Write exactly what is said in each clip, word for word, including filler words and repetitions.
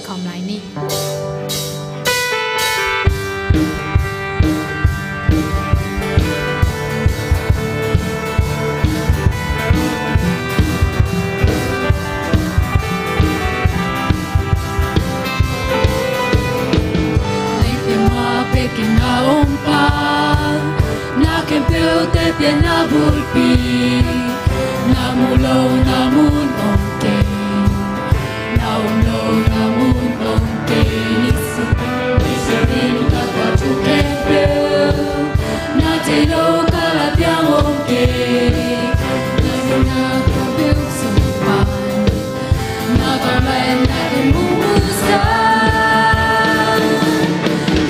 Khawm lai ni. Leitema pekin a ongpa, na khempeuh te pian na bulpi, na mu lo na mun ong kei. Na om lo na mun ong kei, ni si, ni si ding ka tua thu khempeuh. Na thei lo ka la piang ong kei. Na na ka beuh sung pan. Na ka lai na ke mu mu sa.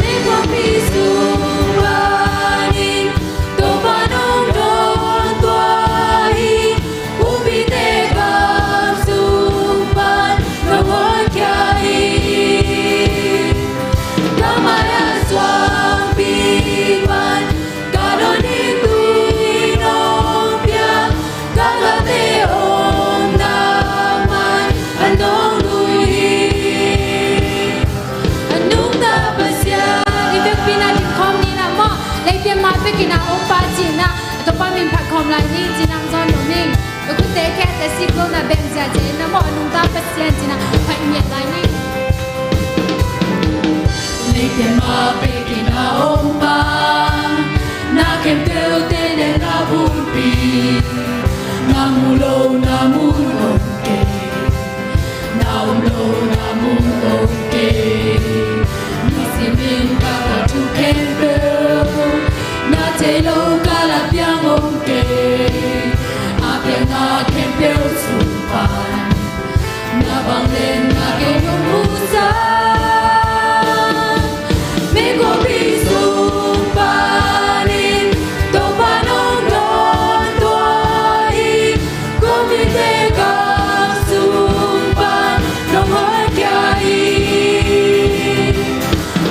Ni ko pi sung pan in. Topa nong don tua hi. Pumpi te gam sung pan nong hoihkhia hi. Ka mai a suangpi pan ka don hi. Tui nong pia ka gate omna man a nong lui hi. A nungta Pasian, i vekpi-in a dingkhawm ni na maw. Leitema pekin a ongpa cihna, a Topa min phat khawm lai ni, cihna hong zawn lo ning. Ka khutte khete sik lo na beng ziahziah in na maw, a nungta Pasian cihna phat ngiat lai ni. Leitema pekin a ongpa, na khempeuh te ne na bulpi, na mu lo na mun ong kei. Na om lo na mun ong kei. Ni simin ka ka thu khempeuh. Na thei lo ka la piang ong kei. A piang na khempeuh sung pan. Na bang len na kei nong mu sa. Mei ko pi sung pan in Topa nong don tua hi. Ko mite ka sung pan nong hoihkhia hi.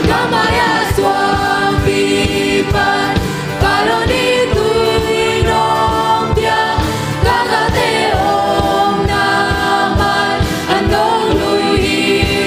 Ka mai a suangpi pan ka don hi. Tui nong pia ka gate omna man a nong lui hi.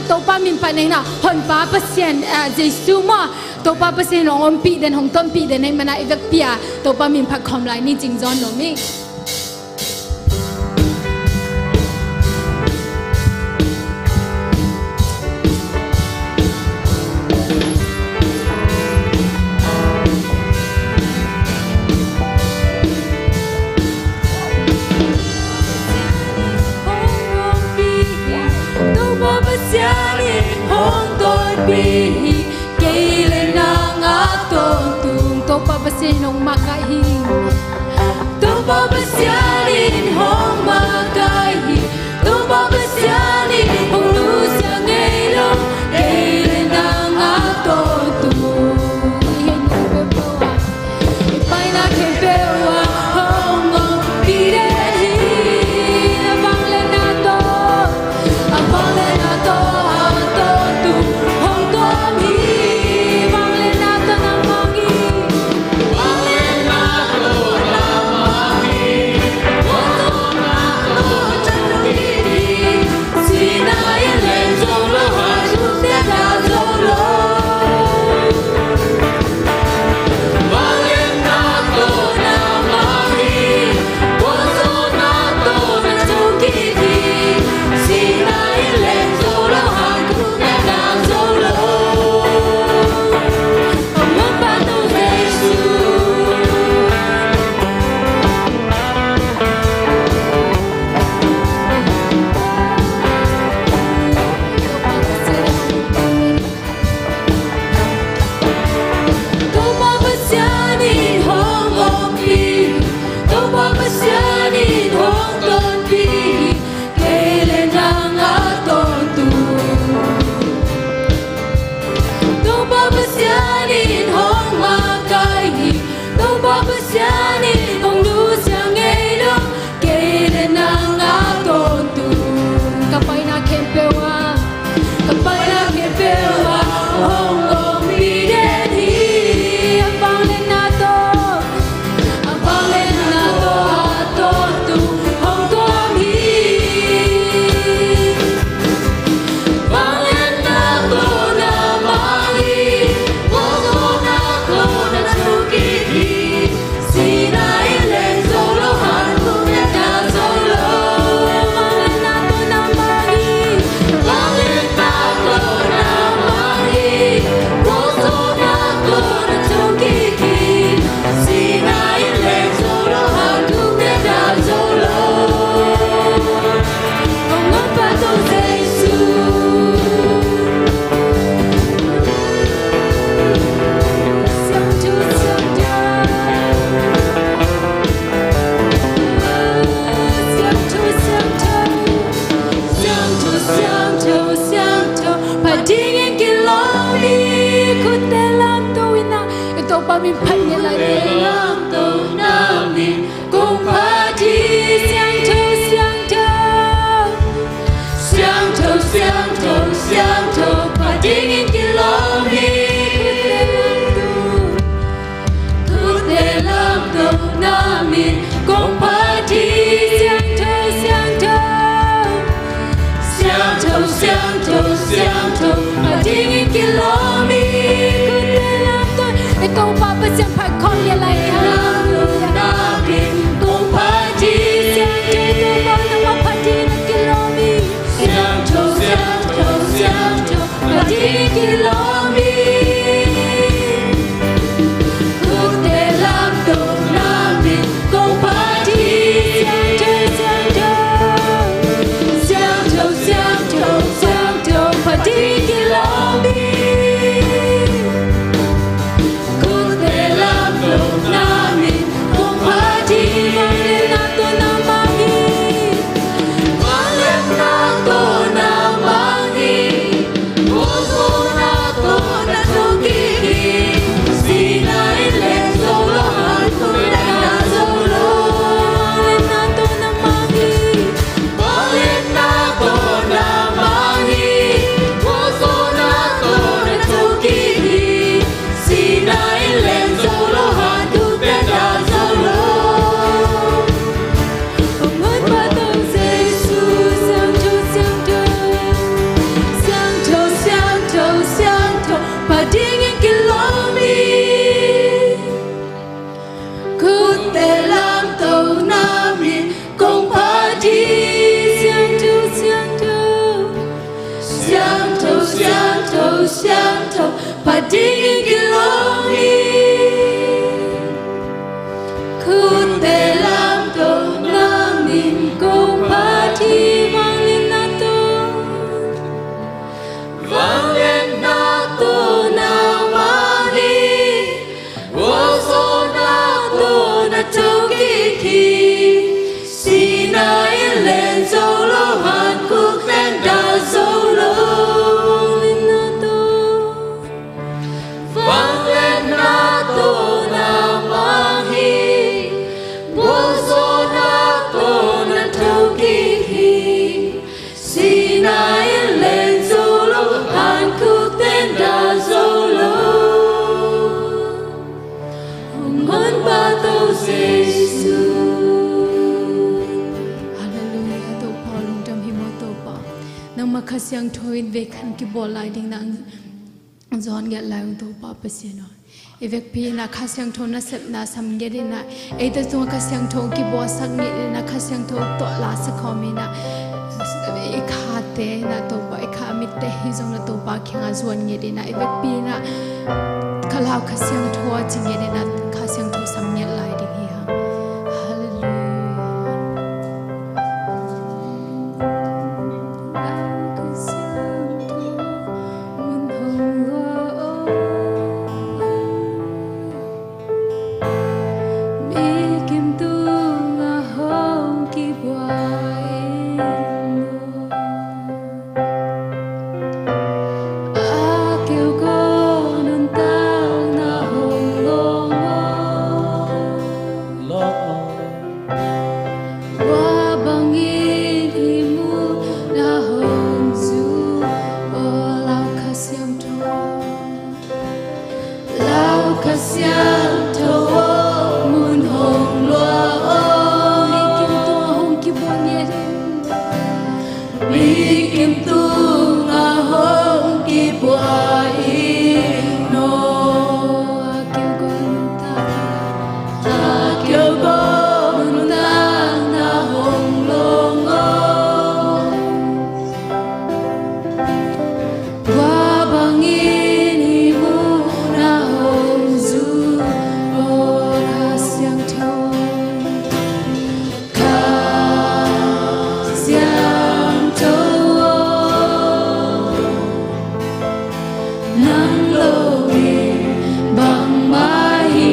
Topa min phat neng na, Honpa Pasian, ah, Jesu maw, Topa Pasian hong ompih den, hong tonpih den ahih manin i vekpi-a Topa min phat khawm lai ni, cing zaw nuam ing. Topa Pasian in hong tonpih hi, kei le nang a tawntung. Topa Pasian in hong makaih hi. Topa Pasian in hong makaih hi. Topa Pasian in hong nusia ngei lo, kei le nang a tawntung. I paina khempeuh ah hong ompih den hi. A vangliatna tawh, a vangliatna tawh a tawntung hong tuam hi. Vangliatna tawh na mang hi. Topa Pasian in hong ompih, Topa Pasian in hong tonpih, kei le nang a tawntung. Topa Pasian in hong makaih hi. Topa Pasian in hong nusia ngei lo, kei le nang a tawntung. Ka paina khempeuh ah, ka paina khempeuh ah hong ompih den hi. A vangliatna tawh, a vangliatna tawh a tawntung hong tuam hi. Siangtho, siangtho, siangtho, phat dingin kilawm hi. Khutte lamto in ah, i Topa min phat ngiat lai ni. Lamto na min kong phat hi. Siangtho, siangtho, siangtho, siangtho, siangtho, phat dingin kilawm hi. Khutte lamto na min kong phat hi. Siangtho, siangtho, siangtho, siangtho, siangtho, phat dingin kilawm hi. Khutte lamto, i Topa Pasian phat khawm ngiat lai ni. Lamto na min kong phat hi. Siangtho Topa, nangmah phat dingin kilawm hi. Siangtho, siangtho, siangtho, phat dingin kilawm hi. Khutte lamto na min kong phat Zo lo, hankhuk teng dah zo lo. Vangliatna tawh na mang hi. Gualzawhna tawh na thokik hi. Sihna in leng zo lo, hankhuk teng dah zo lo. Hong Honpa Topa Jesu. Halleluiah, Topa lungdam hi maw Topa. Nangmah Kha Siangtho in vei khat kibawl lai ding nang zawn ngiat lai ung Topa Pasian aw. I vekpi in ah Kha Siangtho nasepna sam ngiat in ah, eite tungah Kha Siangtho kibuaksak ngiat in ah, Kha Siangtho tawh lasak khawm in ah, i khate in ah Topa, i kha mitte hi zong na Topa kiangah zuan ngiat in ah, i vekpi in ah Kha Lau Kha Siangtho a ci ngiat in ah, Kha Siangtho sam ngiat lai ding hi hang. Halleluiah. Tua bangin hih mun ah hong zum aw, Lau Kha Siangtho. Lau Kha Siangtho aw, mun hong luah aw. Mikim tungah hong kibuak ngiat in. Mikim tungah hong kibuak in aw. A kiugawl nuntak, a kiugawl nuntakna hong long aw. Tua bangin hih mun ah hong zum aw, Kha Siangtho. Kha Siangtho aw, nang lo in bangmah hi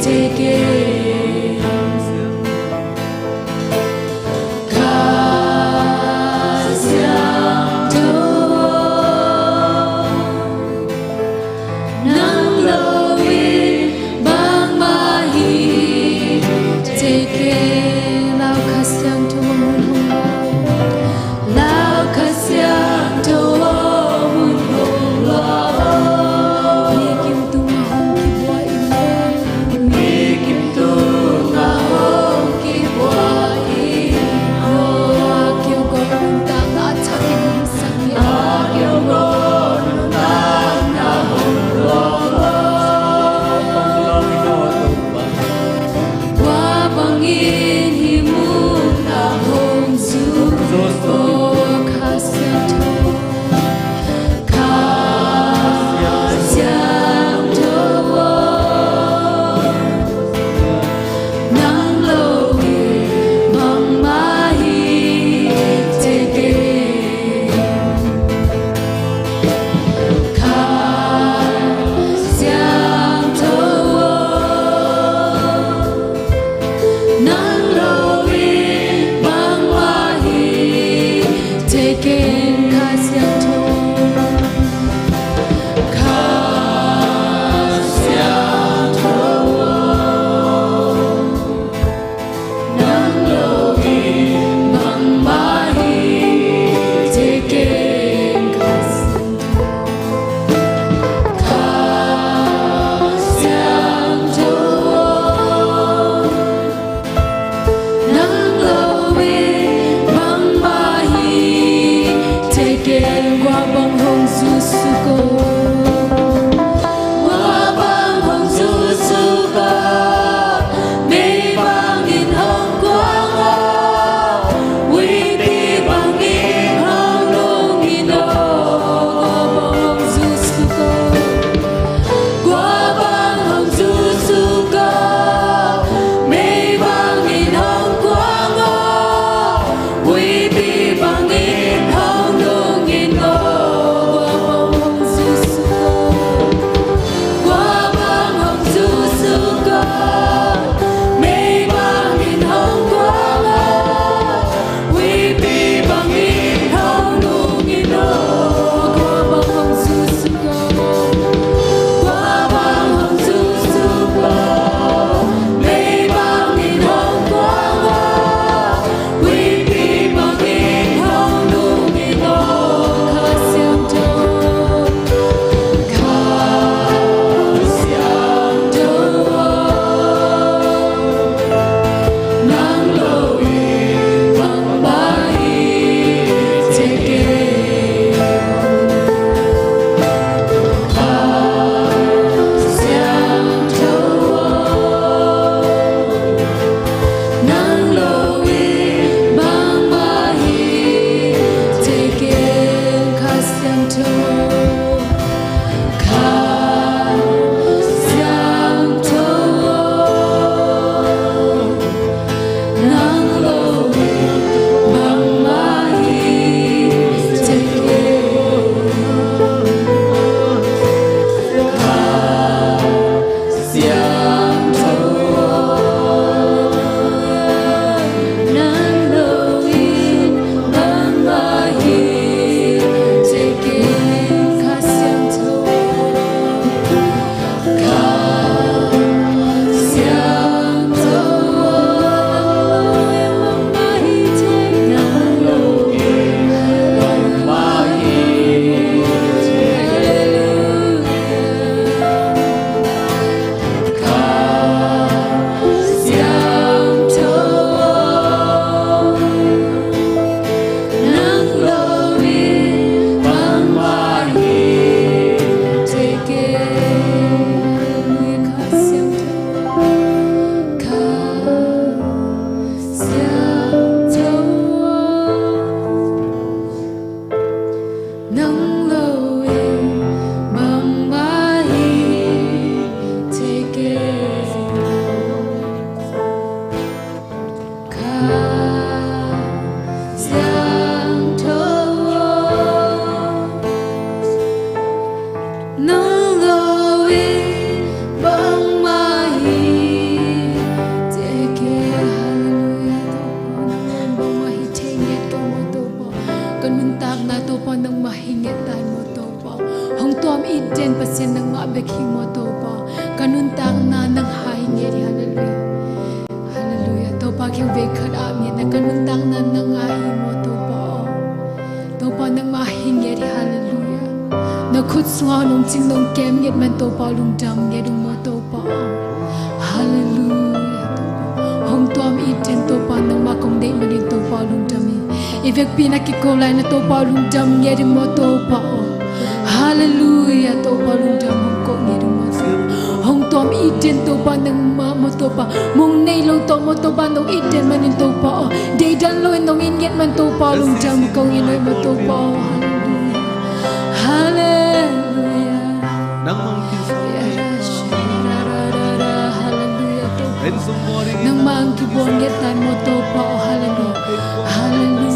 thei kei. Kha Siangtho aw, nang lo in bangmah hi thei kei. Lau Kha Siangtho aw, mun hong luah aw. Lau Kha Siangtho aw, mun hong luah aw. Mikim tungah hong kibuak in. Mikim tungah hong kibuak in aw. A kiugawl nuntakna a thak in hong sak in. A kiugawl nuntakna hong long aw. Tua bangin hih mun ah hong zum aw, Kha Siangtho. Kha Siangtho aw, nang lo in bangmah hi thei kei. Kha Siangtho aw, nang Siangtho aw, nang lo in bangmah hi thei kei. Hallelujah, Topa, nang lo in bangmah hi thei ngiat kei maw Topa. Ka nuntakna Topa nangmah hi ngiat ta in maw Topa. Hong tuam it den Pasian nangmah bek hi maw Topa. Ka nuntakna nang hai ngiat hi. Hallelujah. Hallelujah. Topa, kiang vei khat ah ngiatna ka nuntakna nang ah hi maw Topa aw. Topa nangmah hi ngiat hi. Hallelujah. Na khut sungah nong cing nong kem ngiat man Topa lungdam ngiat ung maw Topa aw. Hallelujah. Topa hong tuam it den Topa nangmah kong deih manin Topa lungdam hi. I vekpi na kiko lai na Topa lungdam ngiat ung maw Topa aw. Hallelujah, Topa lungdam hong koh ngiat ung maw Topa. Hong tuam it den Topa nangmah maw Topa. Mong nei lo tawh maw Topa nong it den manin Topa aw. Deidan lo in nong it ngiat man Topa lungdam kong it ngiat maw Topa aw. Hallelujah. Hallelujah. Nangmah hong kizom. Hallelujah, Topa. Nangmah hong kibuang ngiat ta in maw Topa aw. Hallelujah. Hallelujah.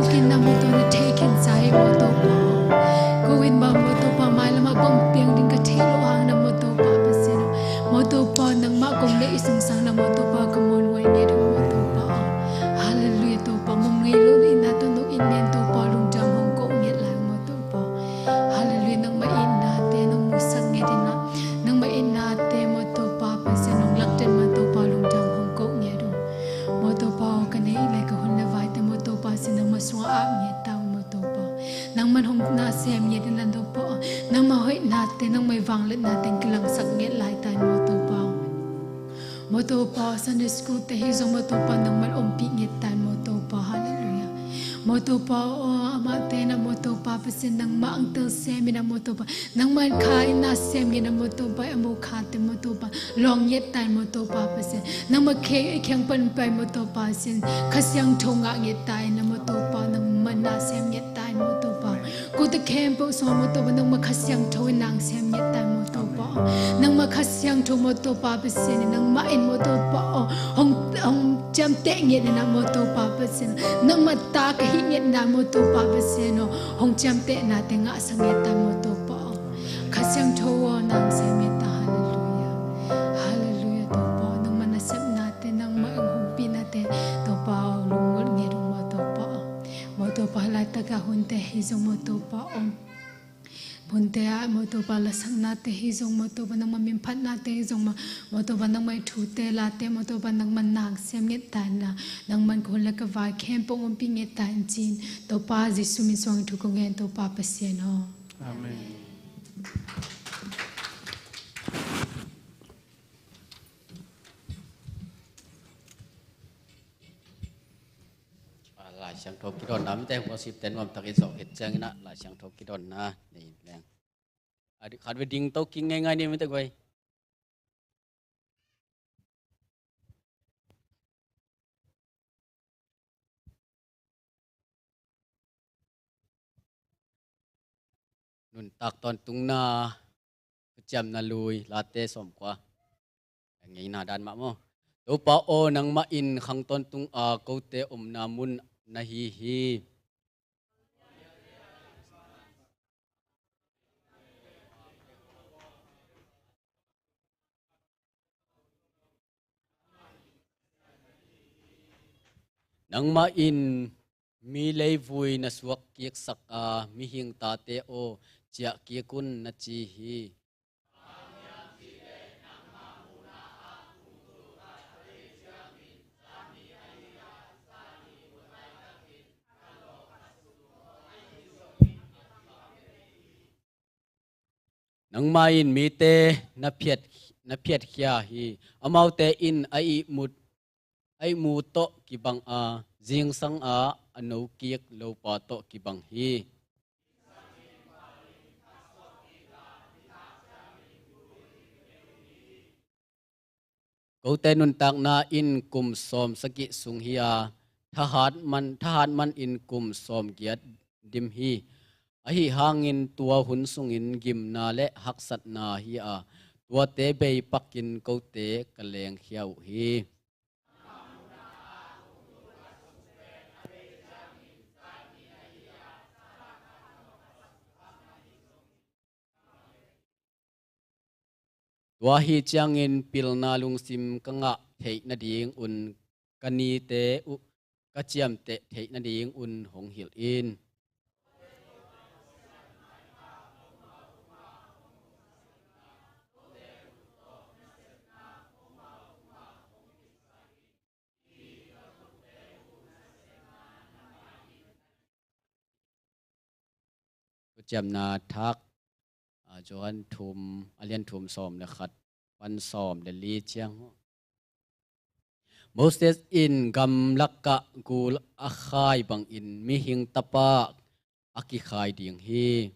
Kin na maw Topa na thei khin sa hi maw Topa. Ko in bang maw Topa mailam ah bang piang ding ka thei lo hang na maw Topa Pasian aw. Maw Topa nangmah kong neih sung sang na maw Topa ka muanhuai ngiat uh maw Topa. Halleluiah Topa, mong ngei lo na itna tawh nong it ngiat Topa, lungdam hong ko ngiat lai maw Topa. Halleluiah, nangmah itnate nong musak ngiat in ah, nangmah itnate maw Topa Pasian nong lakten maw Topa, lungdam hong ko ngiat uh. Maw Topa aw, ka neih le ka hun le vaite maw Topa Pasian nangmah sungah ap ngiat ta uh maw Topa. Nangman hong na sem ngiat in ah Topa aw, nangmah hoihnate, nangmah vangliatnate kilangsak ngiat lai ta in maw Topa. Maw Topa aw, Sunday school te hi zong maw Topa nangman ompih ngiat ta in maw Topa. Halleluiah. Maw Topa aw, amahte na maw Topa Pasian nangmah ang tel sem in ah maw Topa, nangmah kha in na sem ngiat in ah maw Topa, a maw khate maw Topa lawng ngiat ta in maw Topa Pasian, nangmah khe khiang pan pai maw Topa Pasian, Kha Siangtho ngah ngiat ta in ah maw Topa, nangmah na sem ngiat ta in maw Topa. Kote khempeuh sungah maw Topa nangmah Kha Siangtho in nang sem ngiat ta in maw Topa. Nangmah Kha Siangtho maw Topa Pasian in nangmah in maw Topa aw, hong, hong ciamteh ngiat in ah maw Topa Pasian, nangmah ta ka hih ngiat in ah maw Topa Pasian aw, hong ciamtehnate ngahsak ngiat ta in maw Topa aw. Kha Siangtho aw nang sem ngiat ta. Halleluiah. Halleluiah Topa aw, nangmah nasepnate, nangmah hong humpihnate Topa aw, lungngulh ngiat uh maw Topa aw. Maw Topa laitak a hunte hi zong maw Topa aw, hunte ah maw Topa lasaknate hi zong maw Topa, nangmah minphatnate hi zong maw, maw Topa nangmah i thute late maw Topa nangmah nang sem ngiat ta in ah, nangman ka hun le ka vai khempeuh ompih ngiat ta in ci-in Topa Jesu min suang thu kong ngen Topa Pasian aw. Amen. Ah, Lai Siangtho kidonna mite, worship te nuamtakin zawh khit ciangin ah Lai Siangtho kidonna nei leng. Ah, khat vei ding to kik ngeingai ni mite guai. Nuntak Tawntungna, Thuciamna Lui, Late sawmkua. Ngeina dan mah maw. Topa aw, nangmah in khang tawntung a kote omna mun na hi hi. Nangmah in mi leivui na suak kiksak a, mihing tate aw, ciah kik un na ci hi. Nangmah in mite na phiat, na phiatkhia hi. Amaute in a ihmut, a ihmu tawh kibang a, zingsang a a no kik lopa tawh kibang hi. Kote nuntakna in kum sawm sagih sung hi a, thahat man, thahat man in kum sawm giat dim hi. Ahi hangin tua hun sungin gimna le haksatna hi a, tuate bei pakin kote ka lengkhia uh hi. Tua hi ciangin pilna lungsim ka ngah theih nadingun ka nite uh ka ciamteh theih nadingun hong hilh in. Thuciamna thak, ah, Johan thum, a lian thum sawm le khat pan sawm le li ciang. Moses in gamlakah gul a khai bangin mihing tapa a kikhai ding hi.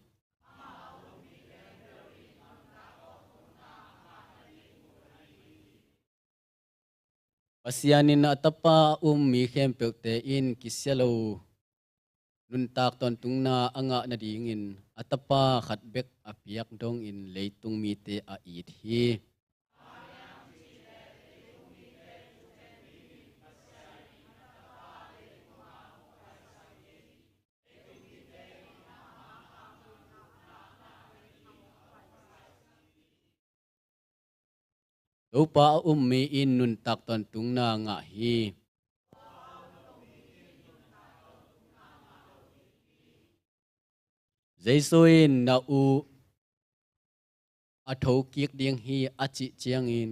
Pasian in a tapa a um mi khempeuhte in kisia lo nuntak tawntungna a ngah nadingin a tapa khat bek a piak dongin leitung mite a it hi. Topa a um mi in nuntak tawntungna ngah hi. Jesu in na u a thokik ding hi a cih ciangin,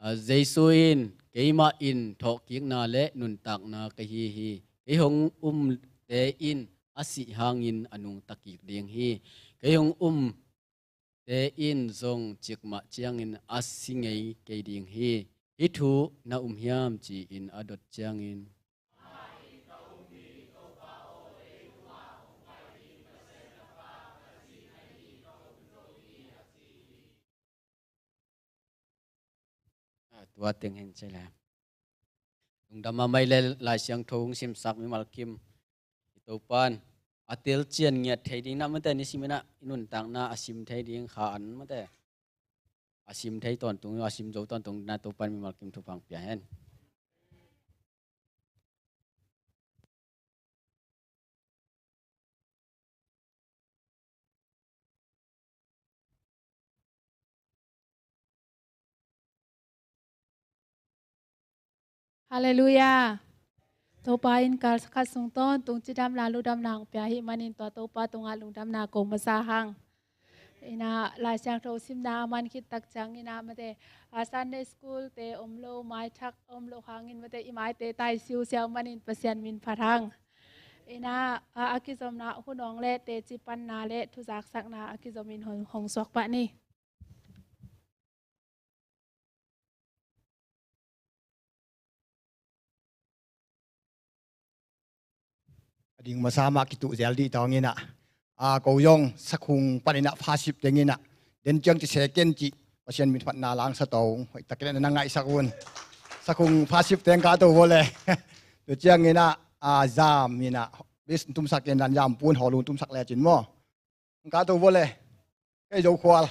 a, Jesu in, "Keimah in thawhkikna le nuntakna ka hi hi. Kei hong umte in a sih hangin a nungta kik ding hi. Kei hong umte in zong cikmah ciangin a si ngei kei ding hi. Hih thu na um hiam?" ci-in a dot ciangin, a, tua teng hen ci le. Lungdam mahmah ing. Lai Siangtho hong simsak mimal kim i Topa'n a telcian ngiat thei ding na mate, nisim in ah i nuntakna a sim thei ding kha an mate, a sim thei tawntung, a sim zo tawntung na Topa'n mimal kim thupha pia hen. Halleluiah. Topa in kal khat sung tawntung cidamna lungdamna hong pia ahih manin tua Topa tungah lungdamna ko masa hang. Ina, Lai Siangtho simna a man khit tak ciangin ah mate, a, Sunday school te om lo, maithak om lo hangin mate, i maite tai siusiau manin Pasian min phat hang. Ina, a, a kizomna hun hong le teci panna le thuzaksakna a kizomin hong, hong suak pah ni. A ding masa mah kituh zel dih tawng in ah, a, ko zong sakhung panin ah fasip teng in ah, den ciang ci second ci Pasian min phatna langsa tawng, hoih takin ah na ngaihsak un. Sakhung fasip teng ka to vole. Tu ciangin ah, a, zam in ah, bis tumsak in ah zam pun hawlung tumsak lecin maw. Ka to vole. Kei zo khual.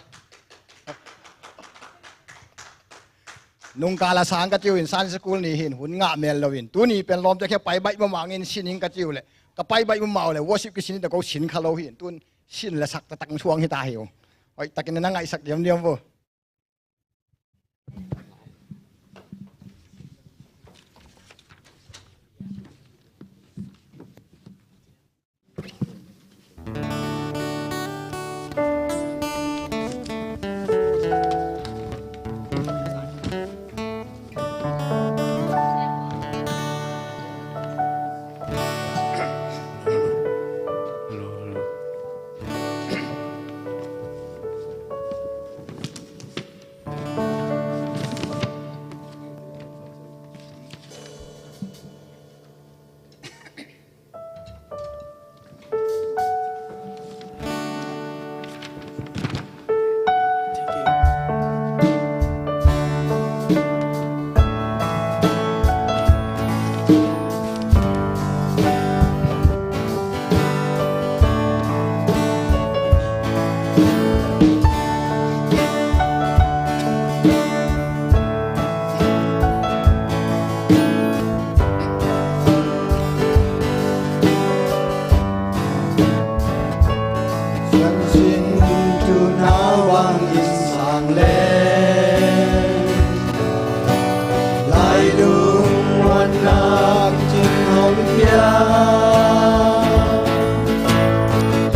Nungkal a sang ka ci uh in Sunday school ni hin hun ngah mel lo in. Tuni pen lawmte khia pai baih mahmah ngin sin ing ka ci uh le. Ka pai baih mahmah uh le. Worship kisin in ta ko sin kha lo hin. Tun sin le sak taktak suang hi ta hi uh. Hoih takin na ngaihsak diamdiam vo. Siansin tu na vang in sang le, lailung muannak cing hong pia.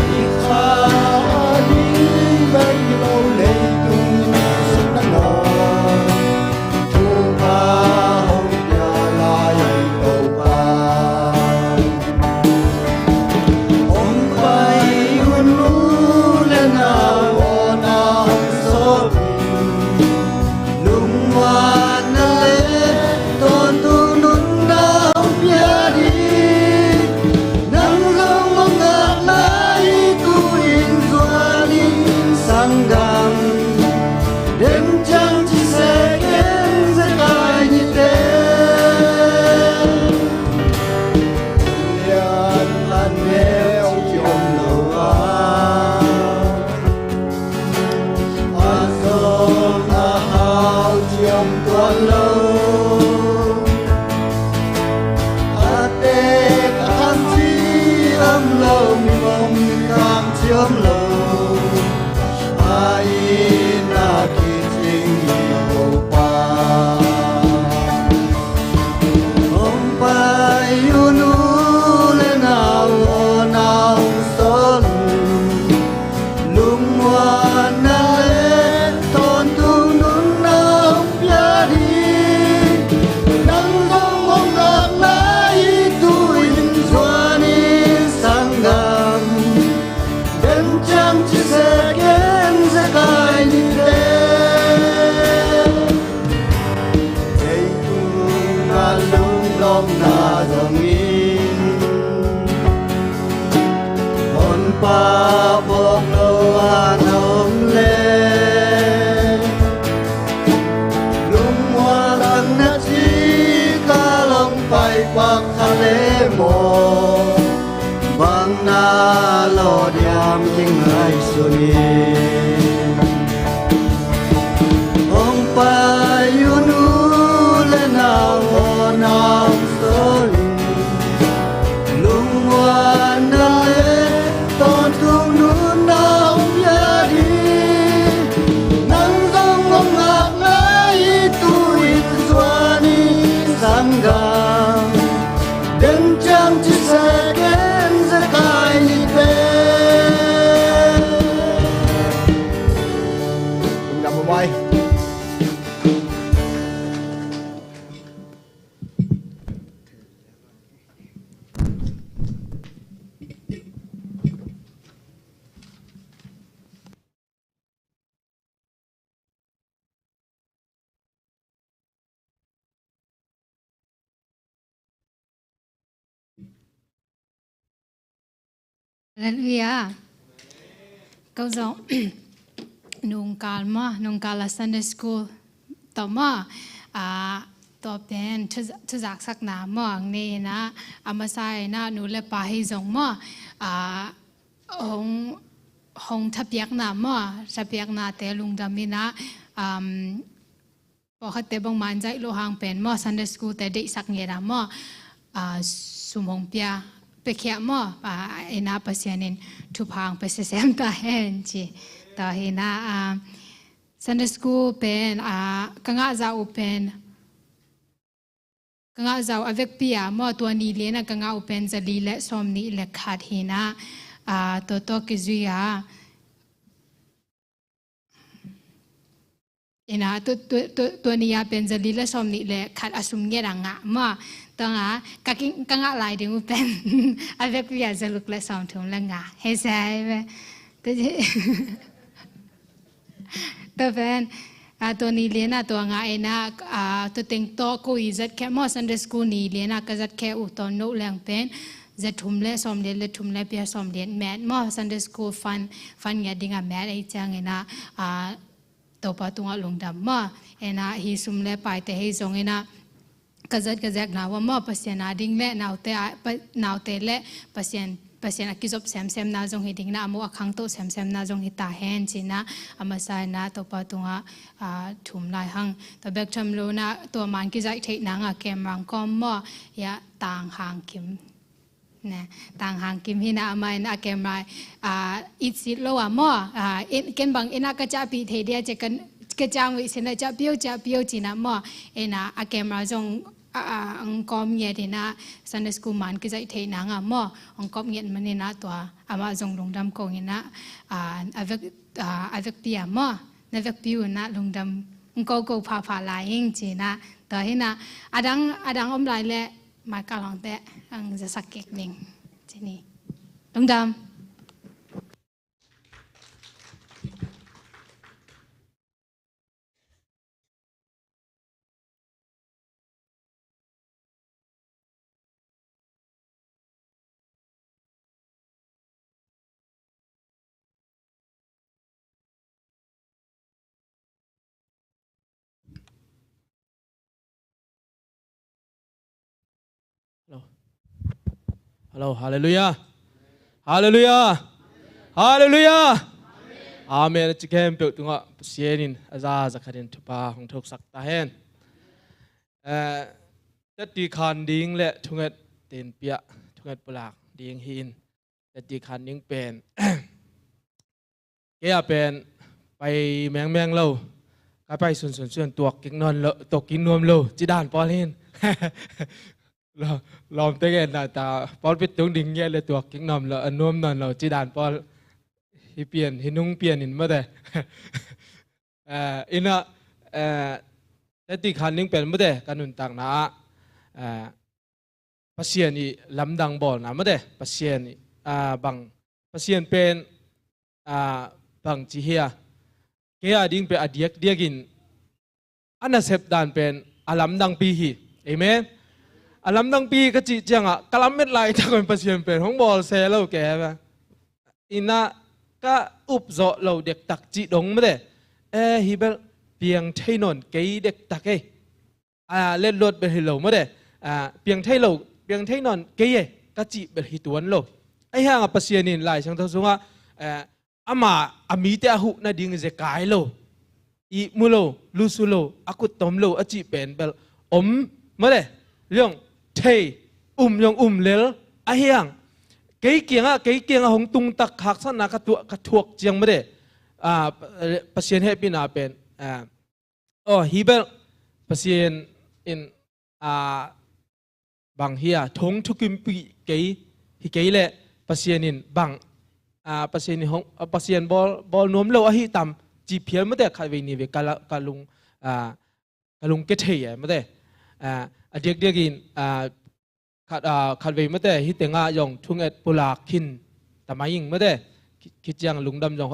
I kha a ding bek lo leitung sung na nawn, thupha hong pia lai Topa. Hong pai hun nu le nau aw na hong sawp in, Ina kicing Topa. Hong pai un u le nau, aw na hong sawl un. Lungmuanna le tawntung nunna hong pia ding. Nang zong hong ngak lai hi tu-in zuan in sanggam. Den ciang ci se ken zekai nite. Leitung a lunglawmna zongin Honpa phawk lo a na om le, lungmuang na ci ka long pai pak kha le maw? Bang na lawh diam kingaihsun in. Hong pai un u le nau, aw na hong sawl un. Lungmuanna le tawntung nunna hong pia ding. Nang zong hong ngak lai hi tu-in zuan in sanggam. Den ciang ci se ken zekai nite. Lungdam, bye-bye. Halleluiah. Ko zong nungkal maw, nungkal a Sunday school tawh maw, ah, tua pen thu, thuzaksakna maw, ang nei inah, a masa inah nu le pa hi zong maw, ah, hong, hong thapiakna maw, thapiaknate lungdam inah, um, pawlkhatte bangmah an zaih loh hang pen maw, Sunday school te deihsak nget a maw, ah, sum hong pia, piakhia maw, ah, inah Pasian in thupha hong pia semsem ta hen ci. Tua hi inah, ah, Sunday school pen, ah, ka ngah zah uh pen, ka ngah zah uh a vekpi a maw, tua ni lian a ka ngah uh pen zali le sawmnih le khat hi inah, ah, tua tawh kizui a. Inah, tu, tu, tu, tua ni a pen zali le sawmnih le khat a sum nget a ngah maw. Tua ngah, ka ki, ka ngah lai ding uh pen a vekpi a zaluk le sawmthum le nga. Hei sai ve. Tu, tua pen, ah, tua ni lian a tua ngah inah, ah, tua teng tawh ko i zatkhia maw, Sunday school ni lian a ka zatkhia uh tawn loh leng pen zathum le sawmliat le thum le pia sawmliat met maw, Sunday school fund, fund ngiat ding a met ei ciang inah, ah, Topa tungah lungdam maw. Inah hih sum le paite hi zong inah ka zat ka zekna uh a maw, Pasian a ding le naute a, pa, naute le Pasian, Pasian a kizop semsemna zong hi ding inah, a moh a khangto semsemna zong hi ta hen ci inah, a masa inah Topa tungah, ah, thum lai hang. Tua bek tham lo inah tua man kizaih theih nang a camera kawm maw, ya, Tang Hang Kim. Ne, Tang Hang Kim hi inah, amah in a camera, ah, it sit lo a maw, ah, in, ken bang inah ka ciahpih thei dia ci, ka, ka ciah muih sin a ciahpih o, ciahpih o ci inah maw, inah a camera zong, ah, ah, ang kawm ngiat inah Sunday school man kizaih theih nang a maw, ang kawm ngiat man inah tua amah zong lungdam kong inah, ah, a vek, ah, a vekpi a maw, na vekpi uh inah lungdam ang ko ko phapha lai ing ci inah, tua hi inah, a dang, a dang om lai le, mai ka lawngte ang zasak kik ning. Ci ni. Lungdam. Hello. Hello, halleluiah. Halleluiah. Halleluiah. Amen. A ci khempeuh tungah Pasian in a za za khatin thupha hong thoksak ta hen. Eh, tati khan ding le thunget tenpiah, thunget pulak ding hi in, tati khan ding pen kei a pen pai mengmeng lo, ka pai sunsun sun tuak kik nawn lo, tuak kik nuam lo ci dan pawl hin. Lawmte gen na ta pawlpit tung ding ngiat le tuak kik nuam lo, a nuam nawn lo ci dan pawl hi pian, hi nung pian in mate. Ina teti khan ning pen mate ka nuntakna ah Pasian i lamdang bawlna mate, Pasian i bang, Pasian pen bang ci hia, kei a ding pen a diakdiakin a nasep dan pen a lamdangpi hi. Amen. A lamdangpi ka cih ciangah ka lammet laitak in Pasian pen hong bawl se lo ke. Ina ka upzawh lo dektak cih dong mate. E hi bel piang thei nawn kei dektak ei. Letluat bel hi lo mate. Piang thei lo, piang thei nawn kei ei ka cih bel hi tuan lo. Ahi hangah Pasian in Lai Siangtho sungah ama a mite a huh nading zekai lo, ihmu lo, lusu lo, a kuttom lo a cih pen bel om mate. Liong thei, um liong um lel ahi hang. Kei kiangah, kei kiangah hong tungtak haksatna ka tuah, ka thuak ciang mate. Pasian hehpihna pen aw hi bel Pasian in bang hi a thong thukimpih kei hi kei leh Pasian in bang Pasian in hong, Pasian bawl, bawl nuam lo ahi tam ci phial mate, khatvei nivei ka lung, ka lung ke thei e mate. A diakdiakin khat, khatvei mate hi tengah zong thunget pulak khin tamai ing mate. Khit ciang lungdam zong,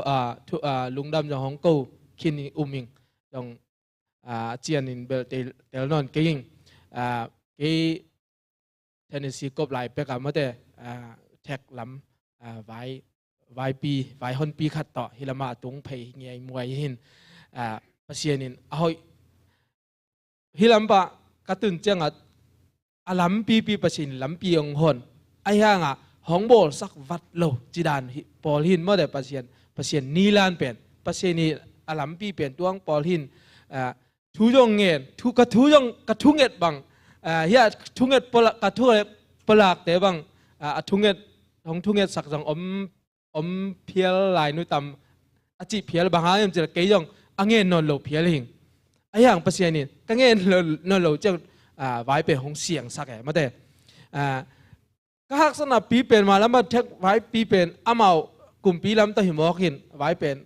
lungdam zong hong ko khin um ing zong a cianin bel tel nawn kei ing. Kei Tennessee kop lai pek a mate, thek lam vai, vaipi, vaihonpi khat tawh hi lamah a tung phei ngiai muai hin. Pasian in a hoih hi lam pah ka tun ciangah a lampipi Pasian lampi hong hon. Ahi hangah hong bawlsak vat lo ci dan pawl hin mate. Pasian, Pasian nilan pen, Pasian i a lampi pen tuang pawl hin thu zong ngen, thu, ka thu zong, ka thunget bang hi a thunget, ka thunget pulakte bang a thunget, hong thungetsak zong om om phial lai nu tam a cih phial bang hang hiam cih leh kei zong a ngen nawn lo phial hing. Ahi hang Pasian in ka ngen nawn lo ciang vai pen hong siangsak e mate. Ka haksatna pi pen mah lam a thek vaipi pen amau kumpi lam tawh hi mawk hin vai pen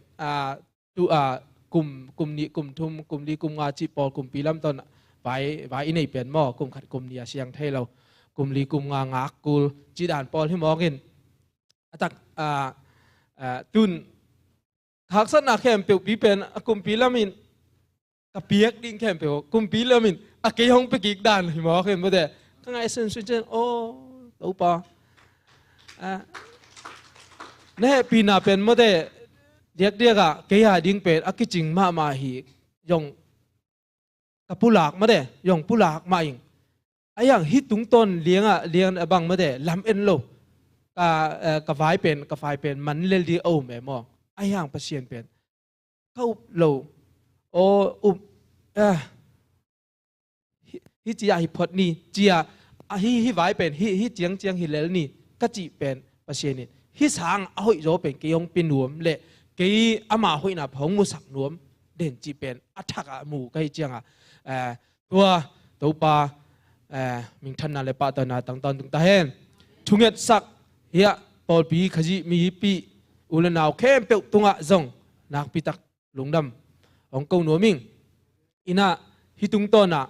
tu a kum, kum nih, kum thum, kum li, kum nga cih pawl kumpi lam tawh vai, vai i nei pen maw, kum khat kum nih a siang thei lo, kum li kum nga ngak kul cih dan pawl hi mawk hin. A tak tun haksatna khempeuh pi pen a kumpi lamin ka piak ding khempeuh kumpi lamin a kei hong pia kik dan hi mawk hin mate. Ka ngaihsun sun cian aw Topa, na hehpihna pen mate diakdiakah kei a ding pen a kicing mahmah hi. Zong ka pulak mate, zong pulak mah ing. Ahi hang hih tungtawn liangah, liang a bang mate lam en lo. Ka, eh, ka vai pen, ka vai pen man lel ding a um e maw. Ahi hang Pasian pen ka up lo. Aw, up, eh, hi, hi cia hi phot ni, cia, a hi, hi vai pen, hi, hi ciangciang hi lel ni, ka cih pen Pasian in hih sang a hoih zaw pen kei hong pia nuam le kei ama hoihna hong musak nuam den cih pen a thak a mu ka hi ciangah, eh, tua Topa, eh, minthanna le pahtawina tang tawntung ta hen. Thungetsak hiah pawlpi Khazih mipi u le nau khempeuh tungah zong nakpitak lungdam hong ko nuam ing. Inah hih tungtawnah,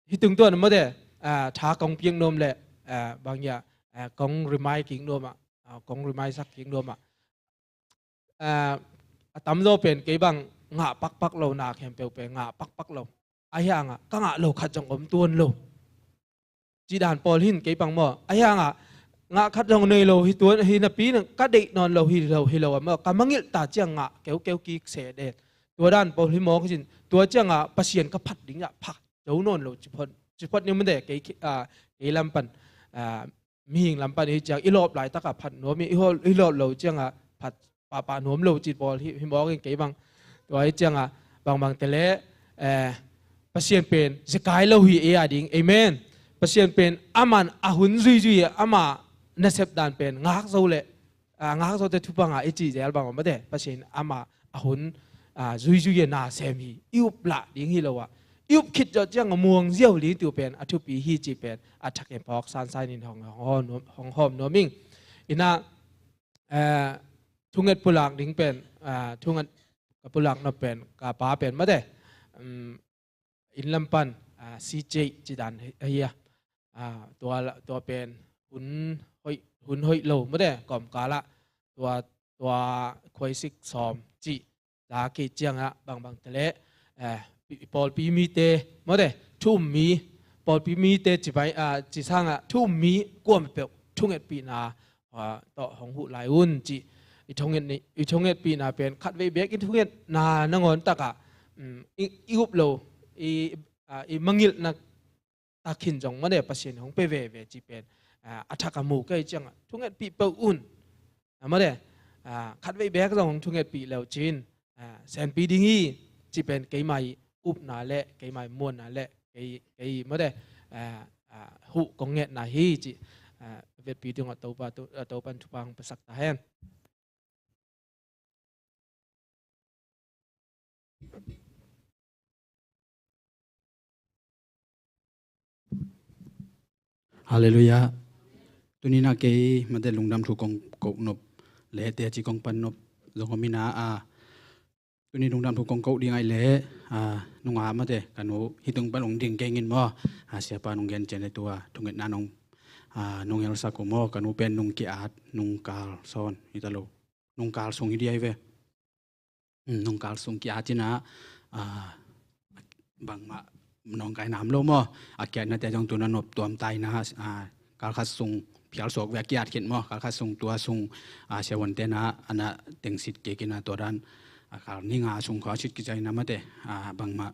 hih tungtawnah mate, ah, tha kong piak nuam le, ah, bang hiah, ah, kong remind kik nuam ah, ah, kong remind sak kik nuam ah. Ah, a tamzaw pen kei bang ngah pakpak lo, na khempeuh pen ngah pakpak lo. Ahi hangah ka ngah lo khat zong om tuan lo. Cih dan pawl hin kei bang maw. Ahi hangah ngah khat zong nei lo hi tuan, hi napi ka deih nawn lo hi lo, hi lo a maw. Ka mangilh ta ciang ngah keukeu kik se den. Tua dan pawl hi mawk hi cin. Tua ciangah Pasian ka phat ding ah phat zo nawn lo. Ci phot, ci phot ni mate kei, ah, kei lam pan, ah, mihing lam pan hi ciang i lawp laitakah phat nuam i, i lawp lo ciangah phat pahpah nuam lo cih pawl hi, hi mawk in kei bang. Tua hi ciangah bangbang te le, eh, Pasian pen zekai lo hi ei a ding. Amen. Pasian pen aman a hun zuizui ama nasep dan pen ngak zo le, ah, ngak zo te thupha ngah i cih zel bang om mate. Pasian ama a hun a, zuizui a na sem hi. I up lah ding hi lo ah, i up khit zawh ciang a muang ziau ding tu pen a thupi hi ci pen a thakin phawk sansainin hong, hong, hong hawm nuam ing. Ina, eh, thunget pulak ding pen, ah, thunget ka pulak nop pen ka pa pen mate, um, inn lam pan, ah, C J ci dan hi, hi a. Ah, tua la, tua pen hun hoih, hun hoih lo mate, kawmkal ah tua, tua khuaisik sawm ci la kei ciangah bangbang te leh, eh, pi-, pawlpi mite mate, thu um mi, pawlpi mite ci pai, ah, ci sangah thu um mi kuamah peuh thungetpihna, ah, tawh hong huh lai un ci. I thunget ni, i thungetpihna pen khatvei bek i thungetna nangawn takah, um, i, i up lo, i, ah, i mangilhna takhin zong mate Pasian hong pe veve ci pen, ah, a thak a mu kei ciangah thungetpih peuh un. A mate, ah, khatvei bek zong hong thungetpih leu cin, ah, senpi ding hi ci pen keimah i upna le keimah i muanna le kei, kei mate, ah, ah, huh kong ngetna hi ci, ah, vetpi dingah Topa, To-, ah, Topan thupha hong pesak ta hen. Halleluiah. Tuni na kei mate lungdam thu kong koh nop le teci kong pan nop zong om ina a, tuni lungdam thu kong koh ding ai le, a, nunga mate ka nu hi tung pan ong ding kei ngin maw, a, siapa nong gen cian le tua thungetna nong, a, nong helsak uh maw, ka nu pen nung ki-at nung kal sawn hi ta lo. Nungkal sung hi diai ve. Hmm, nungkal sung ki-at cina, ah, bangmah nawngkai nam lo maw. A ki-atnate zong tuna nop tuam ta ina, ah, kal khat sung phial suak ve a ki-at khin maw. Kal khat sung tua sung, ah, siavuante na ana tengsit kei kina tua dan, ah, kal ni nga sung khua sit kiza ina mate, ah, bangmah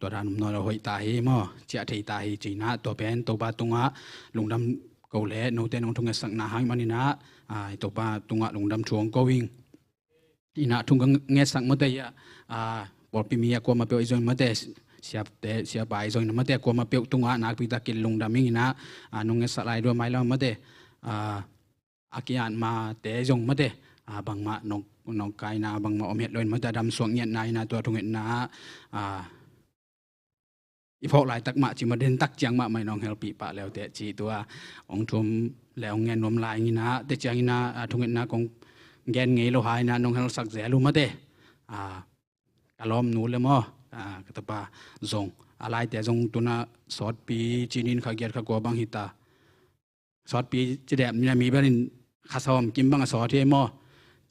tua dan um nawn lo hoih ta hi maw. Ciah thei ta hi cina tua pen Topa tungah lungdam ko le note nong thungetsakna hang manina, ah, Topa tungah lungdam thu ong ko ing. Ina thung ka ngetsak mate ia, ah, pawlpi mi a kuamah peuh i zong mate, siapte, siapa i zong mate kuamah peuh tungah nakpi takin lungdam ing ina, ah, nong ngetsak lai dua mai lo mate, ah, a ki-at mate zong mate, ah, bangmah nong, nong kaina bangmah om het lo in mate a damsuak ngiatna ina tua thungetna, ah, i phawk laitak mah ci mah den tak ciang mahmah in hong helpih pah leute ci tua hong thum le hong ngen nuam lai ing ina, te ciang ina, ah, thungetna kong gen ngei lo hai ina nong helsak zel uh mate. Ah, ka lawmnu le maw, ah, ka tapa zong a laite zong tuna sawtpi cinin kha giat kha kua bang hi ta. Sawtpi ci dep ni na mi bel in kha sawm kim bang a sawt hi maw.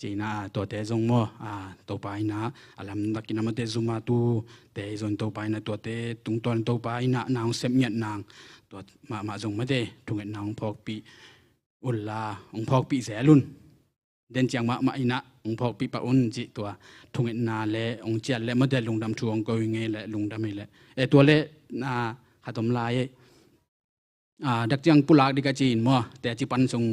Cina tuate zong maw, ah, Topa ina a lamdang ina mate zuma tute zong Topa ina tuate tungtawn Topa ina na hong sep ngiat nang tua mahmah zong mate thungetna hong phawkpih unla hong phawkpih zel un. Den ciang mahmah ina hong phawkpih pah un ci tua thungetna le hong ciat le mate lungdam thu hong ko ing e le lungdam hi le. E tua le na khat om lai e. Ah, dak ciang pulak dik a ci in maw, teci pan sung,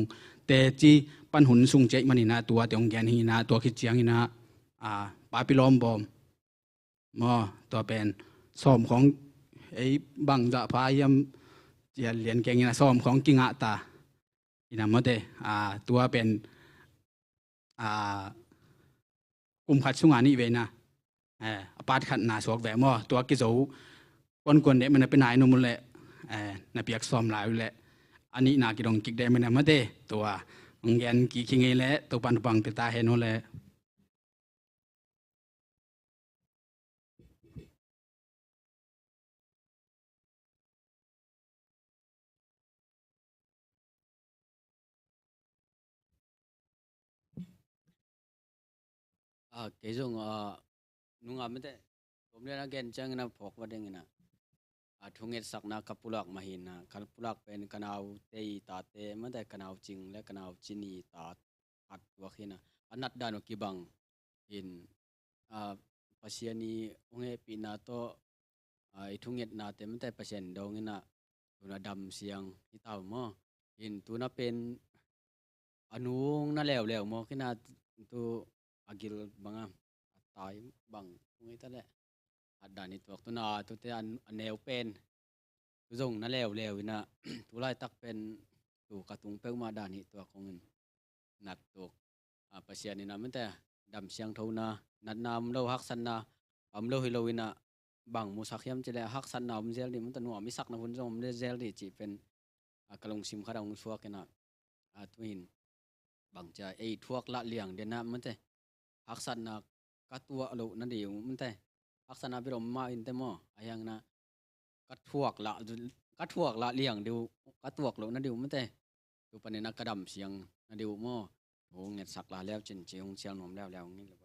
teci pan hun sung ci ahih manin ah tua te hong gen hi ina, tua khit ciangin ah, ah, papi lawm bawm maw, tua pen sawm khawng ei bang zah pha hiam ci a lian keng ina sawm khawng kingah ta ina mawte, ah, tua pen, ah, kum khat sunga nih ve ina, eh, a part khat na suak ve maw, tua kizo kuankuan deh mena pe nai num uh leh, eh, na piak sawm lai uh leh a nihna kidong kik deh mena mate, tua hong gen kik hi ngei leh Topan bang pe ta hen uh leh. Ah, kei zong, ah, nunga mate, tom lian a gen ciangin a phawk va ding ina. Ah, thungetsakna ka pulak mah hi ina, ka pulak pen ka naute i tate mate, ka nau Cing le ka nau Cin i ta khat tuak hi ina. A nat dan uh kibang in, ah, Pasian i hong hehpihna tawh, ah, i thungetnate mate Pasian dawng ina, tuna dam siang hi ta uh maw. In tuna pen a nung na leuleu maw, kina tu a gil banga a tai bang hong hi ta leh. A dan hi tuak tuna tute a, a neu pen tu zong na leuleu ina, tu laitak pen tu ka tung peuhmah dan hi tuak hong in nat tuk. Ah, Pasian ina mate dam siangthona natna om lo, haksatna om lo hi lo in ah, bang musak hiam cih leh haksatna om zel dih, mate, nuam i sakna hun zong om zel dih cih pen, a, ka lungsim khat ah hong suak in ah, a, tu in bang ci a, ei thuak lah liang den ah, mate, haksatna ka tuak loh nading uh, mate, haksatna bel om mah inteh maw, ahi hangin ah ka thuak lah, ka thuak lah liang ding uh, ka tuak loh nading uh, mate, tu panin ah ka dam siang nading uh maw, hong ngetsak lai leu cin ci, hong sial nuam leuleu hong hi lo.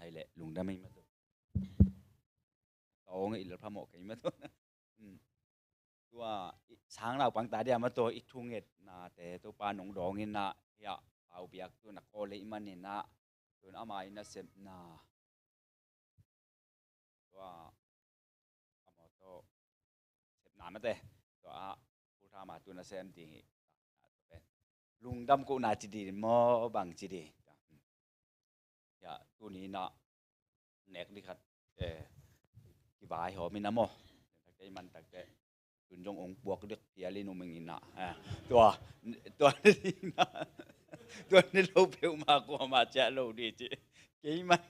Hai leh lungdam ei, mate. Ka ong i lal phamawh kei, mate. Hmm. Tua i sang naupang ta dia, mate, i thungetnate Topa nong dawng in ah, hiah Pau Biak tu na kawl lei manin ah, tun ama i nasepna, tua a mawtaw sepna, mate, tua a full time a tu nasem ding hi. Lungdam kohna ci ding maw, bang ci ding? Ya, tuni in ah nek ding khat, eh, kivai hawm in ah maw, kei man tak teh, tun zong ong puak dek phial in um ing in ah, eh, tua, tua ni in ah, tua ni lo peuhmah kuamah ciah lo ding ci. Kei man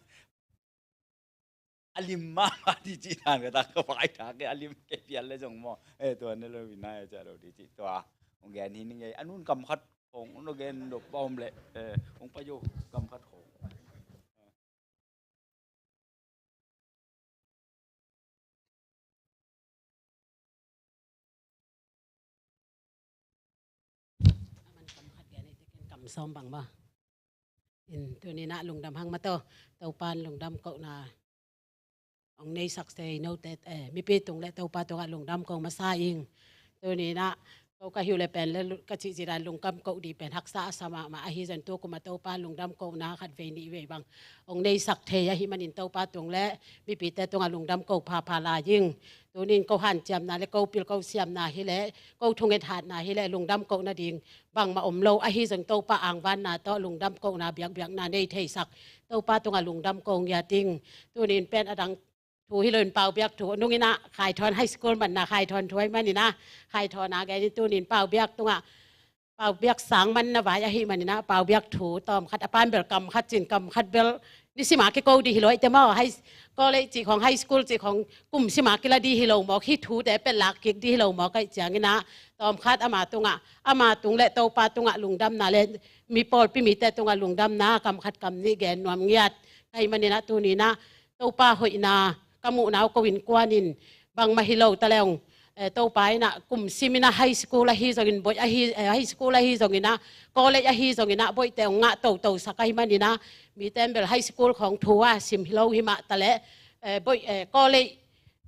a lim mahmah ding cih dan ka tak, ka vai tak, a lim kei phial le zong maw, eh, tua ni lo in ah, eh, ciah lo ding ci. Tua hong gen hi ning ei, a nun kam khat khong, hong gen dop a om leh, eh, hong pai uh kam khat khong. Aman kam khat gen ei, te ken kam sawm bang maw. In tuni in ah lungdam hang, mate, Topa in lungdam kohna hong neisak thei note, eh, mipi tung le Topa tungah lungdam ko masa ing. Tuni in ah ko ka hi uh leh pen le lu-, ka cihcih dan lungkam koh ding pen haksa a sa mahmah, ahi zongin tu kum a Topa lungdam kohna khat vei nih vei bang hong neisak thei ahih manin Topa tung le mipite tungah lungdam ko phapha lai ing. Tuni in ko hanciamna le ko pil ko siamna hi leh, ko thunget hatna hi leh lungdam kohna ding bangmah om lo, ahi zongin Topa angvanna tawh lungdam kohna biakbiakna nei theisak Topa tungah lungdam ko ngiat ing. Tuni in pen a dang thu hi lo in Pau Biak thu nung in ah, Khai Thawn High School man na, Khai Thawn thu ahih manin ah, Khai Thawn a gen in, tuni in Pau Biak tungah, Pau Biak sang man na vai ahih manin ah, Pau Biak thu tawm khat, a pan bel kam khat cin, kam khat bel nisim a kiko ding hi lo ei te maw, high, college cih khong, high school cih khong kum sim a kila ding hi lo mawk, hih thute pen lak kik ding hi lo mawk ahih ciangin ah, tawm khat ama tungah, ama tung le Topa tungah lungdamna le mi pawlpi mite tungah lungdamna kam khat kam nih gen nuam ngiat ka hih manin ah, tuni in ah Topa hoihna ka muhna uh ko innkuan in bangmah hi lo ta leng, eh, Topa in ah kum sim in ah high school ahi zongin boih ahi, eh, high school ahi zongin ah, college ahi zongin ah boihte hong ngah toto sak ahih manin ah, mite in bel high school khong thu a sim hi lo hi mah ta leh, eh, boih, eh, college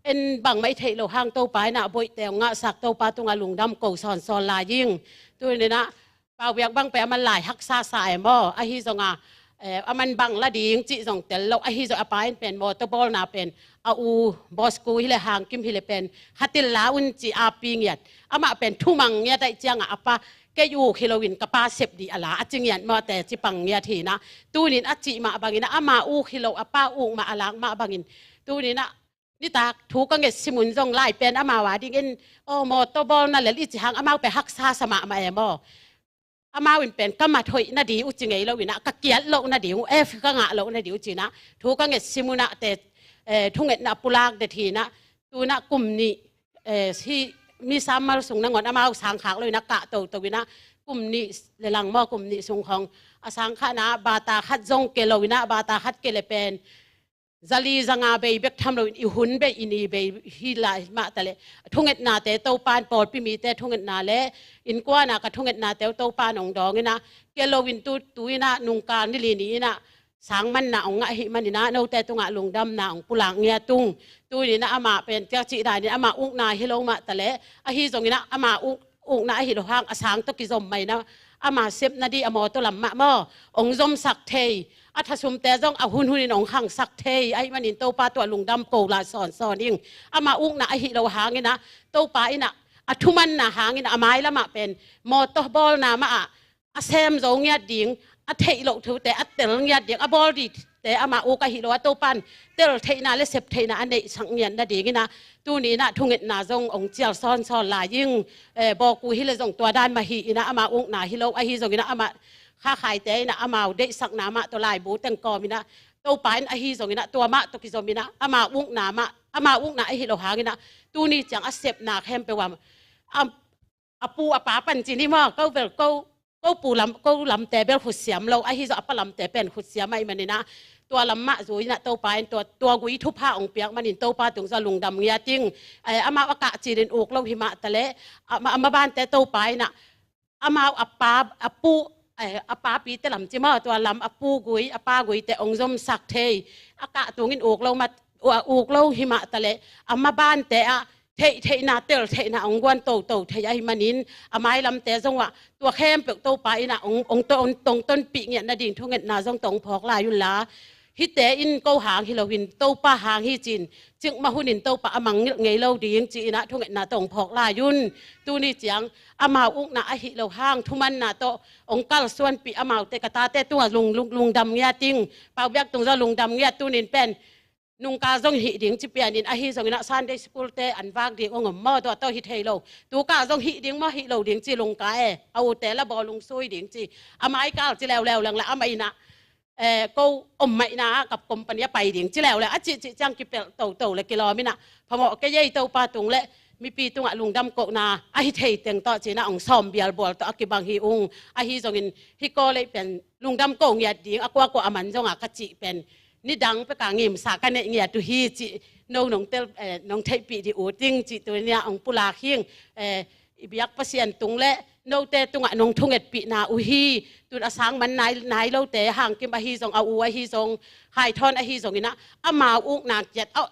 en bangmah i theih loh hang Topa in ah boihte hong ngahsak, Topa tungah lungdam ko sawnsawn lai ing. Tuni in ah Pau Biak bang pen aman lai haksa sa e maw, ahi zongin ah, eh, aman bang la ding cih zong tel lo, ahi zong a pa in pen mawtaw bawlna pen a u Bosku hi leh Hangkim hi leh pen khatin la un ci a pi ngiat. Amah pen thumang ngiat ahih ciangin a pa, kei uk hi lo in ka pa sep ding a la a ci ngiat maw, teci pang ngiat hi in ah. Tuni in a cih mah bangin ah ama uk hi lo, a pa uk mah a lak mah bangin, tuni in ah nitak thu ka ngetsim un zong lai pen amau a dingin, aw, mawtaw bawlna lel i cih hang amau pen haksa sa mahmah e maw. Amau in pen ka mat hoih nading uh ci ngei lo in ah, ka kiat loh nading uh, eh, ka ngah loh nading uh ci in ah thu ka ngetsim un ah te, eh, thungetna pulak det hi in ah, tu in ah kum nih, eh, hih mi sam mal sung nangawn amau sang khak lo in ah kah toto in ah, kum nih le lang maw, kum nih sung khong a sang khahna, bata khat zong ke lo in ah, bata khat ke le pen zali zanga bei bek tham lo in, i hun bei, i ni bei hi lai mah ta leh, thungetnate Topa in, pawlpi mite thungetna le innkuan a ka thungetnate uh Topa in hong dawng in ah, ke lo in tu, tu in ah nungkal ni li ni in ah sang manna hong ngah ahih manin ah, note tungah lungdamna hong pulak ngiat ung. Tuni in ah amah pen ciah cih dan in amah ukna hi lo mah ta leh, ahi zongin ah ama uk ukna ahi lo hang a sang tawh kizom mah in ah, ama sepna ding a mawtaw lam mah maw, hong zomsak thei, a thasumte zong a hunhun in hong khangsak thei ahih manin Topa tungah lungdam ko lai sawnsawn ing. Ama ukna ahi lo hangin ah Topa in ah a thumanna hangin a mailamah pen mawtaw bawlna mahah a sem zo ngiat ding, a theih loh thute a tel ngiat ding, a bawl dingte amah uk ahi lo a, Topan tel theihna le sep theihna a neihsak ngiat nadingin ah tuni in ah thungetna zong ong cial sawnsawn lai ing. Eh, bawku hi le zong tua dan mah hi in ah, amau ukna hi lo ahi zongin ah, amah khakhaite in ah amau deihsakna mah tawh laibu teng kawm in ah, Topa in ahi zongin ah tua mah tawh kizom in ah, amau ukna mah, amau ukna ahi lo hangin ah tuni ciang a sepna khempeuh ah a, a pu a pa pan ci ni maw, ko bel ko, ko pu lam, ko lamte bel khutsiam lo, ahi zong a pa lamte pen khutsiam ahih manin ah tua lam mah zui in ah Topa in tua, tua gui thupha ong piak manin Topa tung zong lungdam ngiat ing. Eh, amau a kah cil in uk lo hi mah taleh, a, a mabante Topa in ah amau a pa, a pu, eh, a papite lam ci maw, tua lam a pu gui, a pa guite ong zomsak thei, a kah tungin uk lo mah, uk lo hi mah taleh, a mabante ah theih theihna, tel theihna ong guan toto thei ahih manin, a mailamte zong ah tua khempeuh Topa in ah ong, ong to, ong tongtonpih ngiat nading thungetna zong tawh ong phawk lai un la. Hihte in ko hang hi loin Topa hang hi ci-in, cikmah hunin Topa a mangngilh ngei lo ding ci-in ah thungetna tawh ong phawk lai un. Tuni ciang amau ukna ahi lo hang thumanna tawh ong kalsuanpih amaute ka tate tungah lung, lung, lungdam ngiat ing. Pau Biak tung zong lungdam ngiat, tunin pen nungka zong hih ding ci pianin, ahi zongin ah Sunday school te an vak ding ong om maw, tua tawh hi thei lo. Tuka zong hih ding maw, hih lo ding ci lungka e, a ute la bawlung sui ding ci. A maikal ci leuleu leng la amah in ah, eh, ko om maihna ah ka company ah pai ding ci leuleu a cihcih ciang kipelh toto le kilawm in ah, phamawh kei ei, Topa tung le mipi tungah lungdam kohna ahi thei teng tawh ci-in ah ong sawm bialbual tawh a kibang hi ung. Ahi zongin hih college pen lungdam ko ngiat ding a kuakua a man zong a ka cih pen nidang peka ngimsa ka neih ngiat uh hi cih no nong tel, eh, nong theihpih dih uh ting cih tuni ah ong pulak hing. Eh, i biak Pasian tung le note tungah nong thungetpihna uh hi. Tun a sang man nai, nai lote hangkim ahi zong, a u ahi zong, haithawn ahi zongin ah amau ukna kiat a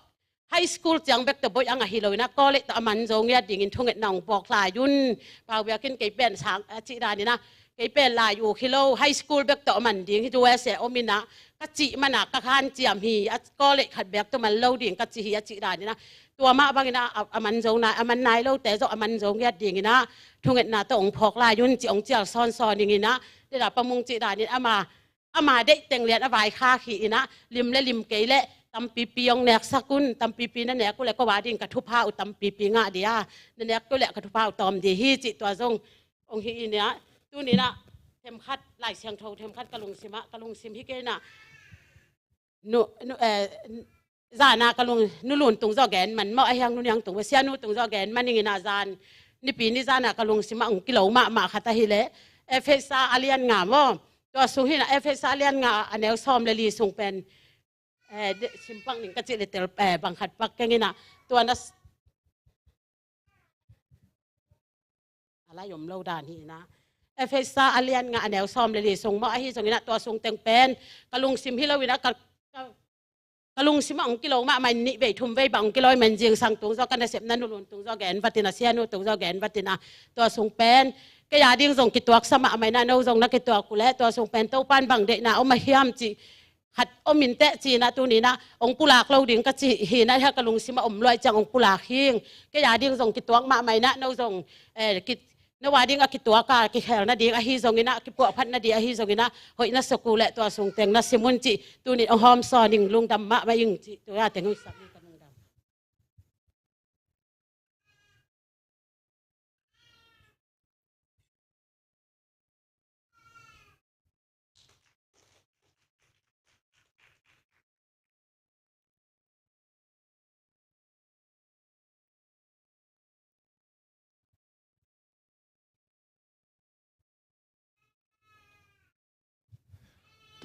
high school ciang bek tawh boih ang ahi loin ah college tawh a man zo ngiat dingin thungetna ong phawk lai un. Pau Biak in kei pen sang a cih danin ah kei pen lai uk hi lo, high school bek tawh a man ding hi, U S A om in ah ka cih man ah ka hanciam hi, a college khat bek tawh man lo ding ka ci hi a cih danin ah, tua mah bangin ah a, a man zo nai, a man nai lote zong a man zo ngiat dingin ah thungetna tawh ong phawk lai un ci ong cial sawnsawn ing in ah, deda pamung cih danin ama, ama deih teng lian a vaikhak hi in ah, lim le lim kei le tampipi ong neksak un, tampipi na nek uh le ko a ding ka thupha uh tampipi ngah dih a, na nek uh le ka thupha uh tawm dih hi cih tua zong ong hi in ah, tuni in ah themkhat, Lai Siangtho themkhat ka lungsim ah, ka lungsim hi kei in ah, nu, nu, eh, zan a ka lung, Nu Lun tung zong gen man maw, a hiang Nu Niang tung, Sia Nu tung zong gen man ing in ah, zan, nipi ni zan a ka lungsim ah ong kilo mahmah khat ahi le, Efesa a lian nga maw, tua sung hi in ah, Efesa a lian nga a neu sawm le li sung pen, eh, de, simpang ning ka cih le tel, eh, bang khat pak keng in ah, tua na s-, a lai om lo dan hi in ah. Efesa a lian nga a neu sawm le li sung maw, ahi zongin ah tua sung teng pen ka lungsim hi lo in ah, ka, ka, ka lungsim ah ong kilo mahmah in, nih vei thum vei bang ong kilo ahih man zingsang tung zong, ka nasepna Nu Lun tung zong gen vat in ah, Sia Nu tung zong gen vat in ah, tua sung pen kei a ding zong kituaksa mahmah in ah, no zong na kituak uh le, tua sung pen Topan bang deihna om a hiam cih khat om in teh ci in ah, tuni in ah ong pulak lo ding ka ci hi in ah, hia ka lungsim ah om luai ciang ong pulak hing. Kei a ding zong kituak mahmah in ah, no zong, eh, ki, no a ding a kituak a kikhel nading ahi zongin ah, kipuahphat nading ahi zongin ah, hoih na suak uh le tua sung teng na sim un cih tuni in ong hawmsawn ing, lungdam mahmah ing cih tua teng ong sam ing, ka lungdam.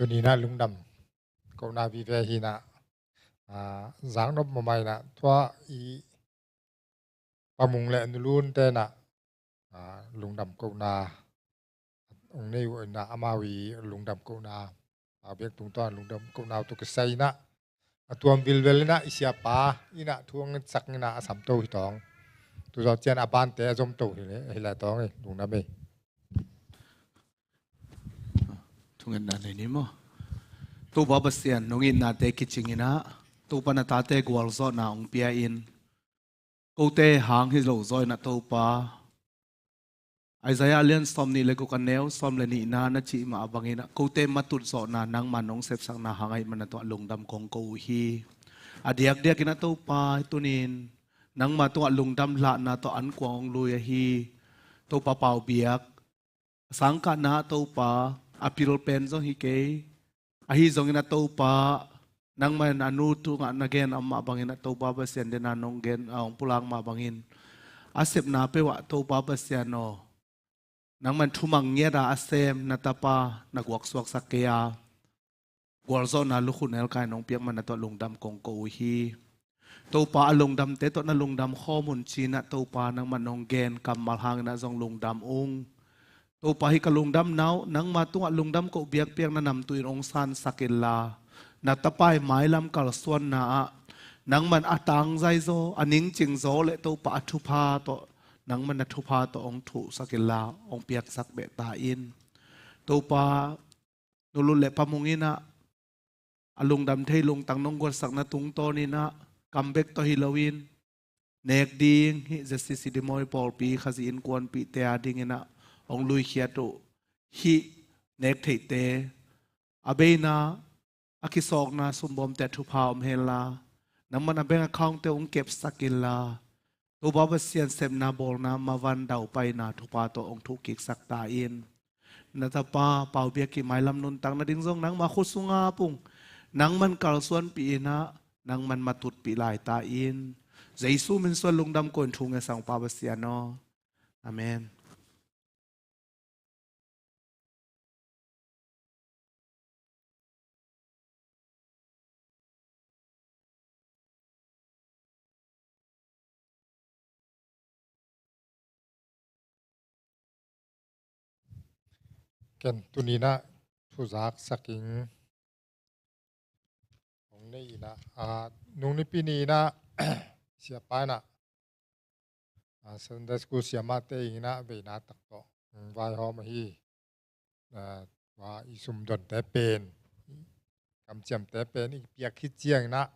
Tuni in ah lungdam kohna vive hi in ah, ah, zang nop mahmah in ah, tua i Pa Mung le Nu Lun te in ah, ah, lungdam kohna ong nei uh in ah, amau i lungdam kohna, Pa Biak tungtawn lungdam kohna uh tawh kisai in ah, a tuam vilvel in ah i siapa in ah thu ong ngetsak in ah a samto hi tawng. Tu zawh ciang a bante a zomto hi le, hi le tawng ei, lungdam ei. Thungetna nei ni maw. Topa Pasian, nong itnate kicing in ah, Topa na tate gualzawhna ong pia in, kote hang hi lo zaw in ah Topa, Isaiah a lian sawm nih le guk a neu sawm le nihna na cih mah bangin ah kote matut zawhna nangma nong sepsakna hang ahih man ah tua lungdam kong ko uh hi. A diakdiak in ah Topa, tunin nangma tungah lungdam hlahna tawh ankuang hong lui ahi Topa Pau Biak, a sangkahna ah Topa, a pil pen zong hi kei. Ahi zongin ah Topa, nangman a nu tungah na gen a om mah bangin ah Topa Pasian den a nong gen a hong pulak mah bangin a sepna peuh ah Topa Pasian aw, nangman thumang ngiat a a sem na tapa na guaksuaksak kei a, gualzawhna lukhun elkai nong piak man ah tua lungdam kong ko uh hi. Topa, a lungdamte tawh na lungdam khawm un ci-in ah Topa, nangman nong gen kammal hangin ah zong lungdam ung. Topa, hih ka lungdamna uh nangma tungah lungdam koh biakpiakna namtuh in hong sansak inla, na tapa i mailam kalsuanna ah nangman a tangzai zaw, a ningcing zaw le Topa, a thupha tawh, nangman na thupha tawh hong thuhsak inla hong piaksak beh ta in. Topa, Nu Lut le Pa Mung in ah a lungdam thei lungtang nong guatsakna tungtawn in ah kam bek tawh hi loin, nek ding hih Z C C Dimoy pawlpi Khazih innkuanpihte a dingin ah hong luikhiat uh hih nek theihte, a beina, a kisawkna sumbawmte ah thupha om henla, nangman a bank account-te hong kepsak inla, Topa Pasian sepna bawlna mavan daupaina thupha tawh hong thuhkiksak ta in. Na tapa Pau Biak i mailam nuntak nading zong nangma khut sungah pung, nangman kalsuanpih in ah, nangman matutpih lai ta in. Jesu min suang lungdam ko-in thu ngetsak ung Pa Pasian aw. Amen. Ken tuni-in ah thuzak sak ing. Hong nei in ah, a, nung Nipi ni-in ah siapa in ah, a, Sunday school siamahte in ah veina tak tawh, mm, vaihawm ahi. A, tua i sumdonte pen, kamciamte pen i piak khit ciangin ah,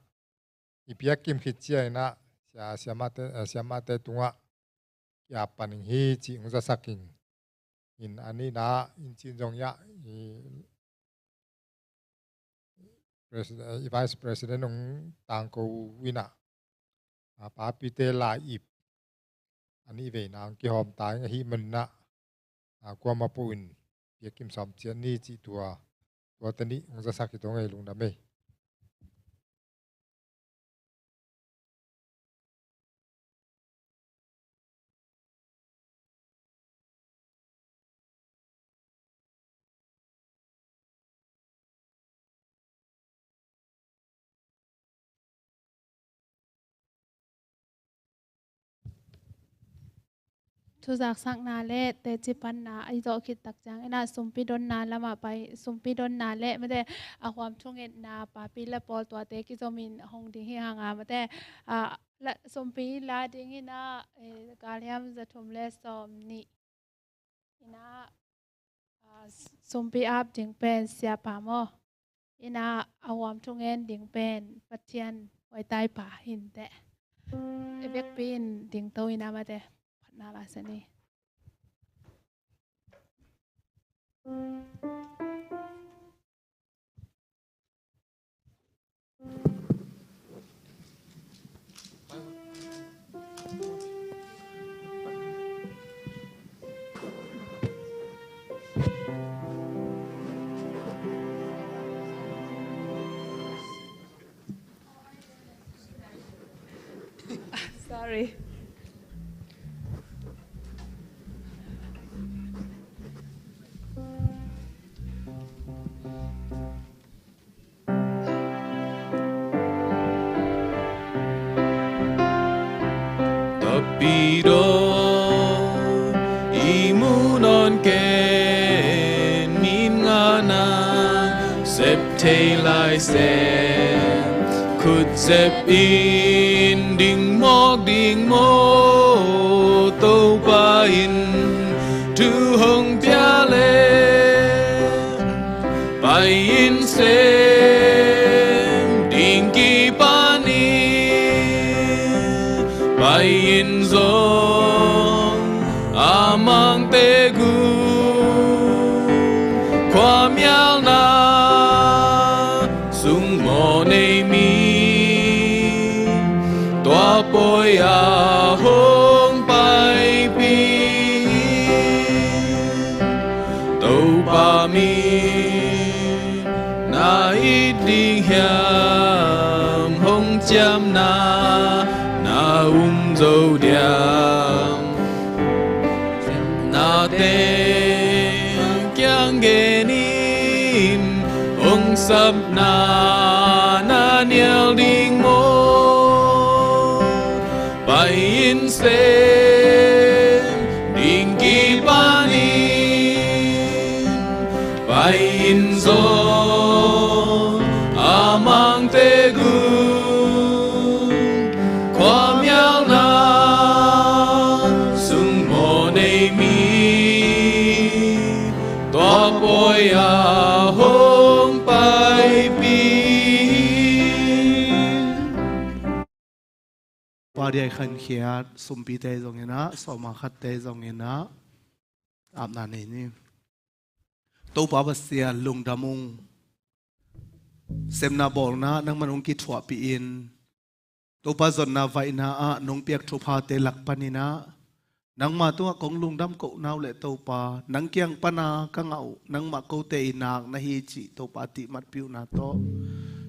i piak kim khit ciangin ah, sia, siamahte, a, siamahte tungah ki-ap pan ing hi cih hong zasak ing. In a nihna in cin zong ia, i President, i Vice President hong tangko in ah, a, papite lai-ip a nih veina hong kihawm ta ing ahih manin ah, a, kuamah peuh in piak kim sawm ciat ni cih tua, tua teh nih hong zasak hi tong ei, lungdam ei. Thuzaksakna le teci panna i zawh khit tak ciangin ah sumpi donna lamah pai, sumpi donna le mate a huam thungetna papi le pawl tuate kizomin hong ding hi hang a, mate, a, la, sumpi la dingin ah, eh, galhiam za thum le sawm nih in ah, a, sumpi ap ding pen siapa maw? In ah a huam thungen ding pen Pathian huaitaipa hi inteh. I vekpi in dingto in ah mate phatna la sa ni. Sorry. Tapidaw i mu nawn ken, min ngana sep thei lai sem, khut sep in ding mawk ding maw? Topa in thu hong pia leh pai in sem ding kipan in, pai Khuamialna sung mawhnei mi, tua pawi-ah hong paipih in. Topa min na it ding hiam? Hong ciamna na um zo diam? Nate kiang genin, hong sapna na nial ding maw? Pai-in sem ding kipanin, pai-in zawn a mangte gun. Khuamialna sung mawhnei mi, tua pawi-ah hong paipih in. Pa diai khankhiat, sumpite zongin ah, sawma khatte zongin ah, apna nei ni. Topa Pasian, lungdam ung. Sepna bawlna nangman hong kithuahpih in, Topa, zonna vaihna ah nong piak thuphate lak panin ah, nangma tungah kong lungdam koh na uh leh Topa, nang kiang pana ka ngah uh nangmah kote i nak na hi cih Topa a tihmatpih uhna tawh,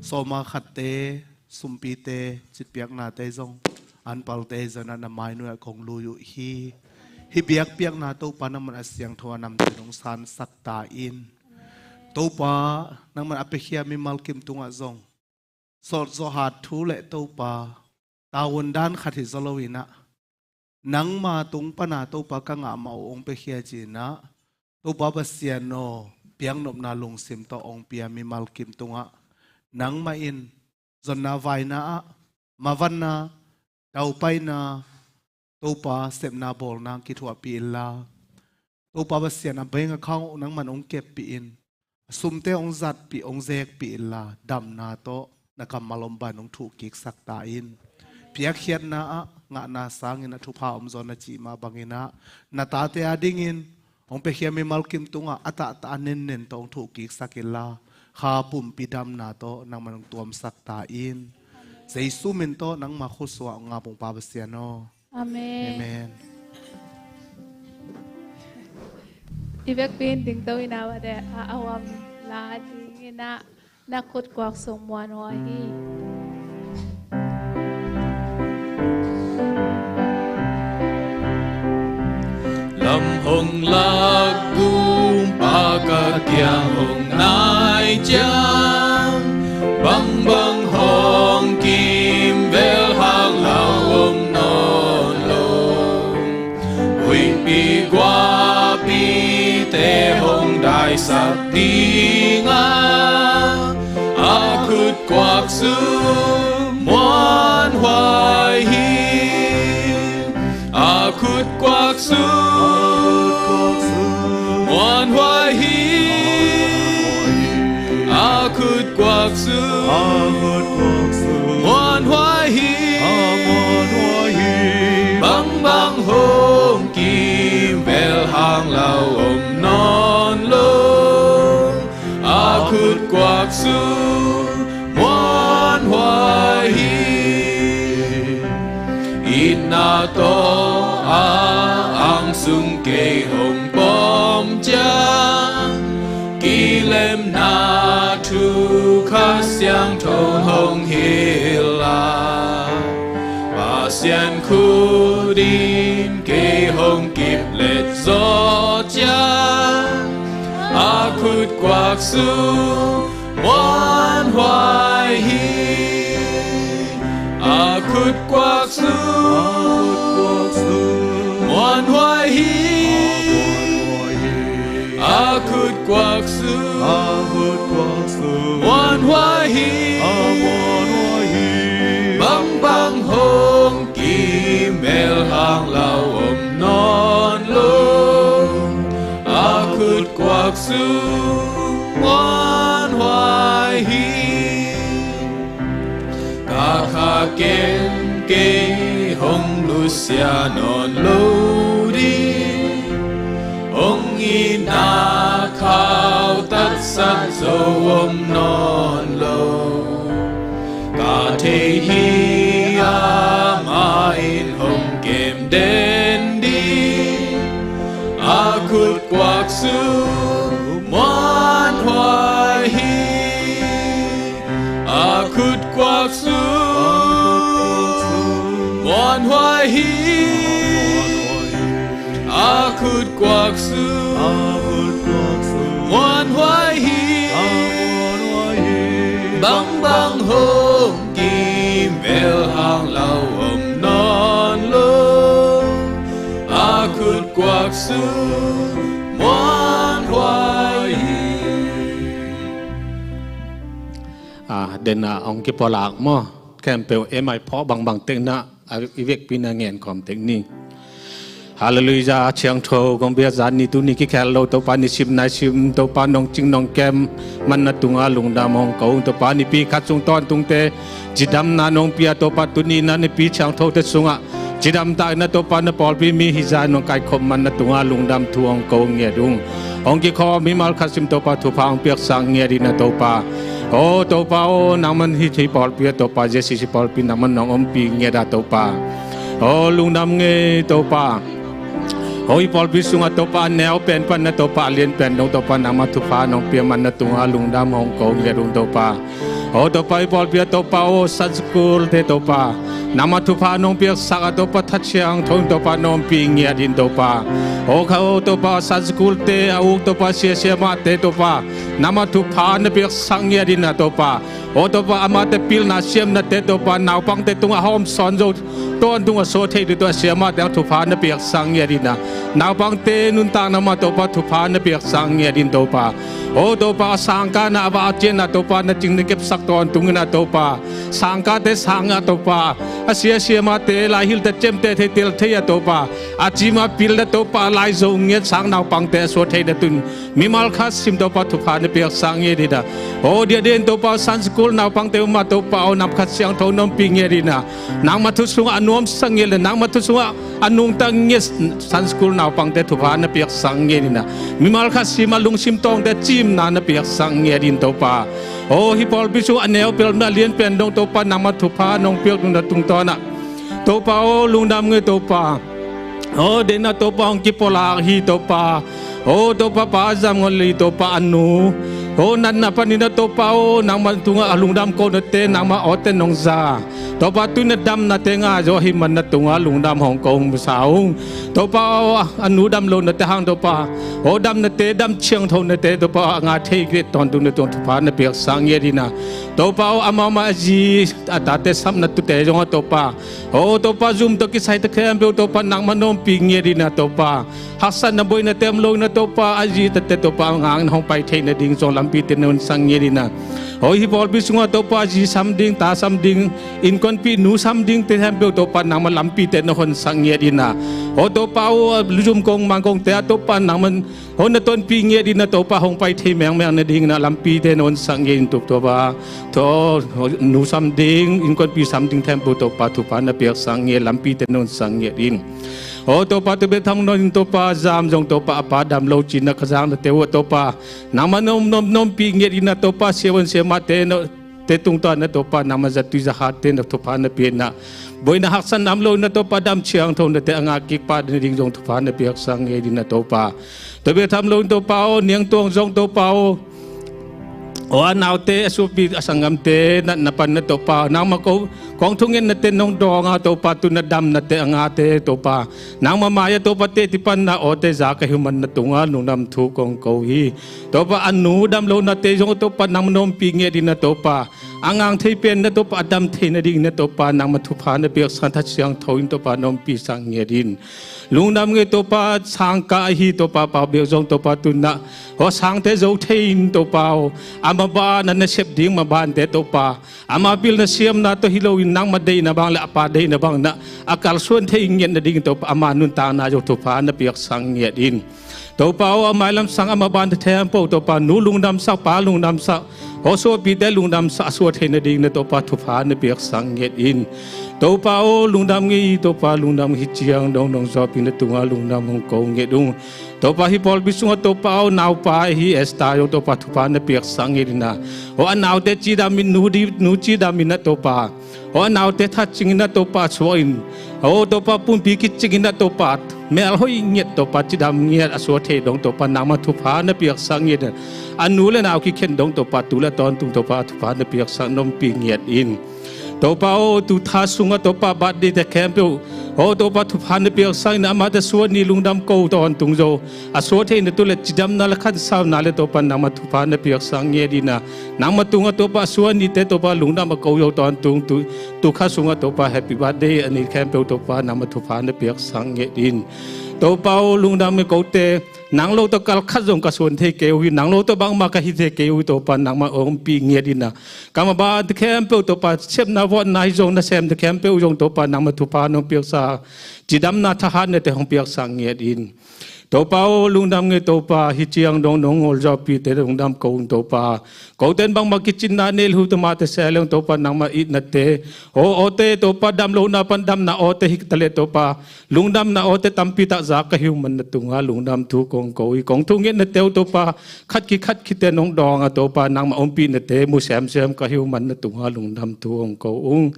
sawma khatte, sumpite, citpiaknate zong, anpalte zong ah na mainuai ah kong lui uh hi. Hih biakpiakna Topa nangman a siangtho a namte nong sansak ta in. Topa, nangman a piakhia mimal kim tungah zong, sawlzawh hat thu leh Topa, tavuan dan khat hi zaw loin ah, nangma tung pana Topa ka ngah mah uh hong piakhia ci-in ah, Topa Pasian aw, piaknopna lungsim tawh hong pia mimal kim tungah, nangmah in zonna vaina ah, mavanna, daupaina, Topa, sepna bawlna kithuahpih inla, Topa Pasian, a bank account uh nangman hong keppih in, a sumte hong zatpih, hong zekpih inla, damna tawh na kammal om bangin hong thuhkiksak ta in. Piakkhiatna ah ngahna sangin a thupha om zaw na cih mah bangin ah, na tate adingin hong piakhia mimal kim tungah a tahtah a nennen tawh hong thuhkiksak inla, kha pumpi damna tawh nangman hong tuamsak ta in. Jesu min tawh nangma khutsung ah hong ap ung, Pa Pasian aw. Amen. Amen. I vekpi in dingto in ah, a huam la dingin ah, na khut kuak sung muanhuai hi. Lam hong lak gumpa ka kiang hong nai ciang, bangbang hong kimvel hang lau om nawn lo. Huihpi guahpite hong daisak ding a, a khut kuak sung muanhuai hi. A khut kuak sung muanhuai hi. A khut kuak sung muanhuai hi. Bangbang hong kimvel hang lau om nawn lo. A khut kuak sung muanhuai hi. Itna tawh a ang sung kei hong pom ciang, kilemna thu Kha Siangtho hong hilh a, Pasian khut in kei hong kiplet zawh ciang, a khut kuak sung muanhuai hi. A khut kuak sung muanhuai hi. A khut kuak sung muanhuai hi. Bangbang hong kimvel hang lau om nawn lo. A khut kuak sung muanhuai hi. Ka kha ken kei hong lusia nawn lo ding, hong itna khauta Muanhuai hi, a khut kuak su. Muanhuai hi, bangbang hong kimvel hang lo om nawn lo. A khut kuak su, muanhuai hi. A, den a hong kipawlak maw? Khempeuh ei mai phawk bangbang tekna, a, i vekpi na ngen khawm tek ni. Halleluiah, siangtho kong biak zan ni tuni kikhel lo Topa, nisim naisim Topa, nong cing nong kem manna tunga lungdam hong ko ung Topa, nipi khat sung tawntungte cidamna nong pia Topa, tuni na nipi siangthote sungah cidamtak in a Topa, na pawlpi mi hi zan nong kaikhop manna tunga lungdam thu hong ko ngiat ung. Hong kikhawm mimal khat sim Topa, thupha hong piaksak ngiat in a Topa. Aw Topa aw, nangman hih, hih pawlpi a Topa, J C C pawlpi nangman nong ompih ngiat a Topa. Aw lungdam ngei Topa. Aw hih pawlpi sungah Topa, a neu pen pan a Topa, a lian pen dong Topa, nangmah thupha nong pia manna tunga lungdam hong ko ngiat ung Topa. Aw Topa, hih pawlpi a Topa aw, Sunday school te Topa, nangmah thupha nong piaksak a Topa, Kha Siangtho in Topa, nong ompih ngiat in Topa. Aw kha aw Topa, Sunday school te a uk Topa, sia siamahte Topa, nangmah thupha na piaksak ngiat in a Topa. Aw Topa, amahte pilna siamnate Topa, naupangte tungah hawm sawn zo, tawntung a suak thei ding Topa, siamahte hang thupha na piaksak ngiat in a, naupangte nuntakna mah Topa, thupha na piaksak ngiat in Topa. Aw Topa, a sangkahna, a vak a ciahna Topa, na cing na kepsak tawntung in a Topa. Sangkahte sang a Topa, a sia siamahte laihilhte ciamteh thei, tel thei a Topa, a cima pilna Topa, lai zo ngiat sang naupangte a suak thei na tun mimal khat sim Topa, thupha na piaksak ngiat in a. Aw diakdiak in Topa, Sunday school naupangte mah Topa aw, nang Kha Siangtho na ompih ngiat in a, nangmah thu sungah a nuamsa ngiat le, nangmah thu sungah a nungta ngiat Sunday school naupangte thupha na piaksak ngiat in a, mimal khat sim a lungsim tawngte cimna na piaksak ngiat in Topa. Aw hih pawlpi sung a neu pen a lian pen dong Topa, nangmah thupha nong piak nungna tungtawn ah Topa aw, lungdam ngei Topa. Aw den a Topa, hong kipawlak hi Topa. Aw Topa, Pa Zam Ngawl Li Topa, a nu, aw natna panin a Topa aw, nangmah tungah a lungdam konate nangmah awte nong za Topa, tun a damnate ngah zaw ahih man na tunga lungdam hong ko masa ung. Topa aw, a nu dam lonate hang Topa, aw damnate, dam siangthonate Topa aw, a ngah thei kei tawntung na tungah thupha na piaksak ngiat in a. Topa aw, amau mah a zi a tate sapna tute zong a Topa, aw Topa, zum tawh kisai ta khempeuh Topa, nangmah na ompih ngiat in a Topa. Haksatna, buaina te om lo in a Topa, a zi tate Topa, a ngah in hong pai theih nading zong lampite na honsak ngiat in a. Aw hih pawlpi sungah Topa, zi sam ding, ta sam ding, innkuanpih nu sam dingte khempeuh Topa, nangmah lampite na honsak ngiat in a. Aw Topa aw, luzum kong mangkongte ah Topa, nangmah aw na tonpih ngiat in a Topa, hong pai thei mengmeng nading in a lampite na honsak ngiat in Topa. Tho, nu sam ding, innkuanpih sam ding khempeuh Topa, thupha na piaksak ngiat, lampite na honsak ngiat in. Aw Topa, tua bek tham lo in Topa, Zam zong Topa, a pa dam lo cih na kha zangnate uh a Topa, nangmah na om, na om, na ompih ngiat in a Topa, siavuan siamahte na, te tungtawn a Topa, nangmah zatui zahatte na thupha na pia in a. Buaina haksatna om lo in a Topa, dam siangthonate a ngah kik pah nading zong thupha na piaksak ngiat in a Topa. Tua bek tham lo in Topa aw, Niangtuang zong Topa aw, aw a naute, a suahpi, a sanggamte natna panin a Topa, nangmah ko, kong thungetnate nong dawng a Topa, tun a damnate a ngahte Topa, nangmah mai a Topa, teci panna awte za ka hi uh man na tunga lungdam thu kong ko hi. Topa, a nu dam lonate zong Topa, nangmah na ompih ngiat in a Topa, a ngah thei pen na Topa, a dam thei nading na Topa, nangmah thupha na piaksak, Kha Siangtho in Topa, na ompihsak ngiat in. Lungdam ngei Topa, sangkah ahi Topa, Pau Biak zong Topa, tun a aw sangte zo thei in Topa aw, a maban a nasep ding mabante Topa, ama pilna siamna tawh hi lo in nangmah deihna bang le a pa deihna bang in a kalsuan thei ngiat nading Topa, ama nuntakna zong thupha na piaksak ngiat in. Topa aw, a mailam sang a mabante khempeuh Topa, nu lungdamsak, pa lungdamsak, aw suahpite lungdamsak, a suah thei nading na Topa, thupha na piaksak ngiat in. Topa aw, lungdam ngei Topa, lungdam hi ciang dong dong zawpi na tunga lungdam hong ko ngiat ung. Topa, hih pawlpi sungah Topa aw, naupa hi Esther zong Topa, thupha na piaksak ngiat in a. Aw a naute cidam in, nu di, nu cidam in a Topa, aw a naute thatcing in a Topa, suak in, aw Topa, pumpi kicing in a Topa, mel hoih ngiat Topa, cidam ngiat, a suah thei dong Topa, nangmah thupha na piaksak ngiat in. A nu le nau kikhen dong Topa, tu le tawntung Topa, thupha na piaksak, na ompih ngiat in. Topa aw, tu tha sungah Topa birthday te khempeuh, aw Topa thupha na piaksak in, amahte suah ni lungdam ko tawntung zo. A suah theihna tu le cidamna le khansauna le Topa nangmah thupha na piaksak ngiat in a, nangmah tungah Topa a suah nite Topa lungdam a ko zo tawntung tu, tu kha sungah Topa happy birthday a nei khempeuh Topa nangmah thupha na piaksak ngiat in. Topa aw, lungdam ngiat kote, nang lo tawh kal khat zong ka suan thei kei uh hi, nang lo tawh bangmah ka hi thei kei uh hi Topa, nangmah ompih ngiat in a, ka mabante khempeuh Topa sepna vawtna hi zong nasemte khempeuh zong Topa nangmah thupha nong piaksa, cidamna thahatnate hong piaksak ngiat in. Topa aw, lungdam ngiat Topa, hi ciang dong nong ngolzawhpihte lungdam ko ung Topa. Kote in bangmah kicinna nei lo uh teh amahte seh leng Topa nangmah itnate, aw awte Topa damlohna pan damna awte hi ta leh Topa, lungdamna awte tampi tak za ka hi uh man na tungah lungdam thu kong ko hi. Kong thungetnate uh Topa khat khi khat khite nong dawng a Topa nangmah ompihnate mu semsem ka hi uh man na tungah lungdam thu kong ko ung.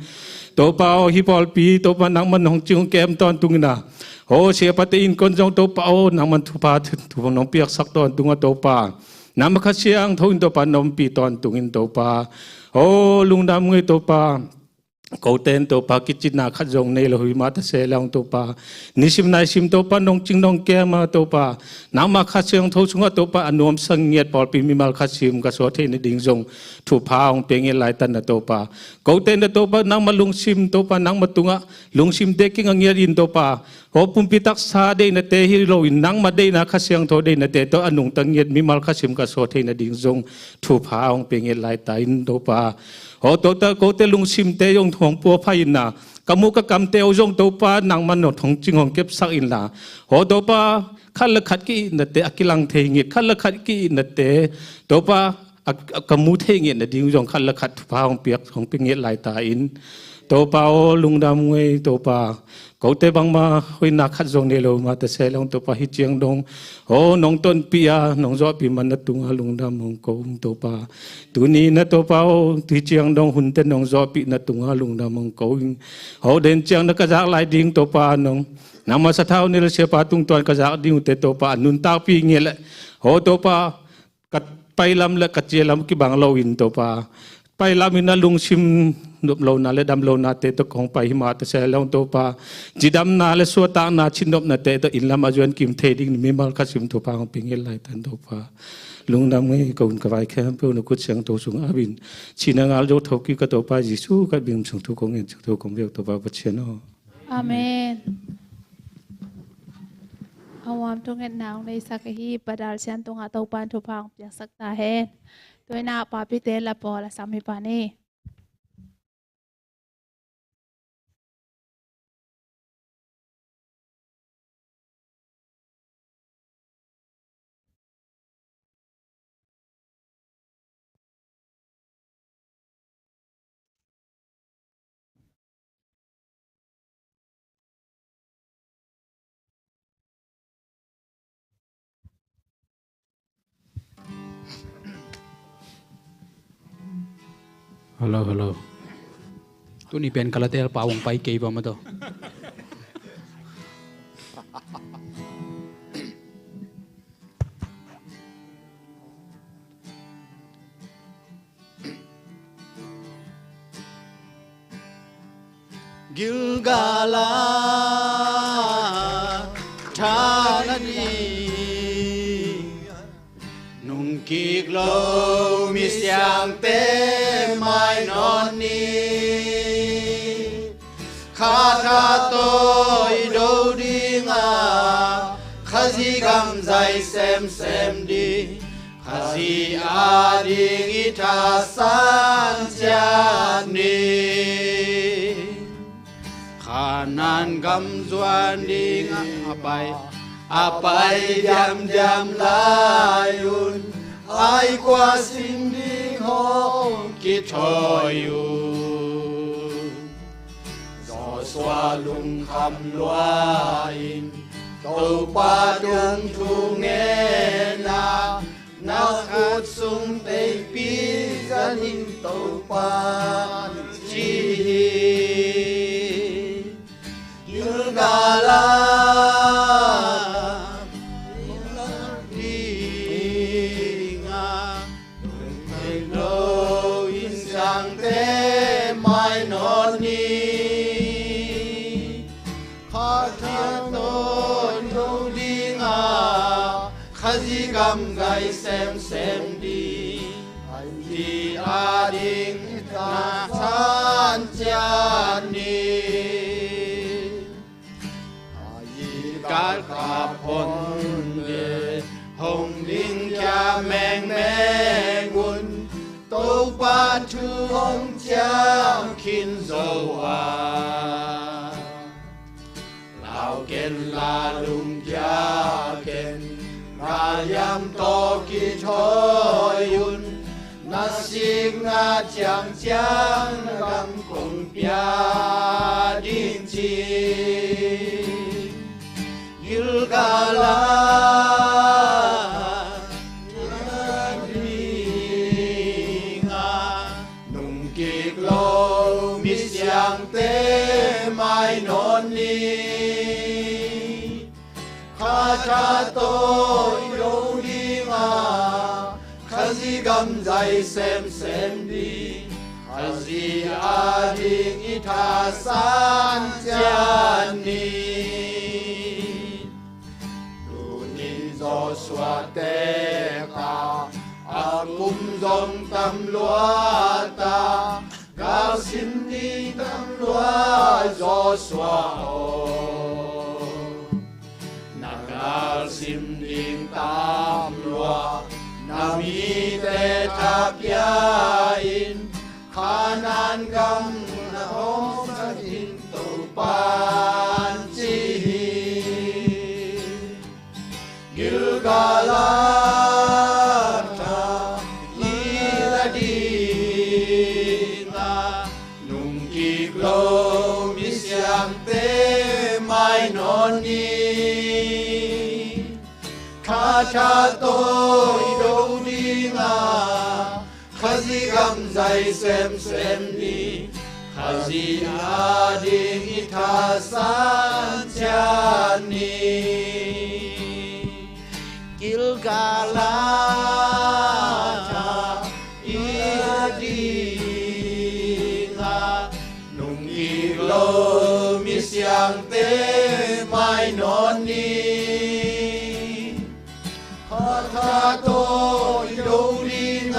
Topa aw, hi pawlpi Topa nangmah nong cing hong kem tawntung in a, aw siapate innkuan zong Topa aw nangmah thupha thu nong piaksak tawntung a Topa, nangmah Kha Siangtho in Topa na ompih tawntung in Topa, aw lungdam ngiat Topa. Kote in Topa kicinna khat zong nei lo uh hi, amahte seh leng Topa nisim naisim Topa nong cing nong kem a Topa, nangmah Kha Siangtho sungah Topa a nuamsa ngiat pawlpi mimal khat sim ka suah theihna ding zong thupha hong pia ngiat laitan a Topa. Kote in Topa nangmah lungsim Topa nangmah tungah lungsim deih kinga ngiat in Topa, aw pumpi taksa deihnate hi loin nangmah deihna Kha Siangtho deihnate tawh a nungta ngiat mimal khat sim ka suah theihna ding zong thupha hong pia ngiat laitan Topa. Aw Topa, kote lungsimte zong hong puapha in a, ka mu ka kamte uh zong Topa nangmah nong thong cing hong kepsak in la, aw Topa khat le khat ki-itnate a kilang thei ngiat, khat le khat ki-itnate Topa a, a ka mu thei ngiat nading zong khat le khat thupha hong piak hong pia ngiat laitan Topa aw, lungdam ngiat Topa. Kote bangmah hoihna khat zong nei lo uh amahte seh leng Topa hi ciang dong, aw nong tonpih a nong zawhpih man na tungah lungdam hong ko ung Topa. Tuni na Topa aw, hi ciang dong hunte nong zawhpih na tungah lungdam hong ko ung. Aw den ciang na ka zak lai ding Topa nong, nangmah sathau nel siapa tungtawn ka zak ding uh teh Topa a nuntakpih ngiat le, aw Topa ka pailam le ka cialam kibang loin Topa, pailam in a lungsim noplohna le damlohnate tawh kong pai hi amahte seh leng Topa, cidamna le suahtakna cinnopnate tawh innlam a zuan kim thei ding mimal khat sim thupha hong pia ngiat laitan Topa. Lungdam ngiat ko ung, ka vai khempeuh na khut siangtho sungah ap in, cina ngal zo thokik ka Topa Jesu ka min sung thu kong ngen, thu kong piak Topa Pasian aw. Amen. A huam thungetna hong neisak ahi Pa Dal Sian tungah Topa'n thupha hong piaksak ta hen. Tua in a papite la pawl a sam hi pah ni. Hello, hello. Tuni pen ka la tel pah hong pai kei va ma to. Gilgal ah tha na ding, nungkik lo misiangte mai nawn ni. Kha tha tawh i do ding a, Khazih gam zai semsem ding, Khazih ading i thasan ciat ni. Kanaan gam zuan ding a pai, a pai diamdiam lai un, a i kua sin ding hong kithawi un. Joshua lungkham lua in Topa tung thu ngen a, na khut sung teipi zanin Topa ci hi. Gilgal ah ding a, nungkik lo misiangte mai nawn a ding na san ciat ni. Ahi kal ka phon le hong ding kia mengmeng un, Topa thu hong ciam khin zo a, lau ken la lungkia ken, ngaliam tawh kithawi un, na sikna ciangciang na gam kong pia ding ci. Gilgal ah na ding a nungkik lo misiangte mai nawn ni. Kha tha tawh i do ding a, Khazih gam zai semsem ding, Khazih a ding i thasan ciat ni. Tunin Joshua tek a, a kum zong tam lua ta, gal sim ding tam lua Joshua aw. Na gal sim ding tam lua, na mite thapia in, Kanaan gam na hawmsak in Topan ci hi. Gilgal ah tha i la ding a, nungkik lo misiangte mai nawn ni. Kha tha tawh i do ding a, Khazih gam zai semsem ni, Khazih a ding i thasan ciat ni. Gilgal ah tha i la ding a, nungkik lo misiangte mai nawn ni. Kha tha tawh i do ding a,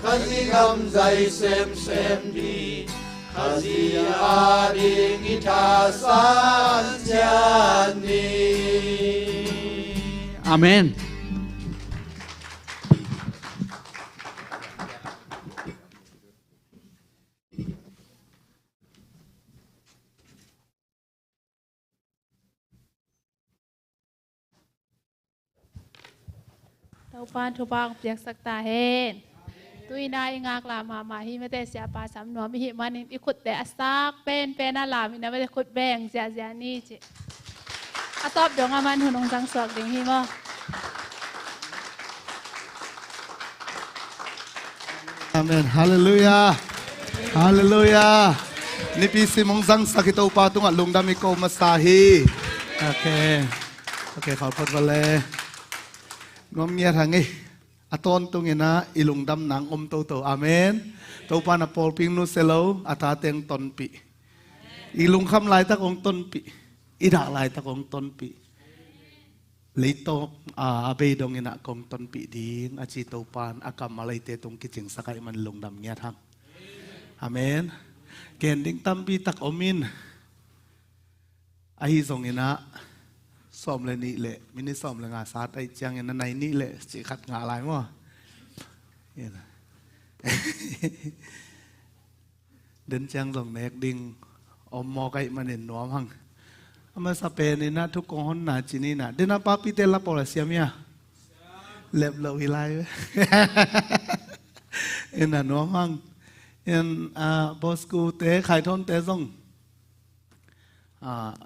Khazih gam zai semsem ni, Khazih a ding i thasan ciat ni. Amen. Topa thupha hong piaksak ta hen. Tu-in ah i ngaklah mahmah hi mate, siapa sam nuam i hih manin i khutte a sak penpen a lam in a mate khut beng ziahziah ni ci. A tawp dong a man hun hong zangsuak ding hi maw? Amen. Halleluiah. Halleluiah. Nipi sim hong zangsak i Topa tungah lungdam i ko masa hi. Ok. Ok, khawl phot vale. Nuam ngiat hang ei. A tawntung in ah i lungdam nang om toto. Amen. Topa na pawlpi hong nusia lo, a tate hong tonpih. I lungkham laitak hong tonpih. I dah laitak hong tonpih. Leitawk a, a bei dong in ah kong tonpih ding a ci Topan a kammal eite tung kicingsak ahih man lungdam ngiat hang. Amen. Gen ding tampi tak om in. Ahi zongin ah sawm le nih le minit sawm le nga sat ahih ciangin a nai nih le cih khat ngah lai maw? Den ciang zong nek ding om mawk ahih manin nuam hang. A masa pen in ah thu kong honna ci ni in ah, den a papite la pawl a siam hia? Lep lo hi lai ve. In ah nuam hang. In ah, Bosku te, Khaithawn te zong ah,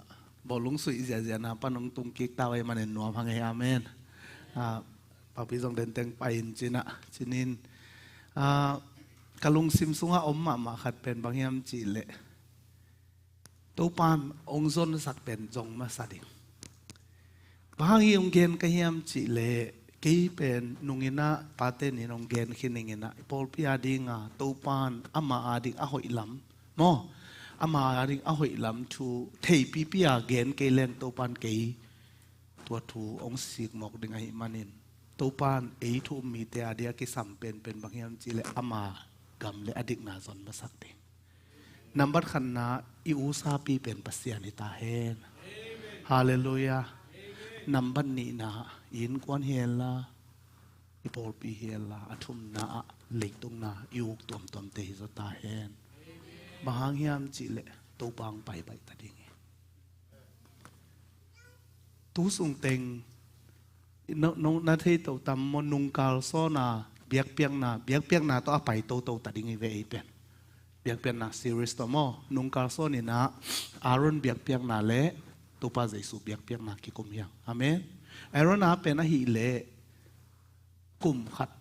bawlung suih ziahziah na pan hong tung kik ta uh ahih manin nuam hang e. Amen. Ah, papi zong den teng pai in ci in ah, ci ni in, ah, ka lungsim sungah om mahmah khat pen bang hiam cih leh Topan hong zonsak pen zong masa ding. Bang hang hih hong gen ka hiam cih leh, kei pen nung in ah tate nih in hong gen khin ning in ah, i pawlpi a ding a Topan ama a ding a hoih lam maw, ama a ding a hoih lam thu theipipi a gen kei leng Topan kei tua thu hong sik mawk ding ahih manin, Topan ei thu um mite a dia kisam penpen bang hiam cihleh ama gam le a dikna zon masak ding. Nambat khatna, i usapi pen Pasian hi ta hen. Halleluiah. Nambat nihna, i innkuan hi henla, i pawlpi hi henla, a thumna ah leitungna i uk tuamtuamte hi zaw ta hen. Bang hang hiam cihleh Topa hong paibaih ta ding hi. Tu sungteng no, no, na thei to tam maw, nungkal sawna biakpiakna, biakpiakna tawh a pai toto ta ding hi ve ei pen. Biakpiakna series tawh maw, nungkal sawn inah Aaron biakpiakna le Topa Jesu biakpiakna kikum hiang. Amen. Aaron a pen ahih leh kum khat,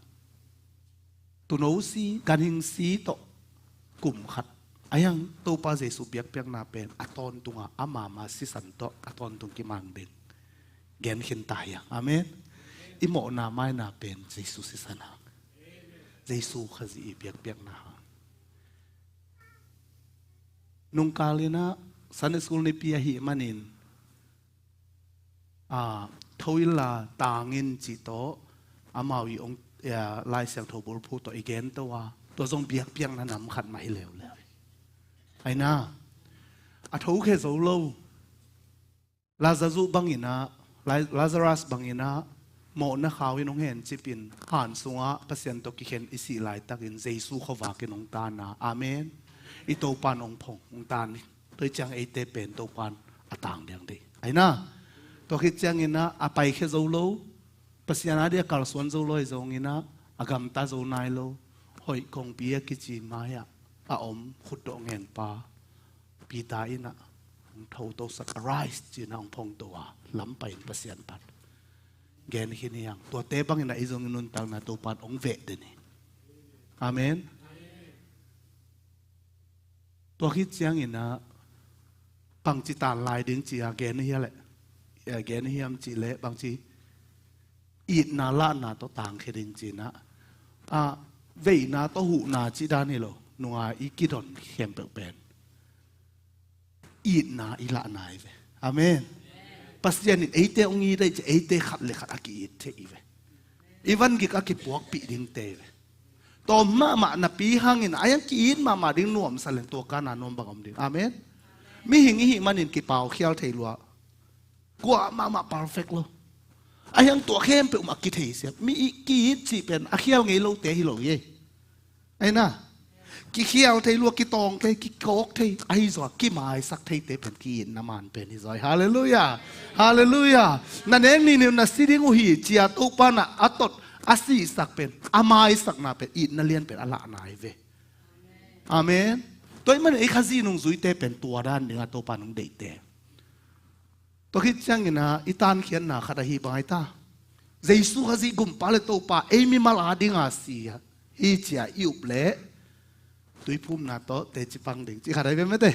tuuno si, ganhing si tawh kum khat. A hiang Topa Jesu biakpiakna pen a tawntunga amama sisan tawh a tawntung kimang ding gen khin ta hiang. Amen. I mawhna maina pen Jesu sisan hang, Jesu Khazih i biakpiakna hang. Nungkal inah Sunday school nipi ahih manin, a, tho inla tangin cih tawh amau i ong, a, Lai Siangtho bulphuh tawh i gen to a, tua zong biakpiakna nam khat mah hi leuleu. Aina, a thokhia zo lo Lazarus banginah, Lai-, Lazarus banginah mawhna khau in hong hencipin han sungah Pasian tawh kikhen i sih laitakin Jesu khuavakin hong tana. Amen. I Topan hong phong, hong tan. Tua hi ciang eite pen Topan a tang diang dei. Aina, tua khit cianginah a paikhia zo lo, Pasian a dia kalsuan zo lo hi zonginah a gamta zo nai lo, hoih kongpi a kici mai-ah a om khutdawh ngenpa Peter inah hong thotosak, "Arise," cinah hong phongto a lam pai-in Pasian pan gen khin hiang. Tuate banginah i zong i nuntakna Topan hong veh den hi. Amen. Tua khit cianginah bangci tan lai ding ci-a gen ahi a leh, gen ahi hiam cihleh bangci itna lahna tawh tangkhia ding cinah, a, veina tawh huhna cih dan hi lo. Nunga i kidon khempeuh pen itna i lahna hi ve. Amen. Pasian in eite hong it ahi ciah eite khat le khat a ki-it thei hi ve. I van gik a kipuakpih dingte hi ve. Tawm mahmah napi hangin a hiang ki-it mahmah ding nuamsa leng tua kana nuam bang om ding. Amen. Mihing i hih manin kipaukhial thei lua. Kuamah mah perfect lo. A hiang tua khempeuh mah kithei siam. Mi i ki-it cih pen a khial ngei lote hi lo hi. Aina, kikhial thei lua, kitawng thei, kikawk thei, ahi zaw a kimaisak theite pen ki-itna man pen hi zaw hi. Halleluiah. Halleluiah. Na nek niniu na si ding uh hi cia Topa na a tot a sihsak pen, a maisakna pen, itna lian pen a lahna hi ve. Amen. Tua ahih manin ei Khazih nungzuite pen tua dan dinga Topa nung deihte. Tua khit cianginah i tankhiatna khat ahi bang ahi ta. Jesu Khazih gumpa le Topa ei mimal a dinga si hi cia i up leh tuiphumna tawh teci pang ding cih khat ahi ve mete.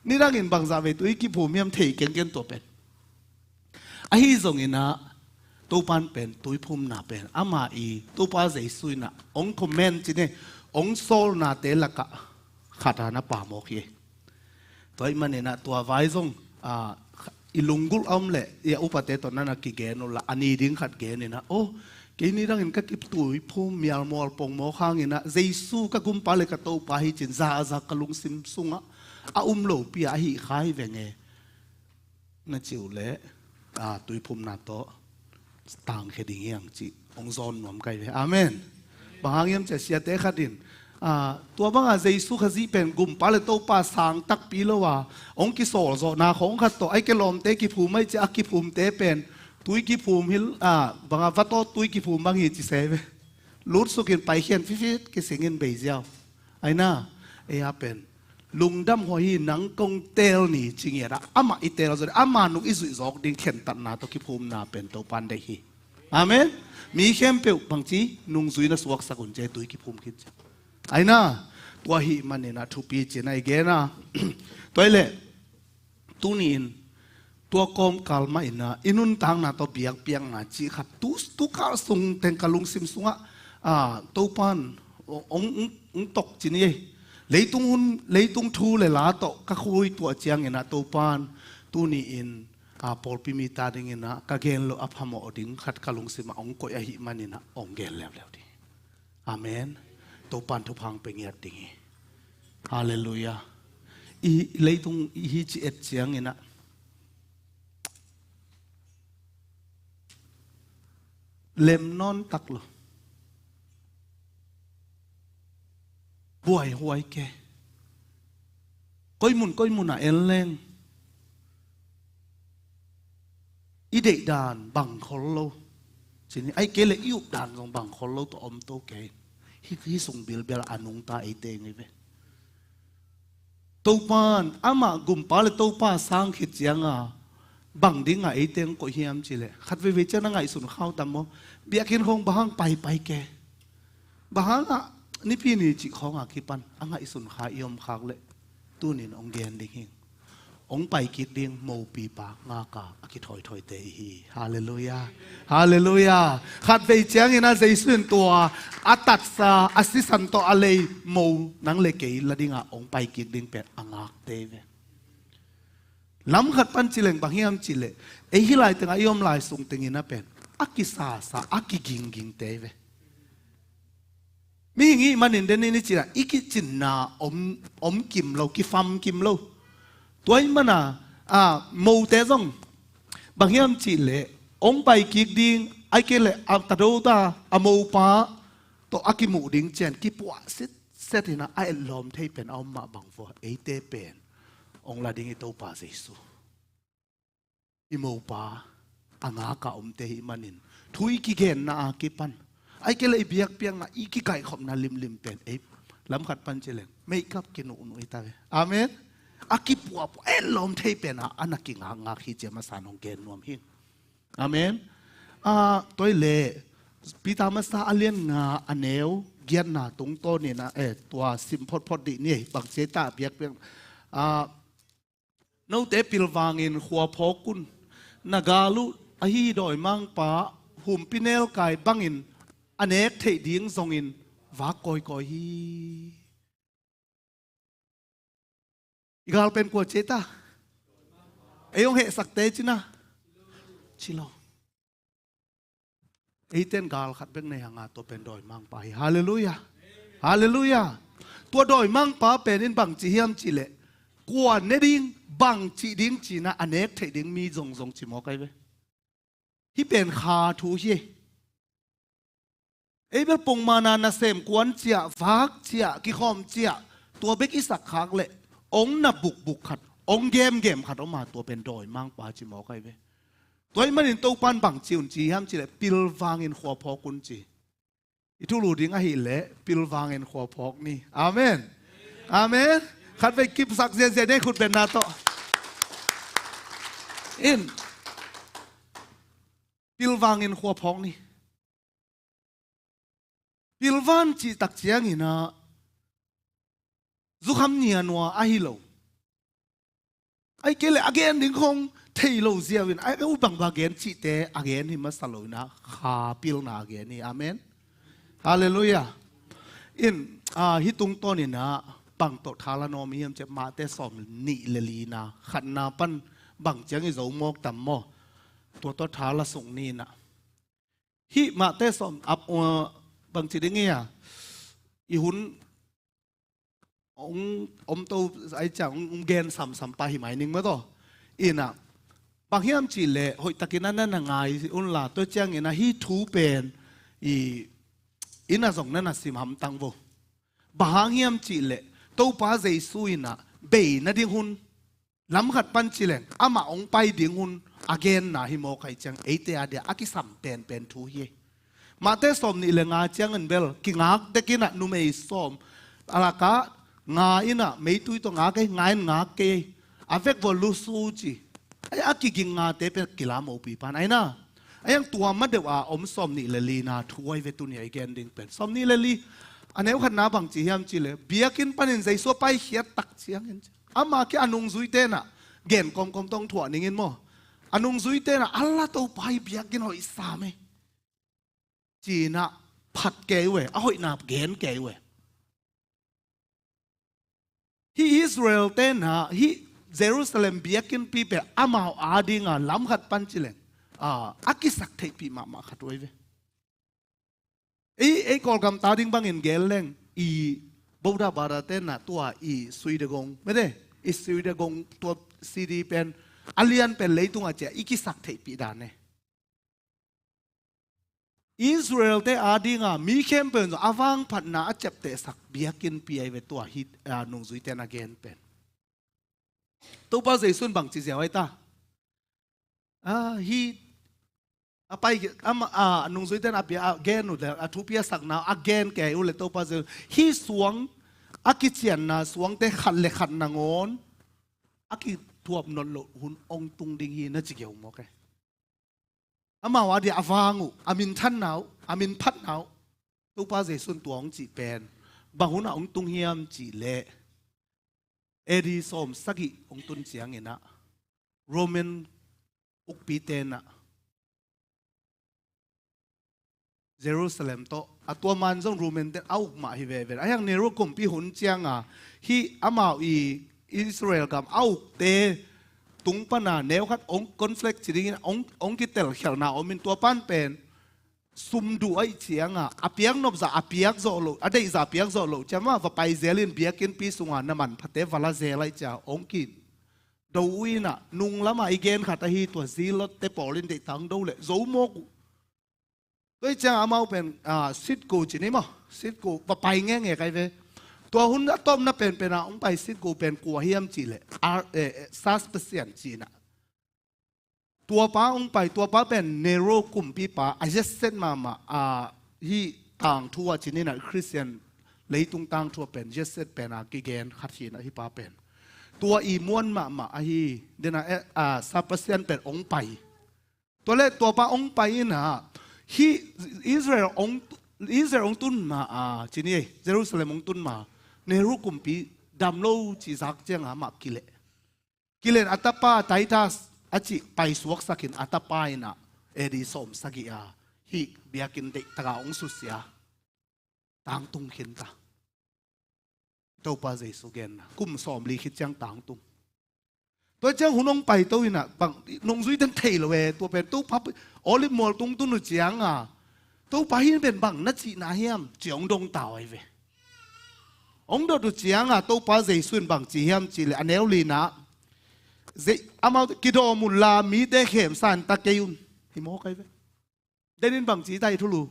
Nidangin bangzah vei tui kiphum hiam thei kenken tua pen. Ahi zonginah Topan pen tuiphumna pen ama i Topa Jesu inah hong comment cine, hong sawlnate lakah khat a na pamawk hi. Tua ahih maninah tua vai zong, a, i lunggulh a om leh i a upate tawh nana kigen uh la, a ni ding khat geninah, "Oh, kei nidangin ka kituiphum mialmual pongmawk hanginah Jesu ka gumpa le ka Topa hi cin zaza ka lungsim sungah a um lopi a ahi kha hi venge," na cih uh leh, a, tuiphumna tawh tangkhia ding hiang cih hong zawn nuam kai ve. Amen. Bang hang hiam cia siate khat in, a, tua banga Jesu Khazih pen gumpa le Topa sang takpi lo a hong kisawlzawhna khawng khat tawh ai ke lawmte kiphum ai cia a kiphumte pen tui kiphum hi, a, banga vatawt tui kiphum bang hi ci se ve. Lutsukin paikhian fifit kisingin beiziau. Aina, ei a pen lungdam huai hi, nang kong teel ni ci ngiat a amah i teel zaw ding, ama nung i zuih zawk ding khentatna tawh kiphumna pen Topan deih hi. Amen. Mi khempeuh bangci nungzui na suaksak un ci a tui kiphum khin ci. Aina, tua ahih maninah thupi cina i gena. Tua ahih leh tuni-in tua kawmkal mah inah i nuntakna tawh biakpiakna cih khat tu, tukal sungteng ka lungsim sungah, a, Topan hong, hong, hong tok cin hi. Leitung hun, leitung thu le la tawh ka khuituah cianginah Topan tuni-in a pawlpi mi ta dingin ah ka gen loh a phamawh ding khat ka lungsim ah hong koih ahih manin ah hong gen leuleu ding. Amen. Topa'n thupha hong pia ngiat ding hi. Halleluiah. I leitung i hi ci et ciangin ah lem nawn tak lo. Buaihuai ke. Koi mun koi mun ah en leng i deih dan bang khol lo. Cih ni, ahih kei leh i up dan zong bang khol lo tawh om to kei. Hih, hih sung bilbel a nungta eite ngei ve. Topa'n amah gumpa le Topa sang khit ciang a bang ding a eite hong koih hiam cih leh, khat veivei ciang na ngaihsun kha uh tam maw? Biakinn khawng bang hang paipai ke? Bang hang ah Nipi ni cih khawng a kipan a ngaihsun kha i om khak leh, tuni-in hong gen ding hi. Hong pai kik ding mopipa ngak a a kithoithoite i hi. Halleluiah. Halleluiah. Khat vei ciangin ah Jesu in tua a tatsa, a sisan tawh a lei mo nang le kei la ding a hong pai kik ding pen a ngakte ve. Lam khat pan ci leng bang hiam cih leh, ei hih lai teng a i om lai sung tengin ah pen a kisasa, a kiginggingte ve. Mihing i hih manin den in i cih a, i kicinna om, om kim lo, kifam kim lo. Tua ahih manin ah, a, mote zong bang hiam cih leh, hong pai kik ding, ahih kei leh a tado ta, a mopa tawh a kimuh ding ciang kipuah sitset in ah a etlawm thei pen a om mah bang vua, eite pen hong la ding i Topa Jesu. I mopa a ngak a omte i hih manin thu i kigenna a kipan, ahih kei leh i biakpiakna, i kikaikhopna limlim pen ei lam khat pan ci leng meikap kinuhnuh i ta ve. Amen. A kipuahpuah, etlawm thei pen a, a na kingakngak hi ci a masa-in hong gen nuam hi. Amen. A, tua ahih leh Peter masa a lian nga a neu giatna tungtawnin ah, eh, tua sim photphot dih ni. Bang ci ei ta, biakpiak, a, note pilvangin khua phawk un. Na gal uh ahi dawimangpa humpinelkai bangin a nek theih ding zongin vak kawikawi hi. I gal pen kua ci ei ta? Ei hong hehsakte ci na? Ci lo. Eite'n gal khat bek nei hang a, tua pen dawimangpa hi. Halleluiah. Halleluiah. Tua dawimangpa pen in bang ci hiam cih leh, kua ne ding, bang cih ding ci-in ah a nek theih ding mi zongzong ci mawk ahi ve. Hih pen kha thu hi. Ei bel pongmana nasem kuan ciah, vak ciah, kikhawm ciah, tua bek i sak khak leh hong na bukbuk khat, hong gemgem khat om a, tua pen dawimangpa ci mawk ahi ve. Tua ahih manin Topa'n bang ci un ci hiam cih leh, pilvangin khua phawk un ci. I thulu ding ahih leh pilvangin khua phawk ni. Amen. Amen. Khat vei kipsak ziahziah ni, khut bengna tawh. In, pilvangin khua phawk ni. Pilvan cih tak ciangin ah zukham nianua ahi lo. Ahih kei leh a gen ding khawng thei lo ziau in, a, a, uh, bangbang gen cihte a gen hi masa lo in ah, kha pilna a gen hi. Amen. Halleluiah. In, a, hih tungtawnin ah bang tawh tha la nuam i hiam cih leh, Mate sawmnih le lina khatna pan bang ciang i zo mawk tam maw? Tua tawh tha la suk ni in ah. Hih Mate sawm, ap, uh, bang ci ding hi a, i hun hong om to, ahih ciang hong, hong gen samsam pah hi mai ning maw taw. In ah, bang hiam cih leh hoihtakin ah na na ngai un la, tua ciangin ah hih thu pen i, i na zong na na sim hamtang vo. Bang hang hiam cih leh Topa Jesu in ah bei nading hun, lam khat pan ci leng amah hong pai ding hun a genna hi mawk ahih ciang, eite a dia a kisam penpen thu hi. Mate sawmnih le nga ciangin bel kingak dek in ah, numei sawm a lak ah nga in ah meitui tawh ngak ei, nga in ngak kei ei. A vek vua lusu ci. Ei, a kiging ngate pen kila mopipa in, ei na. Ei, ang tua ma deuh a om sawmnih le lina thu ahi ve tuni a i gen ding pen. Sawmnih le li, a neu khatna bang ci hiam cih leh, biakinn panin Jesu a paikhiat tak ciangin, ama kiang a nungzuite in ah, gen kawmkawm tawh thuah ning in maw, a nungzuite in ah, a la, Topa, hih biakinn hoih sam ei, ci-in ah phat kei uh e, a hoihna gen kei uh e. Hih Israel-te in ah, hih Jerusalem biakinnpi pen amau adinga lamkhat pan ci leng, a, a kisak theihpih mahmah khat uh ahi ve. Ei, ei Kawlgam ta ding bangin gen leng, i Buddha bara te na tua i Sui Dagon, mede, i Sui Dagon tua city pen a lian pen leitungah cia i kisak theihpih dan e. Israel te adinga mi khempeuh in zong a vangphatna a ciaptehsak biakinnpi ahi ve tua hi, a, nungzuite na gen pen. Topa Jesu in bangci ziau ahi ta. A, hi a pai, a, a, nungzuite na a bia a gen uh le a thupi a sakna a gen kei uh le Topa Jesu hi suang a kicianna suangte khat le khat nangawn a kithuap nawn loh hun ong tung ding hi na ci geu mawk e. Amau adia a vang uh, a minthanna uh, a minphatna uh, Topa Jesu in tua hong cih pen bang hunah hong tung hiam cih leh A D sawm sagih hong tun cianginah Roman ukpite nah Jerusalem tawh a tua man zong Roman te a uk mah hi veve. A hiang Nero kumpi hun cianga hih amau i Israel gam a ukte tung pana neukhat ong conflict ci dingin ong, ong kitelkhialhna omin tua pan pen sum duh aih cianga a piak nopza a piak zawh loh, a deihza a piak zawh loh ciama va pai zelin biakinnpi sunga na manphate va la zel aih cia ong kin do uh inah nung lama i gen khat ahi tua Zilotte pawlin deihta hong do leh zo mawk uh. Tua ih cianga amau pen, ah, sitko ci ni maw? Sitko va pai ngenge kai ve. Tua hun a tawpna penpena hong pai sitko pen kua hiam cih leh, ah, eh, eh, Sas Pasian cihna. Tuapa hong pai, tuapa pen Nero kumpipa a ziatset mahmah, ah, hih tangthu a ci nina Khristian leitung tangthu a pen ziatset pena kigen khat hina hih pa pen. Tua i muan mahmah ahi dena, eh, ah, Sas Pasian pen hong pai. Tua le tuapa hong pai inah hih Israel hong, Israel hong tun ma a ci ni, Jerusalem hong tun ma Nero kumpi dam lo ci zak cianga mah kileh. Kileh a tapa Titus a cih pai suaksakin a tapa inah A D sawm sagih a hih biakinn deihtaka hong susia. Tangtung khinta. Topa Jesu genna kum sawmli khit ciang tangtung. Tua ciang hun hong paito inah bang nungzuiten thei lo e tua pen Topa Olive mual tungtun uh cianga Topa hih pen bang na cihna hiam ci hong dongtau ahi ve. Hong dot uh cianga Topa Jesu in bang ci hiam cih leh a neu linah amau kidawm unla mite khemsa in ta kei un. Hi mawk ahi ve. Denin bang ci ta hi thulu.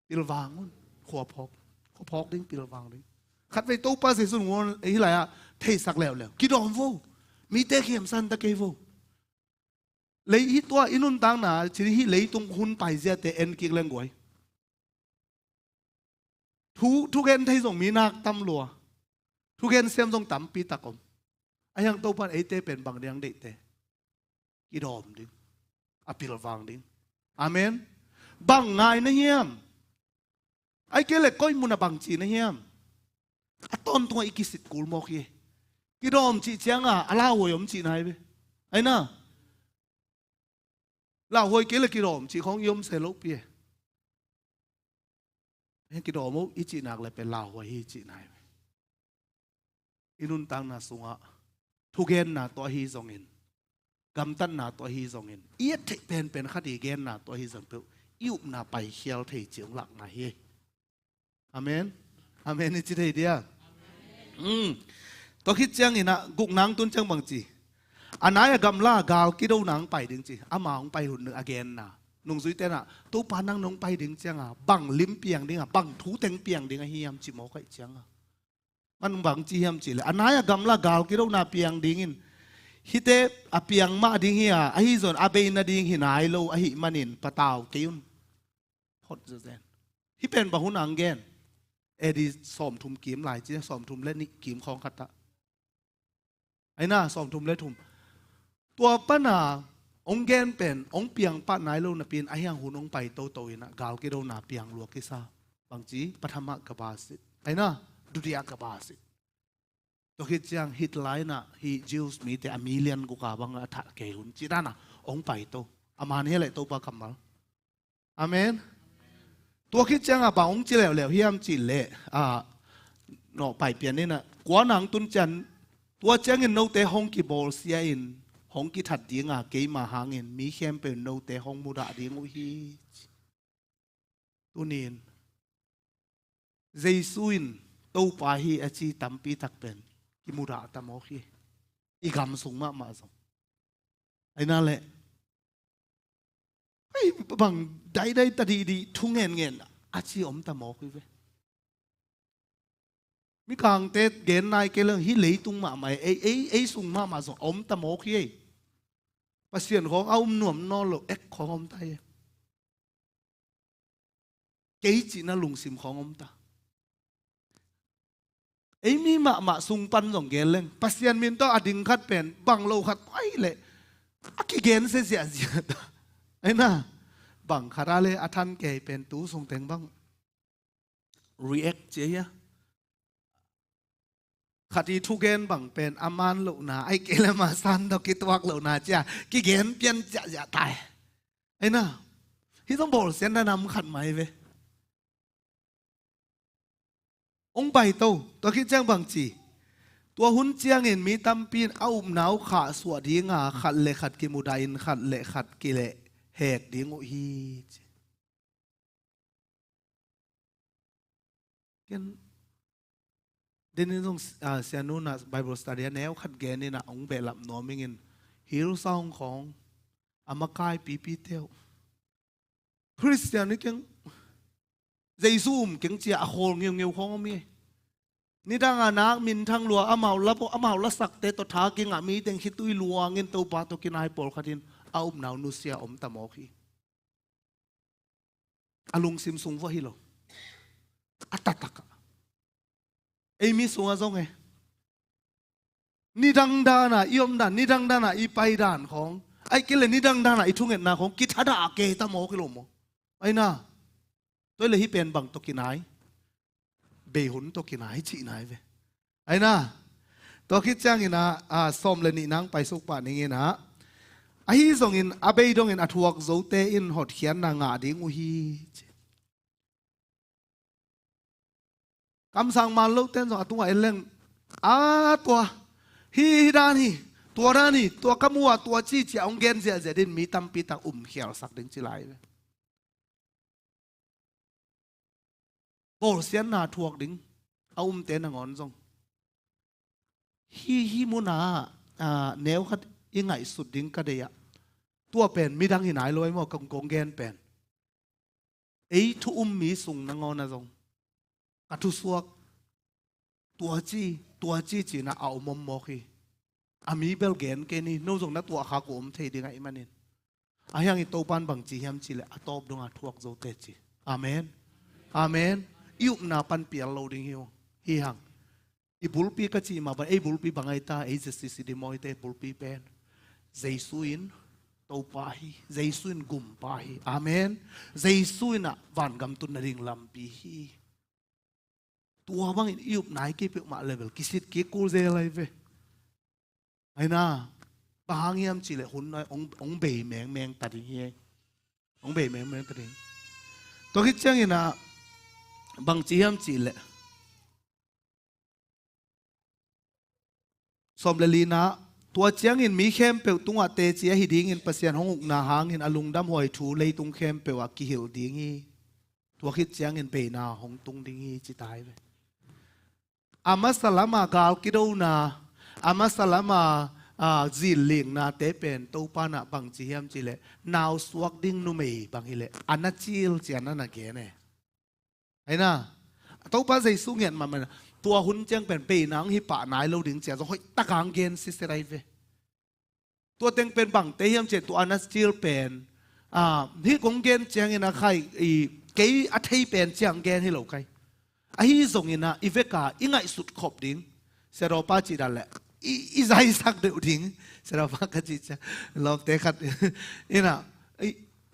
Pilvang un. Khuaphawk. Khuaphawk ding pilvang ding. Khatvei Topa Jesu in ngun hi lai-ah theisak leuleu. Kidawm vo. Mite khemsa in ta kei vo. Lei hi tua i nuntakna cini hih leitung hun paiziate en kik leng guai. Thu, thugen thei zong mi nak tam lua. Thugen siam zong tampi tak om. A hiang Topan eite pen bang diang deihte. Kidawm ding. A pilvang ding. Amen. Bang ngai na hiam? Ai kei le koi muna bang ci na hiam? A tawntungah i kisit kul mawk hi. Kidawm cih cianga a lauhuai om cihna hi ve. Aina. Lauhuai kei le kidawm cih khawng i om se lopi e. Kidawm uh i cihnak le pen lauhuai hi cihna hi ve. I nuntakna sungah thugenna tawh ahi zongin gamtatna tawh ahi zongin i et theih penpen khat i genna tawh ahi zong peuh i upna paikhial thei cih hong lakna hi. Amen. Amen i ci thei dia. Tua khit cianginah gukna hong tun ciang bang ci. A nai a gamla gal kidona hong pai ding ci. Ama hong pai hun a genna nungzui tenah Topa nang nong pai ding cianga bang lim piang dinga bang thu teng piang ding ahi hiam ci mawk aih cianga. Man bang ci hiam cih leh a nai a gamla gal kidona piang dingin hihte a piang mah ding hi a ahi zon a bei nading hi nai lo ahih manin patau kei un. Hot zazen. Hih pen bang hun ang gen. A D sawmthum kim lai ci sawmthum le nih kim khawng khatah. Aina sawmthum le thum. Tua pana hong gen pen hong piang pah nai lo napi-in a hiang hun hong pai toto inah gal kidona piang lua kisa. Bangci pathama ka basit. Aina dudia ka basit. Tua khit ciang Hitler inah hih Jews mite a million guka bang a thah kei hun ci dana hong paito. A man hi leh Topa kammal. Amen. Tua khit cianga bang hong ci leuleu hiam cih leh a nawh paipian inah kua nang tun cian Tua ciangin note hong kibawlsia in hong kithat dinga keima hangin mi khempeuh in note hong mudah ding uh hi. Tunin Jesu in Topa hi a ci tampi tak pen kimudah ta mawk hi. I gam sung mahmah zong. Aina le hei bang daidai ta dihdih thu ngenngen a ci om ta mawk hi ve. Mikangte gen nai kei leng hi leitung mahmah ei, ei, ei sung mahmah zong a om ta mawk hi ei. Pasian khawng a um nuam nawn lo ek khawng om ta hi ei. Kei cihna lungsim khawng om ta. Ei mi mahmah sung pan zong gen leng Pasian min tawh a ding khat pen bang lo khat ahi leh a kigen se ziahziah ta. Aina bang khat a le a than kei pen tu sung teng bang react cia hia. Khat i thugen bang pen a man lohna ai kei le ma san dawh kituak lohna cia kigen pian ziahziah tai. Aina hi zong bawlsiatna nam khat mai ve. Ong pai to, tua khit ciang bang ci. Tua hun ciangin mi tampi in a upna uh khahsuah dinga khat le khat kimudah in khat le khat kilehhek ding uh hi ci. Ken denin zong ah, sianu na Bible study a neu khat genin ah ong behlap nuam ingin Hillsong khawng a makai pipi teuh Khristian i keng Jesu um keng cia a khawl ngeungeu khawng om hi. Nidang a nak minthang lua amau la pawh amau la sakte tawh tha kingah mi teng khitui luangin Topa tawh kinai pawlkhatin a upna uh nusia om ta mawk hi. A lungsim sung vua hi lo. A taktak ah ei mi sungah zong e nidang dana i omdan nidang dana i paidan khawng ai kei le nidang dana i thungetna khawng kithadah a kei ta mawk hi lo maw? Aina tua le hi pen bang tawh kinai beihun tawh kinai cih nai ve. Aina tua khit ciangin ah sawm le nih nang paisuk pah ningin ah ahi zongin a bei dongin a thuak zote in hotkhiatna ngah ding uh hi ci. Kamsang man lote in zong a tungah en leng a tua hi hi dan hi tua dan hi tua ka mu ah tua ci cia hong gen ziahziah din mi tampi tak um khialsak ding ci lai ve. Bawlsiatna thuak ding a umte nangawn zong hi hi munah ah, neu khat i ngaihsut ding ka deih ah tua pen midang hi nai lo ei maw kong kong gen pen ei thu um mi sung nangawn ah zong ka thusuak tua ci tua ci cinah a om om mawk hi. A mi bel gen kei ni no zong na tuah khak uh om thei ding ahih manin a hiangin Topan bang ci hiam cihleh a tawp dongah thuak zote ci. Amen. Amen. I upna pan pial lo ding hi uh hi hang. I bulpi ka cih mah bang ei bulpi bang ai ta ei Z C C D mawite bulpi pen Jesu in Topa hi. Jesu in gumpa hi. Amen. Jesu in ah vangam tun nading lampi hi. Tua bangin i upna i kei peuhmah level kisit kik kul zel ai ve. Aina bang hang hiam cihleh hun ong bei mengmeng ta ding hi. Ong bei mengmeng ta ding. Tua khit ciangin ah bang ci hiam cihleh sawm le lina tua ciangin mi khempeuh tungah teci ahi dingin Pasian hong ukna hangin a lungdamhuai thu leitung khempeuh ah kihilh ding hi. Tua khit ciangin beina hong tung ding hi ci ta hi ve. A masa lama gal kidona a masa lama ah, zillingnate pen Topa nah bang ci hiam cihleh nausuak ding numei bang hileh a na cil cian a na gen e. Aina Topa Jesu ngiat mahmah tua hun ciang pen beina hong hi pah nai lo ding cia zong hoih taka hong gen sisir ai ve. Tua teng pen bangte hiam ciah tua a na cil pen ah, hih kong gen ciangin a khai kei a thei pen ciang gen hi lo kai. Ahi zongin ah i veka i ngaihsut khop ding siadawpa cih dan leh i, i zaisak deuh ding siadawpa ka cih ciang lawmte khat inah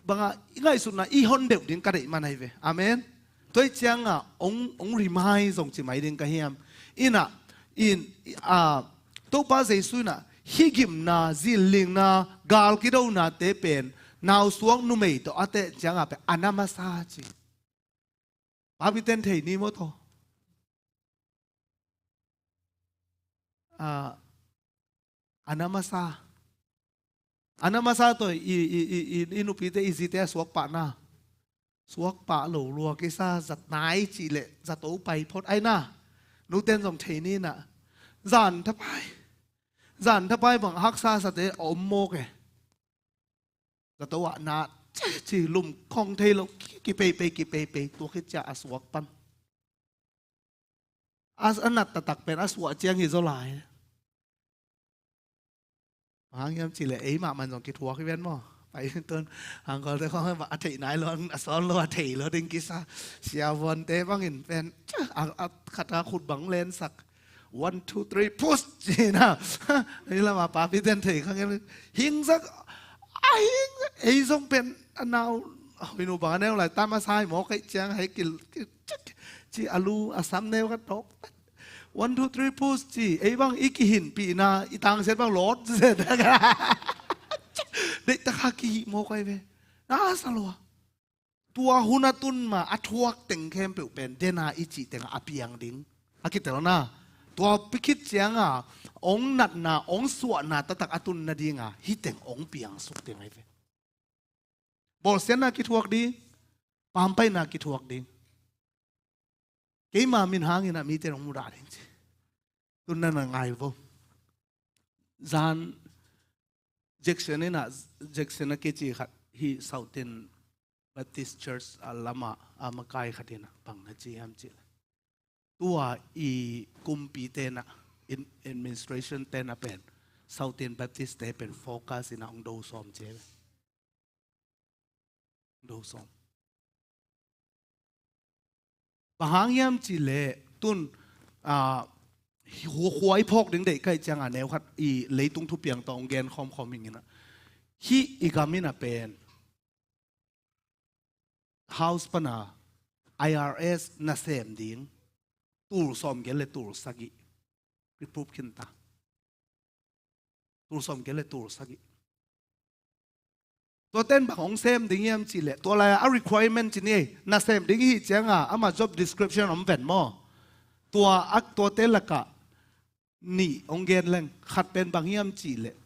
bangah i ngaihsutna i hon deuh ding ka deih man ahi ve. Amen. Tua ih ciangah ong, ong rimai zong ci mai ding ka hiam? Inah in ah, Topa Jesu inah hih gimna zillingna gal kidonate pen nausuak numei tawh a teh ciangah pen a na masa ci. Papi ten thei ni maw tawh? Ah, A na masa, a na masa tawh i, i, i, i, i nupite, i zite a suak pahna, suak pah lo lua kisa, zat nai cih leh zato pai phot ai na. Nuten zong thei ni na. Zan thapai, zan thapai bang haksa sate a om mawk e. Zato ah na ci, ci lum khong thei lo, ki, kipeipei, kipeipei, tua khit ciang a suak pan. A, a nat taktak pen a suah ciang hi zaw lai. Hang hiam cih leh ei mahmah zong kithuak hi ven maw. Pai tun, hang kawlte khong a theih nai lo, a sawn lo, a thei lo ding kisa. Siavuante bangin pen a, a khat a khut bang lensak. One, two, three, push ci na. Ei lama papi ten thei khang em. Hingsak, a hing, ei zong pen a nau, a hoinu bang a neu lai, tam a sai mawk ei ciang hei kil, kil, ci a lu, a sam neu ka tawk. One, two, three, push ci, ei bang i kihinpihna, i tangsiat bang lawt zet. Deih taka kihih mawk ai ve. Na sa lua. Tua hun a tun ma a thuak teng khempeuh pen dena i cih tengah a piang ding a kitelna. Tua pikhit cianga ong natna, ong suahna taktak a tun nadinga hih teng ong piangsuk ding ai ve. Bawlsiatna kithuak ding, pampaina kithuak ding. Keima min hangin a mite nong mudah ding ci. Tun na na ngai vo. Zan Jackson in a, Jackson a kici khat hi Southern Baptist Church a lama a makai khat in a bang na ci hiam cih leh, tua i kumpi tena, in, administration tena pen Southern Baptist te pen focus in a ong do sawm ci ve. Do sawm. Bang hang hiam cih leh tun, ah, hu-, huai phawk ding deih kaih cianga neu khat i leitung thupiang tawh ong gen khawmkhawm hing in a. Hih i gam in a pen House pana I R S nasem ding tul sawm gel le tul sagih. Ri prup khin ta. Tul sawm gel le tul sagih. Tua ten bang hong sem ding hiam cih leh, tua lai a requirement ci ni, nasem ding hi cianga ama job description om ven maw. Tua a, tuate lakah nih hong gen leng, khat pen bang hiam cih leh,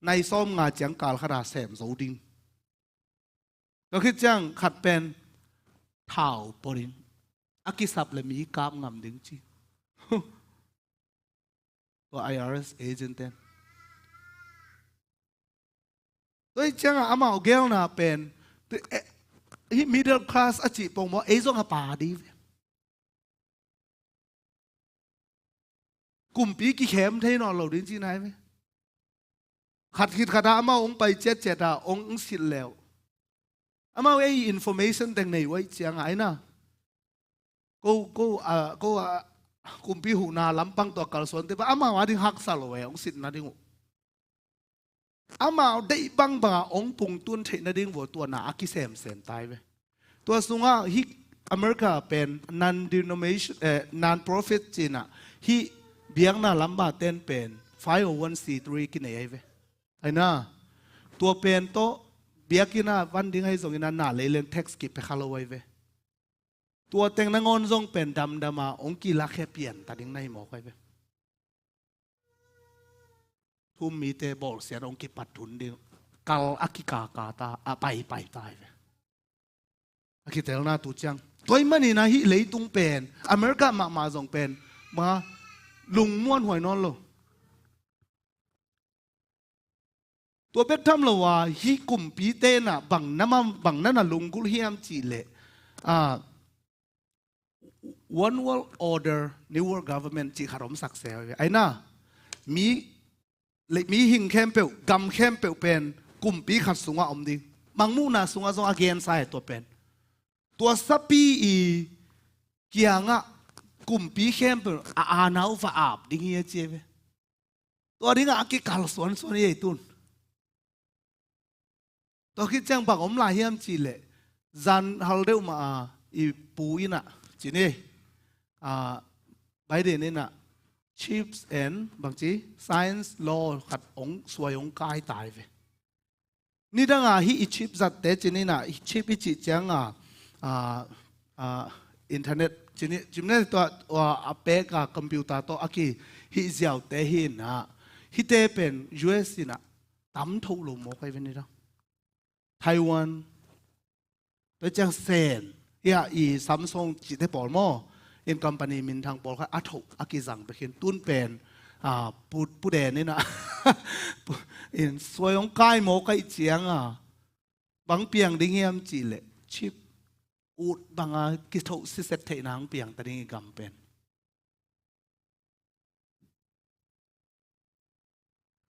nai sawm nga ciang kal khat a sem zo ding. Tua khit ciang khat pen thau pua ding. A kisap le mi kap ngam ding ci. Tua I R S agent ten. Tua hi cianga amau gelna pen, tu, eh, hih middle class a cih pong maw, ei zong a pa ding ve. Kumpi kikhem thei nawn lo ding cihna hi ve. Khat khit khat a amau hong pai ciatciat a hong, hong silh leh, amau ei information teng nei uh ahih cianga ai na. Ko, ko, a, ko, a, kumpi huhna lampang tawh kalsuante pa amau a ding haksa lo e, hong silh nading uh. Amau deih bangbanga hong pungtun theih nading vua tua na a kisemsem tai ve. Tua sungah hih America pen non-denomination, eh, non-profit cihna, hih biakna lamba ten pen five oh one C three kinei ai ve. Ai na, tua pen tawh biakinn a van ding ahi zongin a na lei leng tax kipia kha lo ai ve. Tua teng nangawn zong pen damdama hong kilakhia pian ta ding na hi mawk ai ve. Thu-um mite bawlsiat hong kipat hun ding, kal a kikaka ta, a paipai ta ai ve. A kitelna tu ciang. Tua ahih manin a hih leitung pen, America mahmah zong pen, ma lungmuan huai nawn lo. Tua bek tham lo a, hih kumpite na bang na ma, bang na na lunggulh hiam cih leh, ah, One World Order, New World Government cih khat om sak se. Ai na, mi, le, mihing khempeuh, gam khempeuh pen kumpi khat sungah om ding. Mangmuhna sungah zong a gensa e tua pen. Tua sapi i kiangah kumpi khempeuh a anau va ap ding hi a ci e ve. Tua dingah a kikal suansuan hi ei tun. Tua khit ciang bang om lai hiam cih leh, zan hal deuh mah a i pu in a, ci ni, a, Biden in a, chips and bang ci, science law khat hong suai hong kai tai ve. Nidanga hih i chip zatte ci ni na, i chip i cih cianga, a, a, internet ci ni, ci ni tua, tua a pek a computer tawh a kihih ziaute hi na, Hihte pen U S in ah tam tho lo mawk ahi ve ni dang. Taiwan, tua ciang Sen, hia i Samsung cihte pawl maw, in company minthang pawl kha a tho a kizang bek hi in, tun pen, ah, pu, pu den in ah, in suai hong kai mawk ahih ciang a, bang piang ding hiam cih leh chip, ut bang a kithoh siset theihna hong piang ta ding i gam pen.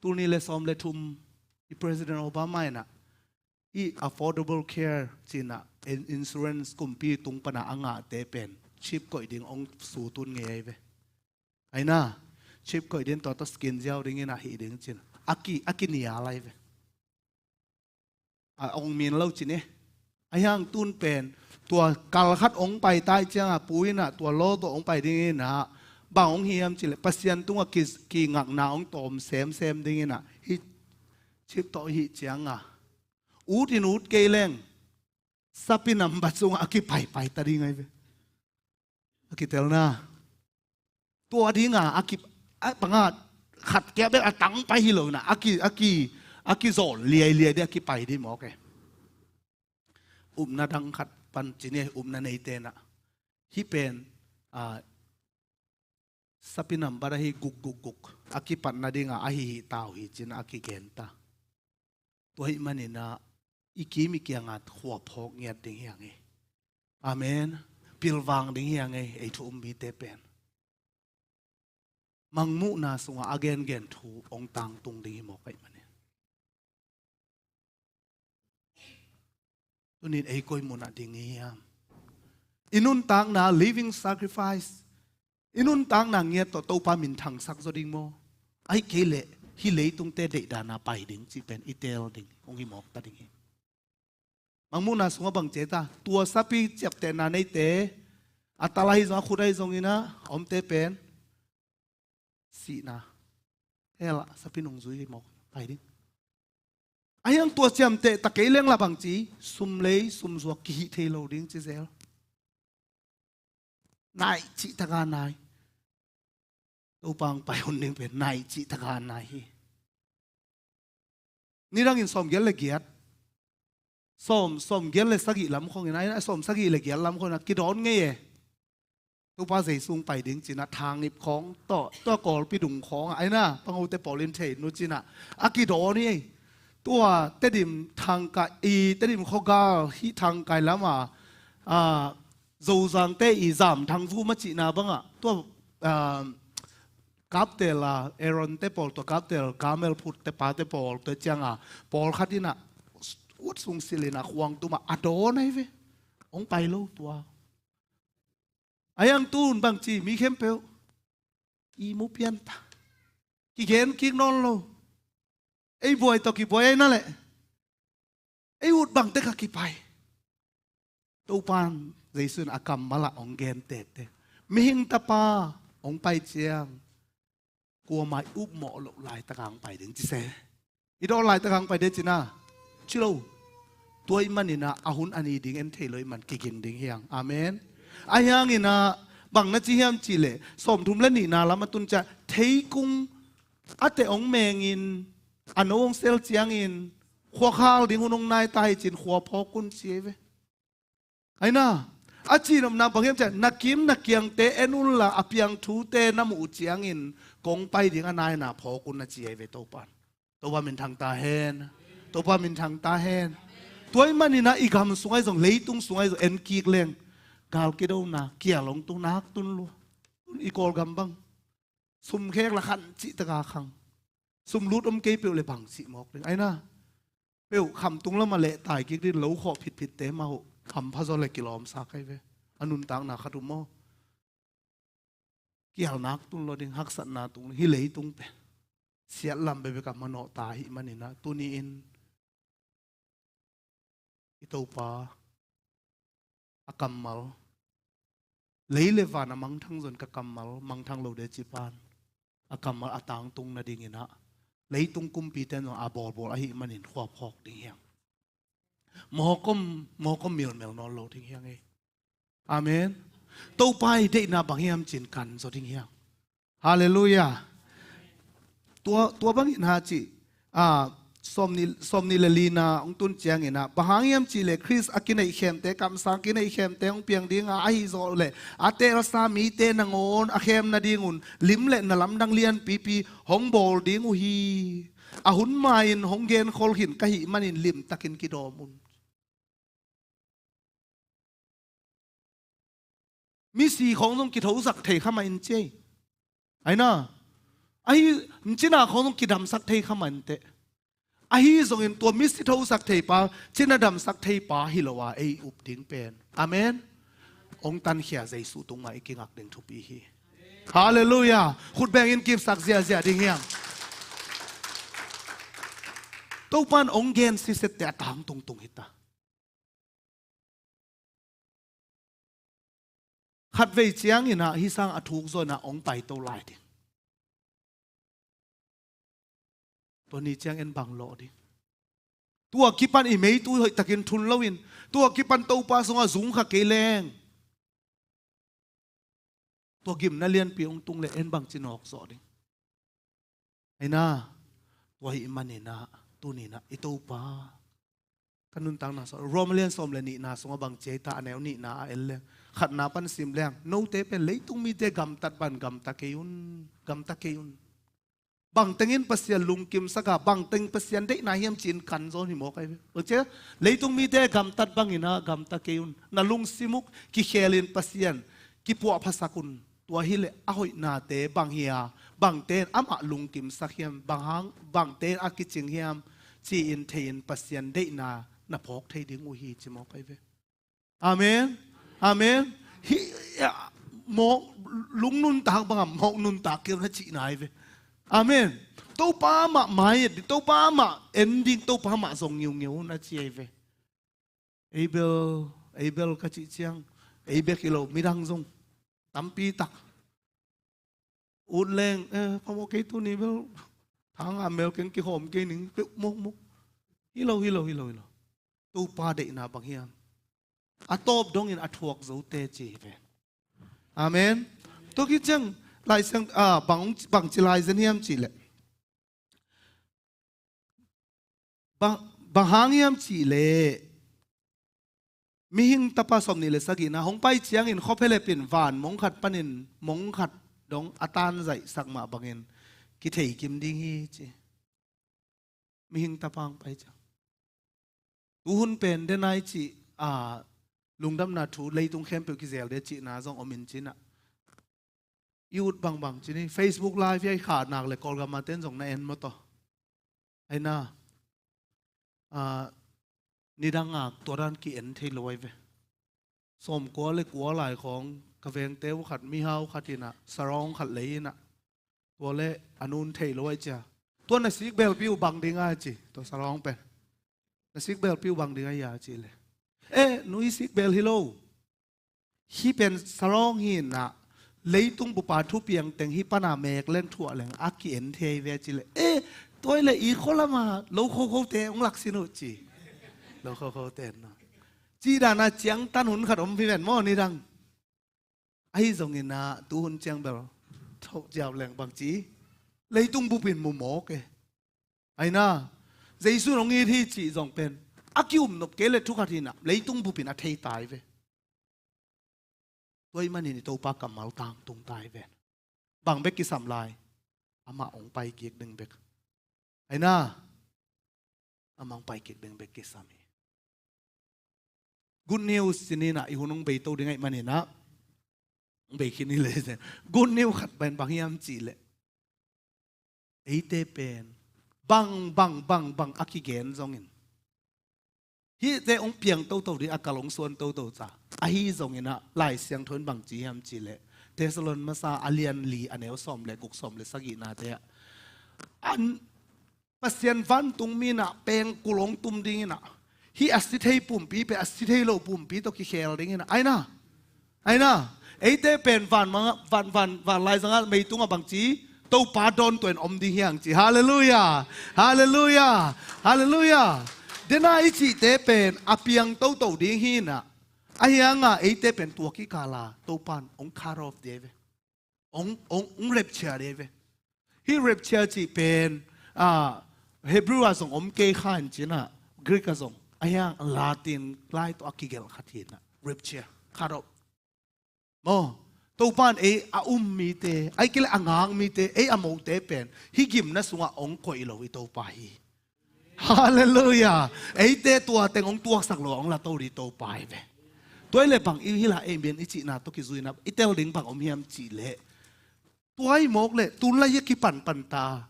Tul nih le sawm le thum i President Obama in ah, i Affordable Care ci-in ah, in-, insurance kumpi tung pan a ngahte pen chip koih ding hong sut un ngei ahi ve. Ahi na, chip koih ding, tua tawh scan ziau ding in ah hih ding ci-in a ki, a kinial ahi ve. A ong min lo ci ni. Ahi hang tun pen, tua kal khat ong pai ta ahih ciang a, pu in ah tua law tawh ong pai ding in ah, bang ong hiam cih leh Pasian tungah ki, kingakna ong tawm semsem ding in ah, hih chip tawh hih ciang a, ut in ut kei leng, sapi nambat sungah a kipaipai ta ding ahi ve. A kitelna. Tua ding a, a ki, a panga khat kia bek a tang pai hi lo in ah, a ki, a ki, a kizawn liailiai ding a kipai ding mawk e. Upna dang khat pan ci ni, upna neite in ah, hih pen, a, sapi nambat ahi guk guk guk a kipatna ding a, ahi hi tau hi ci-in a kigen ta. Tua ahih manin ah, i kim i kiang a khua phawk ngiat ding hi hang e. Amen. Pilvang ding hi hang e, ei thu um mite pen. Mangmuhna sungah a gengen thu ong tangtung ding hi mawk ahih manin. Tuni in ei koi munah ding i hiam? I nuntakna, living sacrifice. I nuntakna ngiat tawh Topa minthangsak zaw ding maw? Ahih kei leh, hih leitungte deihdan a pai ding cih pen i teel ding, hong hi mawk ta ding hi. Mangmuhna sungah bang ci ta, tua sapi ciaptehna neite, a tal ahi zong, a khut ahi zong in ah, a omte pen, sihna, hell ah, sapi nungzui mawk, pai ding. Ahi hang tua ciamteh ta kei leng lah bang ci, sum lei, sum zuak kihih thei lo ding ci zel. Nai cih tak a nai. Topa hong pai hun ding pen nai cih tak a nai hi. Nidang in sawm giat le giat. Sawm, sawm giat le sagih lam khawng in ah, sawm sagih le giat lam khawng in ah kidawn ngei e. Topa Jesu hong pai ding ci-in ah, thang ip khawng tawh, tua Kawlpi dung khawng ah, ahi na, Pangote pawl in thei nu ci-in ah, a kidawn hi ei. Tua Tedim thangkai, i Tedim khuagal hih thangkai lam a, a, Zozangte i Zam Thang Vum a cihna bang ah, tua, a, kaptel a, Aaron te pawl tua kaptel, Kamel phut te pa te pawl, tua ciang a, pawlkhat in ah, ut sung silh in ah, khuang tum ah, a dawn ahi ve. Hong pai lo tua. Ahi hang tun bang ci, mi khempeuh i mu pian ta. Kigen kik nawn lo. Ei buai tawh kibuai ahi na leh, ei ut bang tek a kipai. Topa Jesu in a kammal ah hong gen tete. Mihing Tapa hong pai ciang, kuamah i upmawh loh laitak a hong pai ding ci se. I dawn laitak a hong pai ding ci na. Ci lo. Tua ahih manin ah, a hun a ni ding en thei lo ahih man kiging ding hi hang. Amen. Ahi hangin ah, bang na ci hiam cih leh, sawmthum le nihna lam a tun ciang, theikung a teh hong mengin, a no hong sel ciangin, khuakhal ding hun hong nai ta hi ci-in khua phawk un ci ahi ve. Ahi na, a cihnopna bang hiam cih leh, na kim na kiangte en unla, a piang thute na muh uh ciangin, kong pai ding a naina phawk un a ci ahi ve Topa in. Topa minthang ta hen. Topa minthang ta hen. Tua ahih manin ah i gam sung ahi zong, leitung sung ahi zong, en kik leng, gal kidona, kial hong tung nak tun lua. Tun i Kawlgam bang, sum khek lah khan cih tak a khang. Sum lut om kei peuh leh bang cih mawk ding. Ahi na, peuh khamtung lam ah leh tai kik ding, lo khawh phitphitte mah uh, hampha zaw leh kilawmsa kei ve. A nuntakna khat uh maw. Kial nak tun lo ding, haksatna tung ding, hih leitung pen. Siat lam bekbek a manawh ta ahih manin ah, tuni-in i Topa a kammal, lei le van a mangthang zong ka kammal mangthang lo ding ci pan, a kammal a tangtung nadingin ah, leitung kumpite in zong a bawlbawl ahih manin khua phawk ding hi hang. Mawk om, mawk om milmel nawn lo ding hi hang ei. Amen. Topa i deihna bang hiam ci-in kan zaw ding hi hang. Halleluiah. Tua, tua bangin ha cih, a, sawmnih, sawmnih le lina hong tun ciangin ah, bang hang hiam cih leh Khrist a kineihkhemte, kamsang kineihkhemte hong piang ding a, ahi zawh leh a teelsa mite nangawn a khem nadingun lim le na lamdang lianpipi hong bawl ding uh hi. A hun ma-in hong genkhol khin ka hih manin limtakin kidawm un. Misi khawng zong kithosak thei kha mah in ci ei. Aina. Ahi, cina khawng zong kidamsak thei kha mah in teh. Ahi zongin tua misi thosak thei pa, cina damsak thei pa hi lo a ei up ding pen. Amen. Hong tankhia Jesu tungah i kingak ding thupi hi. Halleluiah. Khut bengin kipsak ziahziah ding hiam? Topan hong gen sisette a tang tungtung hita. Khatvei ciangin ah hih sang a thuk zaw in ah hong paito lai ding. Tua ni ciang en bang lawh ding. Tua kipan i meitu hoihtakin thun loin, tua kipan Topa sungah zung kha kei leng, tua gimna lianpi hong tung leh en bangci nawk zawh ding. Aina, tua hih manin ah, tuni in ah, i Topa. Ka nuntakna sung, Rom lian sawm le nihna sungah bang ci ei ta, a neu nihna a en leng. Khatna pan sim leng, note pen leitung mite gamtat bang gamta kei un, gamta kei un. Bangteng in Pasian lungkimsak a, bangteng Pasian deihna hiam ci-in kan zaw hi mawk ahi ve. Cia, leitung mite gamtat bangin ah gamta kei un. Na lungsim uh kikhelin Pasian kipuahphasak un. Tua hileh a hoihnate bang hi a, bangte in amah lungkimsak hiam, bang hang, bangte in a kicing hiam, ci-in thei-in Pasian deihna na phawk thei ding uh hi ci mawk ahi ve. Amen. Amen. Hi, a, mawk, lung nuntak bangah mawk nuntak kei un a cihna ahi ve. Amen. Topa amah mai-et ding, Topa amah en ding, Topa amah zong ngiungeu un a ci ahi ve. Abel, Abel ka cih ciang, ei bek hi lo, midang zong tampi tak. Ut leng, eh, phamawh kei tuni bel, thang a mel keng kihawm kei ning, peuh mawkmawk. Hi lo, hi lo, hi lo, hi lo. Topa deihna bang hiam? A tawp dongin a thuak zote ci hi ve. Amen. Tua khit ciang, Lai Siang, ah, bang, bang ci lai zen hiam cih leh. Bang, bang hang hiam cih leh, mihing tapa sawmnih le sagihna hong pai ciangin khuaphelep in van mong khat panin mong khat dong a tanzaihsak mah bangin kithei kim ding hi ci. Mihing tapa hong pai ciang. Tuhun pen denai cih, a, lungdamna thu leitung khempeuh kizel de cihna zong om in ci-in ah. I ut bangbang ci ni, Facebook Live hi a, i khahnak le Kawlgam a ten zong na en maw taw. Aina, ah, nidang a tua dan ki-en thei lo ahi ve. Sawmkua le kua lai khawng ka vengte uh khat, mihau khat in ah, sarawng khat lei in ah. Tua le a nun thei lo ahi cia. Tua na sikbelpi uh bang ding a ci, tua sarawng pen. Na sikbelpi uh bang ding a ia ci le. Eh, nu i sikbel hi lo. Hih pen sarawng hi in ah, leitung bup a thupiang teng hih pan a mek leng thuah leng a ki-en thei ve ci le. Eh, tua hi le i khua lam a lo khokhote hong lak sin uh ci. Lo khokhote na. Ci dan a ciangtan hun khat om hi ven maw nidang. Ahi zongin ah tuhun ciang bel tho ziau leng bang ci. Leitung bup in mu mawk e. Aina, Jesu in hong it hi cih zong pen a ki-um nop kei le thu khat hi in ah, leitung bup in a thei ta hi ve. Tua ahih manin i Topa kammal tangtung ta hi ve. Bang bek kisam lai, amah hong pai kik ding bek. Aina, amah hong pai kik ding bek kisam hi. Good news ci ni in ah, i hun hong beito ding ahih manin ah, hong bei khin hi le. Good news khat pen bang hiam cih leh, eite pen bang, bang, bang, bang a kigen zongin, hihte hong piang toto ding a kal hong suan toto ca. Ahi zongin ah, Lai Siangtho in bang ci hiam cih leh, Thessalon masa a lian li a neu sawm le guk, sawm le sagihnate ah, an Pasian vantungmi in ah pengkul hong tum ding in ah, hih a si thei pumpi pen a si thei lo pumpi tawh kikhel ding in ah. Aina, aina, eite pen van manga, van, van, van laizang ah, meitung ah bang ci, Topa dawntuah in om ding hi hang ci. Halleluiah. Halleluiah. Halleluiah. Dena i cihte pen a piang toto ding hi in ah. Ahi hang a eite pen tua kikal a Topa in hong cut off ding hi ve. Hong, hong, hong rapture ding hi ve. Hih rapture cih pen, ah, Hebrew ah zong om kei kha in cih ah, Greek ah zong, a hiang Latin lai tawh a kigelh khat hi in ah, rapture. Khat om. Maw, Topa in ei a um mite, ahih kei leh a ngak mite, ei a mote pen, hih gimna sungah hong koih lo i Topa hi. Halleluiah. Eite tua teng hong tuaksak lo, hong la to ding Topa hi ve. Tua hi leh bang i hi lai ei mah i cihna tawh kizui in ah, i tel ding bang om hiam cih leh, tua hi mawk leh, tun lai hi a kipanpan ta.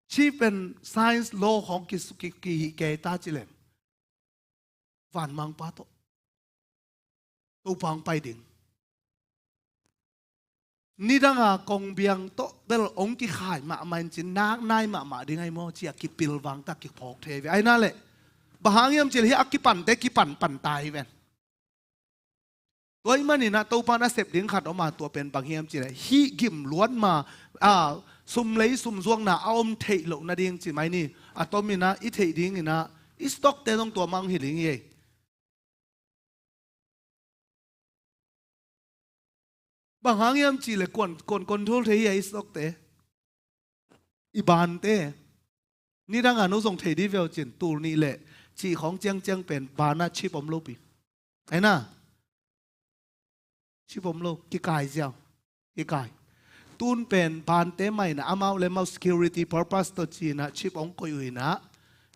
Chip and science law khawng ki, ki, kihih kei ta ci leng, vanmangpa tawh Topa hong pai ding. Nidang a kongbiang tawh bel hong kikhai mahmah in cin, nak nai mahmah ding ahi maw, ci-a kipilvang ta, kiphawk thei ve. Ahi na leh, bang hang hiam cih leh, hih a kipante kipanpan ta hi ven. Tua ahih manin ah Topa in a sep ding khat om a, tua pen bang hiam cih leh, hih gim luat ma, a, sum lei sum zuakna a om theih loh nading ci mai ni. A tom in ah i theih ding in ah, i stock te zong tua mah hong hi ding hi ei. Bang hang hiam cih leh kuan, kuan control thei hi a, i stock te, i ban te. Nidang a no zong thei ding ve uh cin, tul nih leh cih khawng ciangciang pen ban ah chip om lo pi. Ahi na? Chip om lo, kikai ziau. Kikai. Tun pen bante mah in ah, amau leh amau security purpose tawh ci in ah chip hong koih uh in ah,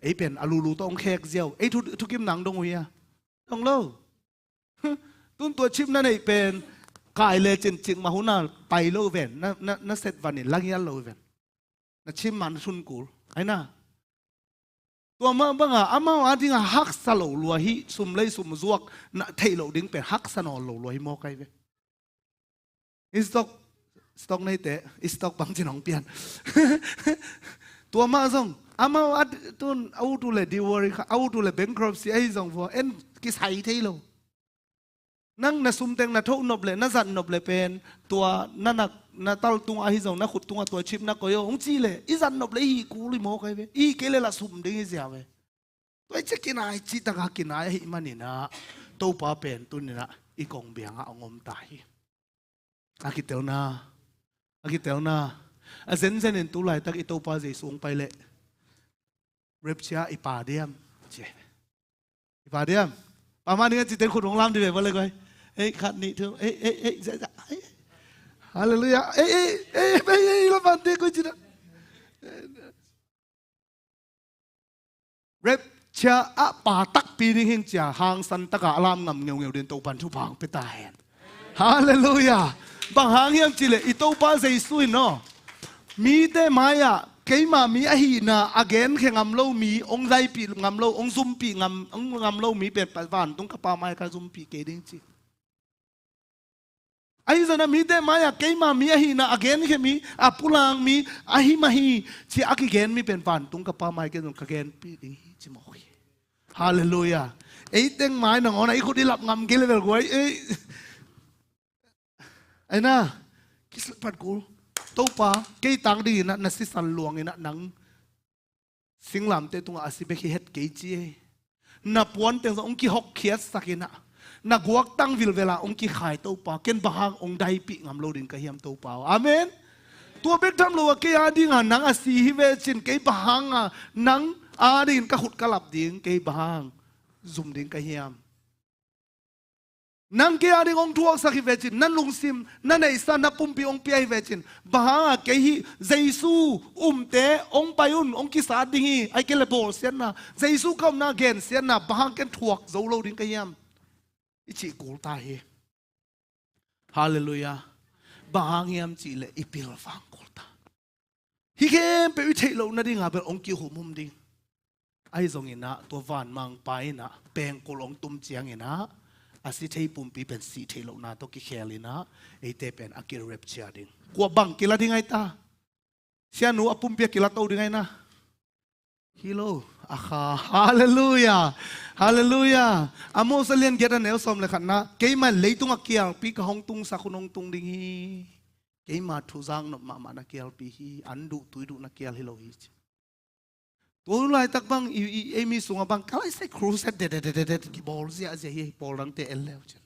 ei pen a lulu tawh hong khek ziau. Ei thu, thukim nang dong uh hia? Dong lo. Tun tua chip na neih pen kai lecin cikmah hun a pai lo ven. Na, na, na set van in lang hial lo ven. Na chip man sun kul. Ahi na? Tua mah bang a, amau a ding a haksa lo lua hi, sum lei sum zuak na theih loh ding pen haksa nawn lo lua hi mawk ahi ve. I stock, stock neite, i stock bang cin hong pian. Tua mah zong, amau a di-, tun, a ut uh leh ding worry kha, a ut uh leh bankruptcy ahi zong vua, en kisai thei lo. Nang na sum teng na thoh nop leh, na zat nop leh pen, tua na, na, na tal tungah ahi zong, na khut tungah tua chip na koih aw, hong cih leh, i zat nop leh i hih kul hi mawk ahi ve. I hih kei leh lah sum ding hi ziau ve. Tua i ci kinai, cih tak a kinai ahih manin ah, Topa pen tuni in ah i kongbiang ah hong om ta hi. A kitelna, a kitelna. A zenzen in tu laitak i Topa Jesu hong pai leh, rapture i pha diam? Ci. I pha diam? Pha mah ning a cite khut hong lam ding ve, vua leh guai. Ei, khat, nih, thum. Ei, ei, ei, za, za, ei. Halleluiah. Ei, ei, ei, ei, ei, la bante koi ci na. Rapture ah pha takpi ding hi ing ci-a hangsan tak a a lam ngam ngeungeu ding Topa in thupha hong pia ta hen. Halleluiah. Bang hang hiam cih leh i Topa Jesu in aw, mite mai-ah keima mi ahihna a genkhia ngam lo mi, hong zaipih ngam lo, hong zumpih ngam, hong ngam lo mi pen vantung ka Pa mai-ah ka zumpih kei ding ci. Ahi zongin ah mite mai-ah keima mi ahihna a genkhia mi, a pulak mi ahi mah hi, ci-a a kigen mi pen vantung ka Pa mai-ah kei zong ka genpih ding hi, ci mawk hi. Halleluiah. Ei teng mai nangawn ah i khut i lap ngam kei leh bel guai ei. Ahi na, kisilpat kul. Topa, kei tang dingin ah na sisan luang in ah nang singlamteh tungah a si bek hi het kei ci ei. Na puan teng zong hong kihokkhiatsak in ah, na guaktang vilvel ah hong kikhai Topa, ken bang hang hong daipih ngam lo ding ka hiam Topa aw. Amen. Tua bek tham lo ah kei a dingin nang a si hi ve cin, kei bang hang a nang a dingin ka khut ka lap ding, kei bang hang zum ding ka hiam? Nang kei a ding hong thuaksak hi ve cin, na lungsim, na neihsa, na pumpi hong pia hi ve cin, bang hang a kei hih Jesu umte hong pai un, hong kisat ding hi, ahih kei leh bawlsiatna, Jesu ka omna gensiatna, bang hang ken thuak zo lo ding ka hiam? I cih kul ta hi. Halleluiah. Bang hang hiam cih leh i pilvang kul ta. Hih khempeuh i theih loh nading a bel hong kihumhum ding. Ahi zongin ah tua vanmangpa in ah pengkul hong tum ciangin ah a si thei pumpi pen sih theih lohna tawh kikhel in ah eite pen a ki-rapture ding. Kua bang kila ding ahi ta? Sianu a pumpi a kila to ding ahi na? Hi lo. A kha. Halleluiah. Halleluiah. Amos a lian giat a neu sawm leh khatna, keima in leitungah kialpi ka hong tungsak hun hong tung ding hi. Keima thuzak nop mahmah na kialpi hi, an duh tui duh na kial hi lo hi ci. Tua laitak bang i, i, ei mi sungah bang ka lai sai crusade det det det det kibawl ziahziah hi, pawl dangte en leu cin.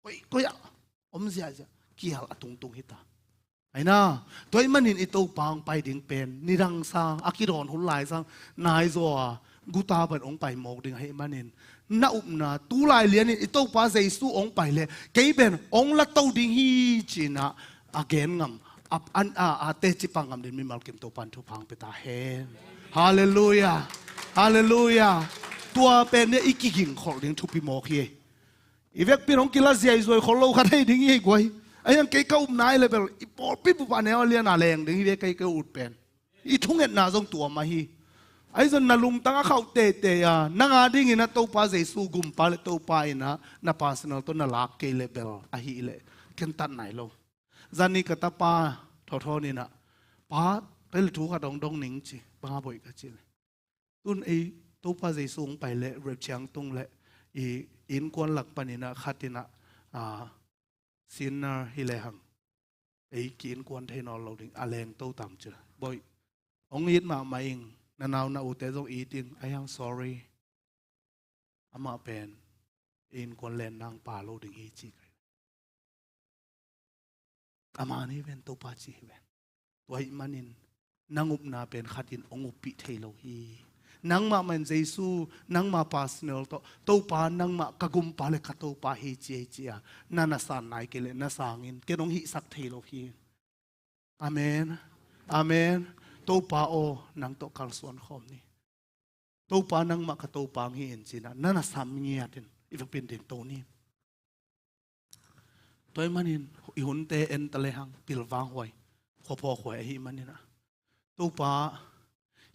Koi koi ah om ziahziah, kial a tungtung hi ta. Aina, tua ahih manin i Topa hong pai ding pen nidang sang, a kidawn hun lai sang nai zaw a, guta pan hong pai mawk ding ahih manin, na upna tu lai lianin i Topa Jesu hong pai leh kei pen hong la to ding hi, ci-in ah a gen ngam, a, a, a, a teci pang ngam dingin mimal kim Topa'n thupha hong pia ta hen. Halleluiah. Halleluiah. Tua pen nih i kigingkholh ding thupi mawk hi. I vekpi in hong kila ziaizuai khol lo khat hi ding hi guai. Ahi hang kei ka upna hi leh bel i pawlpi bup a neu a lian a leng ding hi ve, kei ka ut pen. I thungetna zong tua mah hi. Ahi zong na lungtang a khauh teitei a, nang a dingin ah Topa Jesu gumpa leh Topa in ah na personal tawh na lak kei leh bel ahih leh ken tat nai lo. Zani ka tapa thawthawn in ah, "Pa, tel thu khat hong dong ning," ci. "Bang a boih?" ka cih leh, "Tun ei Topa Jesu hong pai leh rapture hong tung leh i innkuan lak panin ah khat in ah, a, sinner hi lehang ei ki-innkuan thei nawn lo ding, a leng to tam," ci. "Boih, hong it mahmah ing, na nau na ute zong it ing, ahi hang sorry, amah pen innkuan len nang pa lo ding hi," ci kai. A man hi ven, Topa ci hi ven. Tua ahih manin nang upna pen khat in hong uppih thei lo hi. Nangmah mah in Jesu, nangmah personal tawh, "Topa, nangmah ka gumpa leh ka Topa hi," ci hi ci a, na na san nai kei leh na sangin ken hong hihsak thei lo hi. Amen. Amen. "Topa aw, nang tawh kalsuan khawm ni. Topa, nangmah ka Topa hong hi in," ci-in ah na na sam ngiat in i vekpi in dingto ni. Tua ahih manin i hunte en ta lehang pilvang huai, khuaphawk huai ahih manin ah, Topa,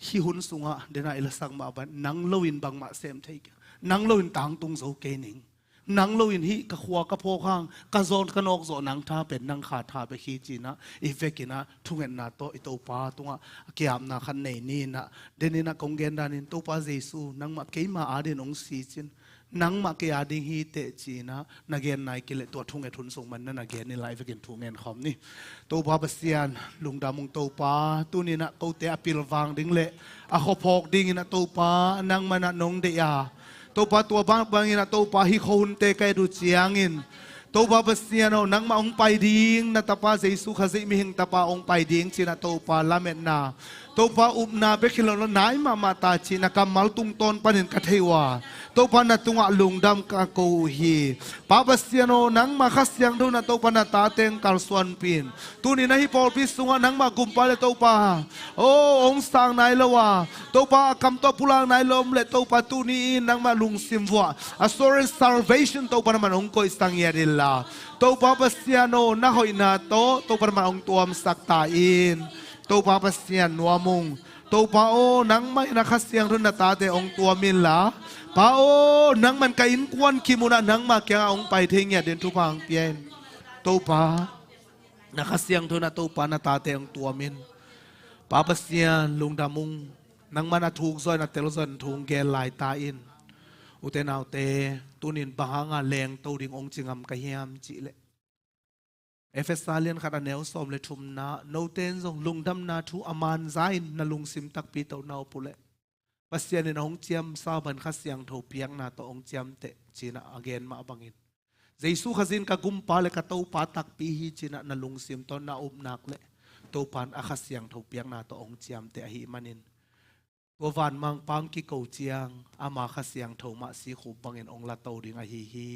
hih hun sungah dena i lasak mah bang nang loin bangmah sem thei kei, nang loin tangtung zo kei ning. Nang loin hih ka khua ka phawk hang, ka zawh ka nawk zawh nang tha pen nang kha tha bek hi, ci-in ah i vekin ah thungetna tawh i Topa tungah a ki-apna khat nei ni-in ah, denin ah kong gen danin, "Topa Jesu, nangmah keima adingin hong si cin, nangmah kei ading hi teh," ci-in ah na gen nai kei leh tua thunget hun sung man na na gen inla i vekin thu ngen khawm ni. Topa Pasian, lungdam ung Topa, tuni-in ah kote a pilvang ding leh a khuaphawk dingin ah Topa, nangmah in ah nong deih a, Topa, tua bangbangin ah Topa, hih khuahunte ka et uh ciangin, Topa Pasian aw, nangmah hong pai ding na Tapa Jesu Khazih mihing Tapa hong pai ding ci-in ah Topa lametna, Topa, upna bek hi lo, nai mahmah ta cih na kammal tungtawn panin ka thei uh a, Topa, na tungah lungdam ka ko uh hi. Pa Pasian aw, nangmah Kha Siangtho in ah Topa, na tate hong kalsuanpih in. Tuni-in ah hih pawlpi sungah nangmah gumpa leh Topa, aw, hong sang nai lo a, Topa, a kam tawh pulak nai lo om leh Topa, tuni-in nangmah lungsim vuah, assurance, salvation, Topa, nangmah in hong koihsak ngiat inla, Topa Pasian aw, na hoihna tawh Topa, nangmah in hong tuamsak ta in. Topa Pasian, nuam ung. Topa aw, nangmah in ah Kha Siangtho in na tate hong tuam inla, Pa aw, nangmah in ka innkuan kim un ah nangmah kiangah hong pai thei ngiat dingin thupha hong pia in. Topa, na Kha Siangtho in ah Topa, na tate hong tuam in. Pa Pasian, lungdam ung. Nangmah in a thuk zaw in, a tel zaw in thu hong gen lai ta in. Ute naute, tuni-in bang hanga lengto ding hong ci ngam ka hiam cih leh, Efesa lian khat a neu sawm leh thumna, note in zong lungdamna thu a man za-in na lungsim takpi tawh na up uh leh, Pasian in a hong ciamsa bangin Kha Siangtho piakna tawh hong ciamteh, ci-in ah a gen mah bangin, Jesu Khazih in ka gumpa leh ka Topa takpi hi, ci-in ah na lungsim tawh na up nak leh, Topa in a Kha Siangtho piakna tawh hong ciamteh ahih manin, tua vanmangpa hong kiko ciang ama Kha Siangtho mah sikhup bangin hong lato ding ahi hi.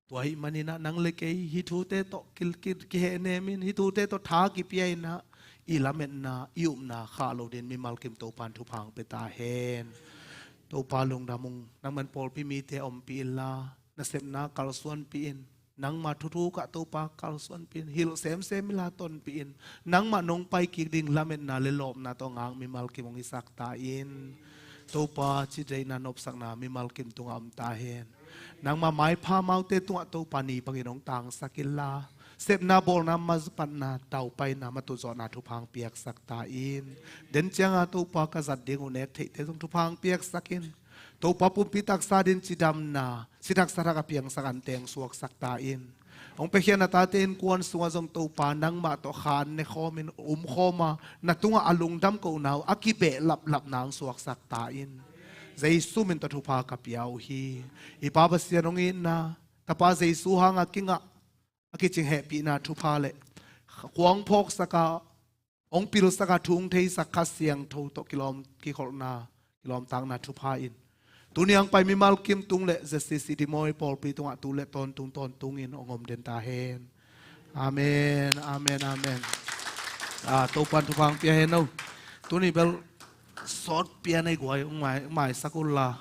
Tua ahih manin ah nang leh kei hih thute tawh ki, ki, kihehnem in, hih thute tawh tha kipia in ah, i lametna, i upna khah loh dingin mimal kim Topa in thupha hong pia ta hen. Topa, lungdam ung. Nangmah in pawlpi mite ompih inla, na sepna kalsuanpih in. Nangmah thuthuk ah Topa kalsuanpih in, hilh semsem inla tonpih in. Nangmah nong pai kik ding lametna leh lawpna tawh ngak mimal kim hong hisak ta in. Topa, cidamna, nopsakna mimal kim tungah om ta hen. Nangmah maipha amaute tungah Topa ni bangin hong tangsak inla, sepna, bawlna, mazpatna, daupaina, matuh zawhna thupha hong piaksak ta in. Den cianga Topa, ka zat ding uh nek theihte zong thupha hong piaksak in. Topa, pumpi taksa dingin cidamna, si thak sa thak a piangsak ante hong suaksak ta in. Hong piakhia na tate innkuan sungah zong Topa, nangmah tawh kha an ne khawmin, um khawm a, na tungah a lungdam kohna uh a kibeh laplapna hong suaksak ta in. Jesu min tawh thupha ka pia uh hi. I Pa Pasian hong itna, Tapa Jesu hanga kingah a kicing hehpihna thupha leh khuang phawksak a, hong pilsak a, thu hong theisak Kha Siangtho tawh kilawm, kikholhna, kilawmtatna thupha in tuni a hong pai mimal kim tung le Z C C Dingmawh pawlpi tungah tu le tawntung tawntungin hong om den ta hen. Amen, amen, amen. Ah, Topa'n thupha hong pia hen aw. Tuni bel sawt pia nei guai, hong mai, hong maisak un la.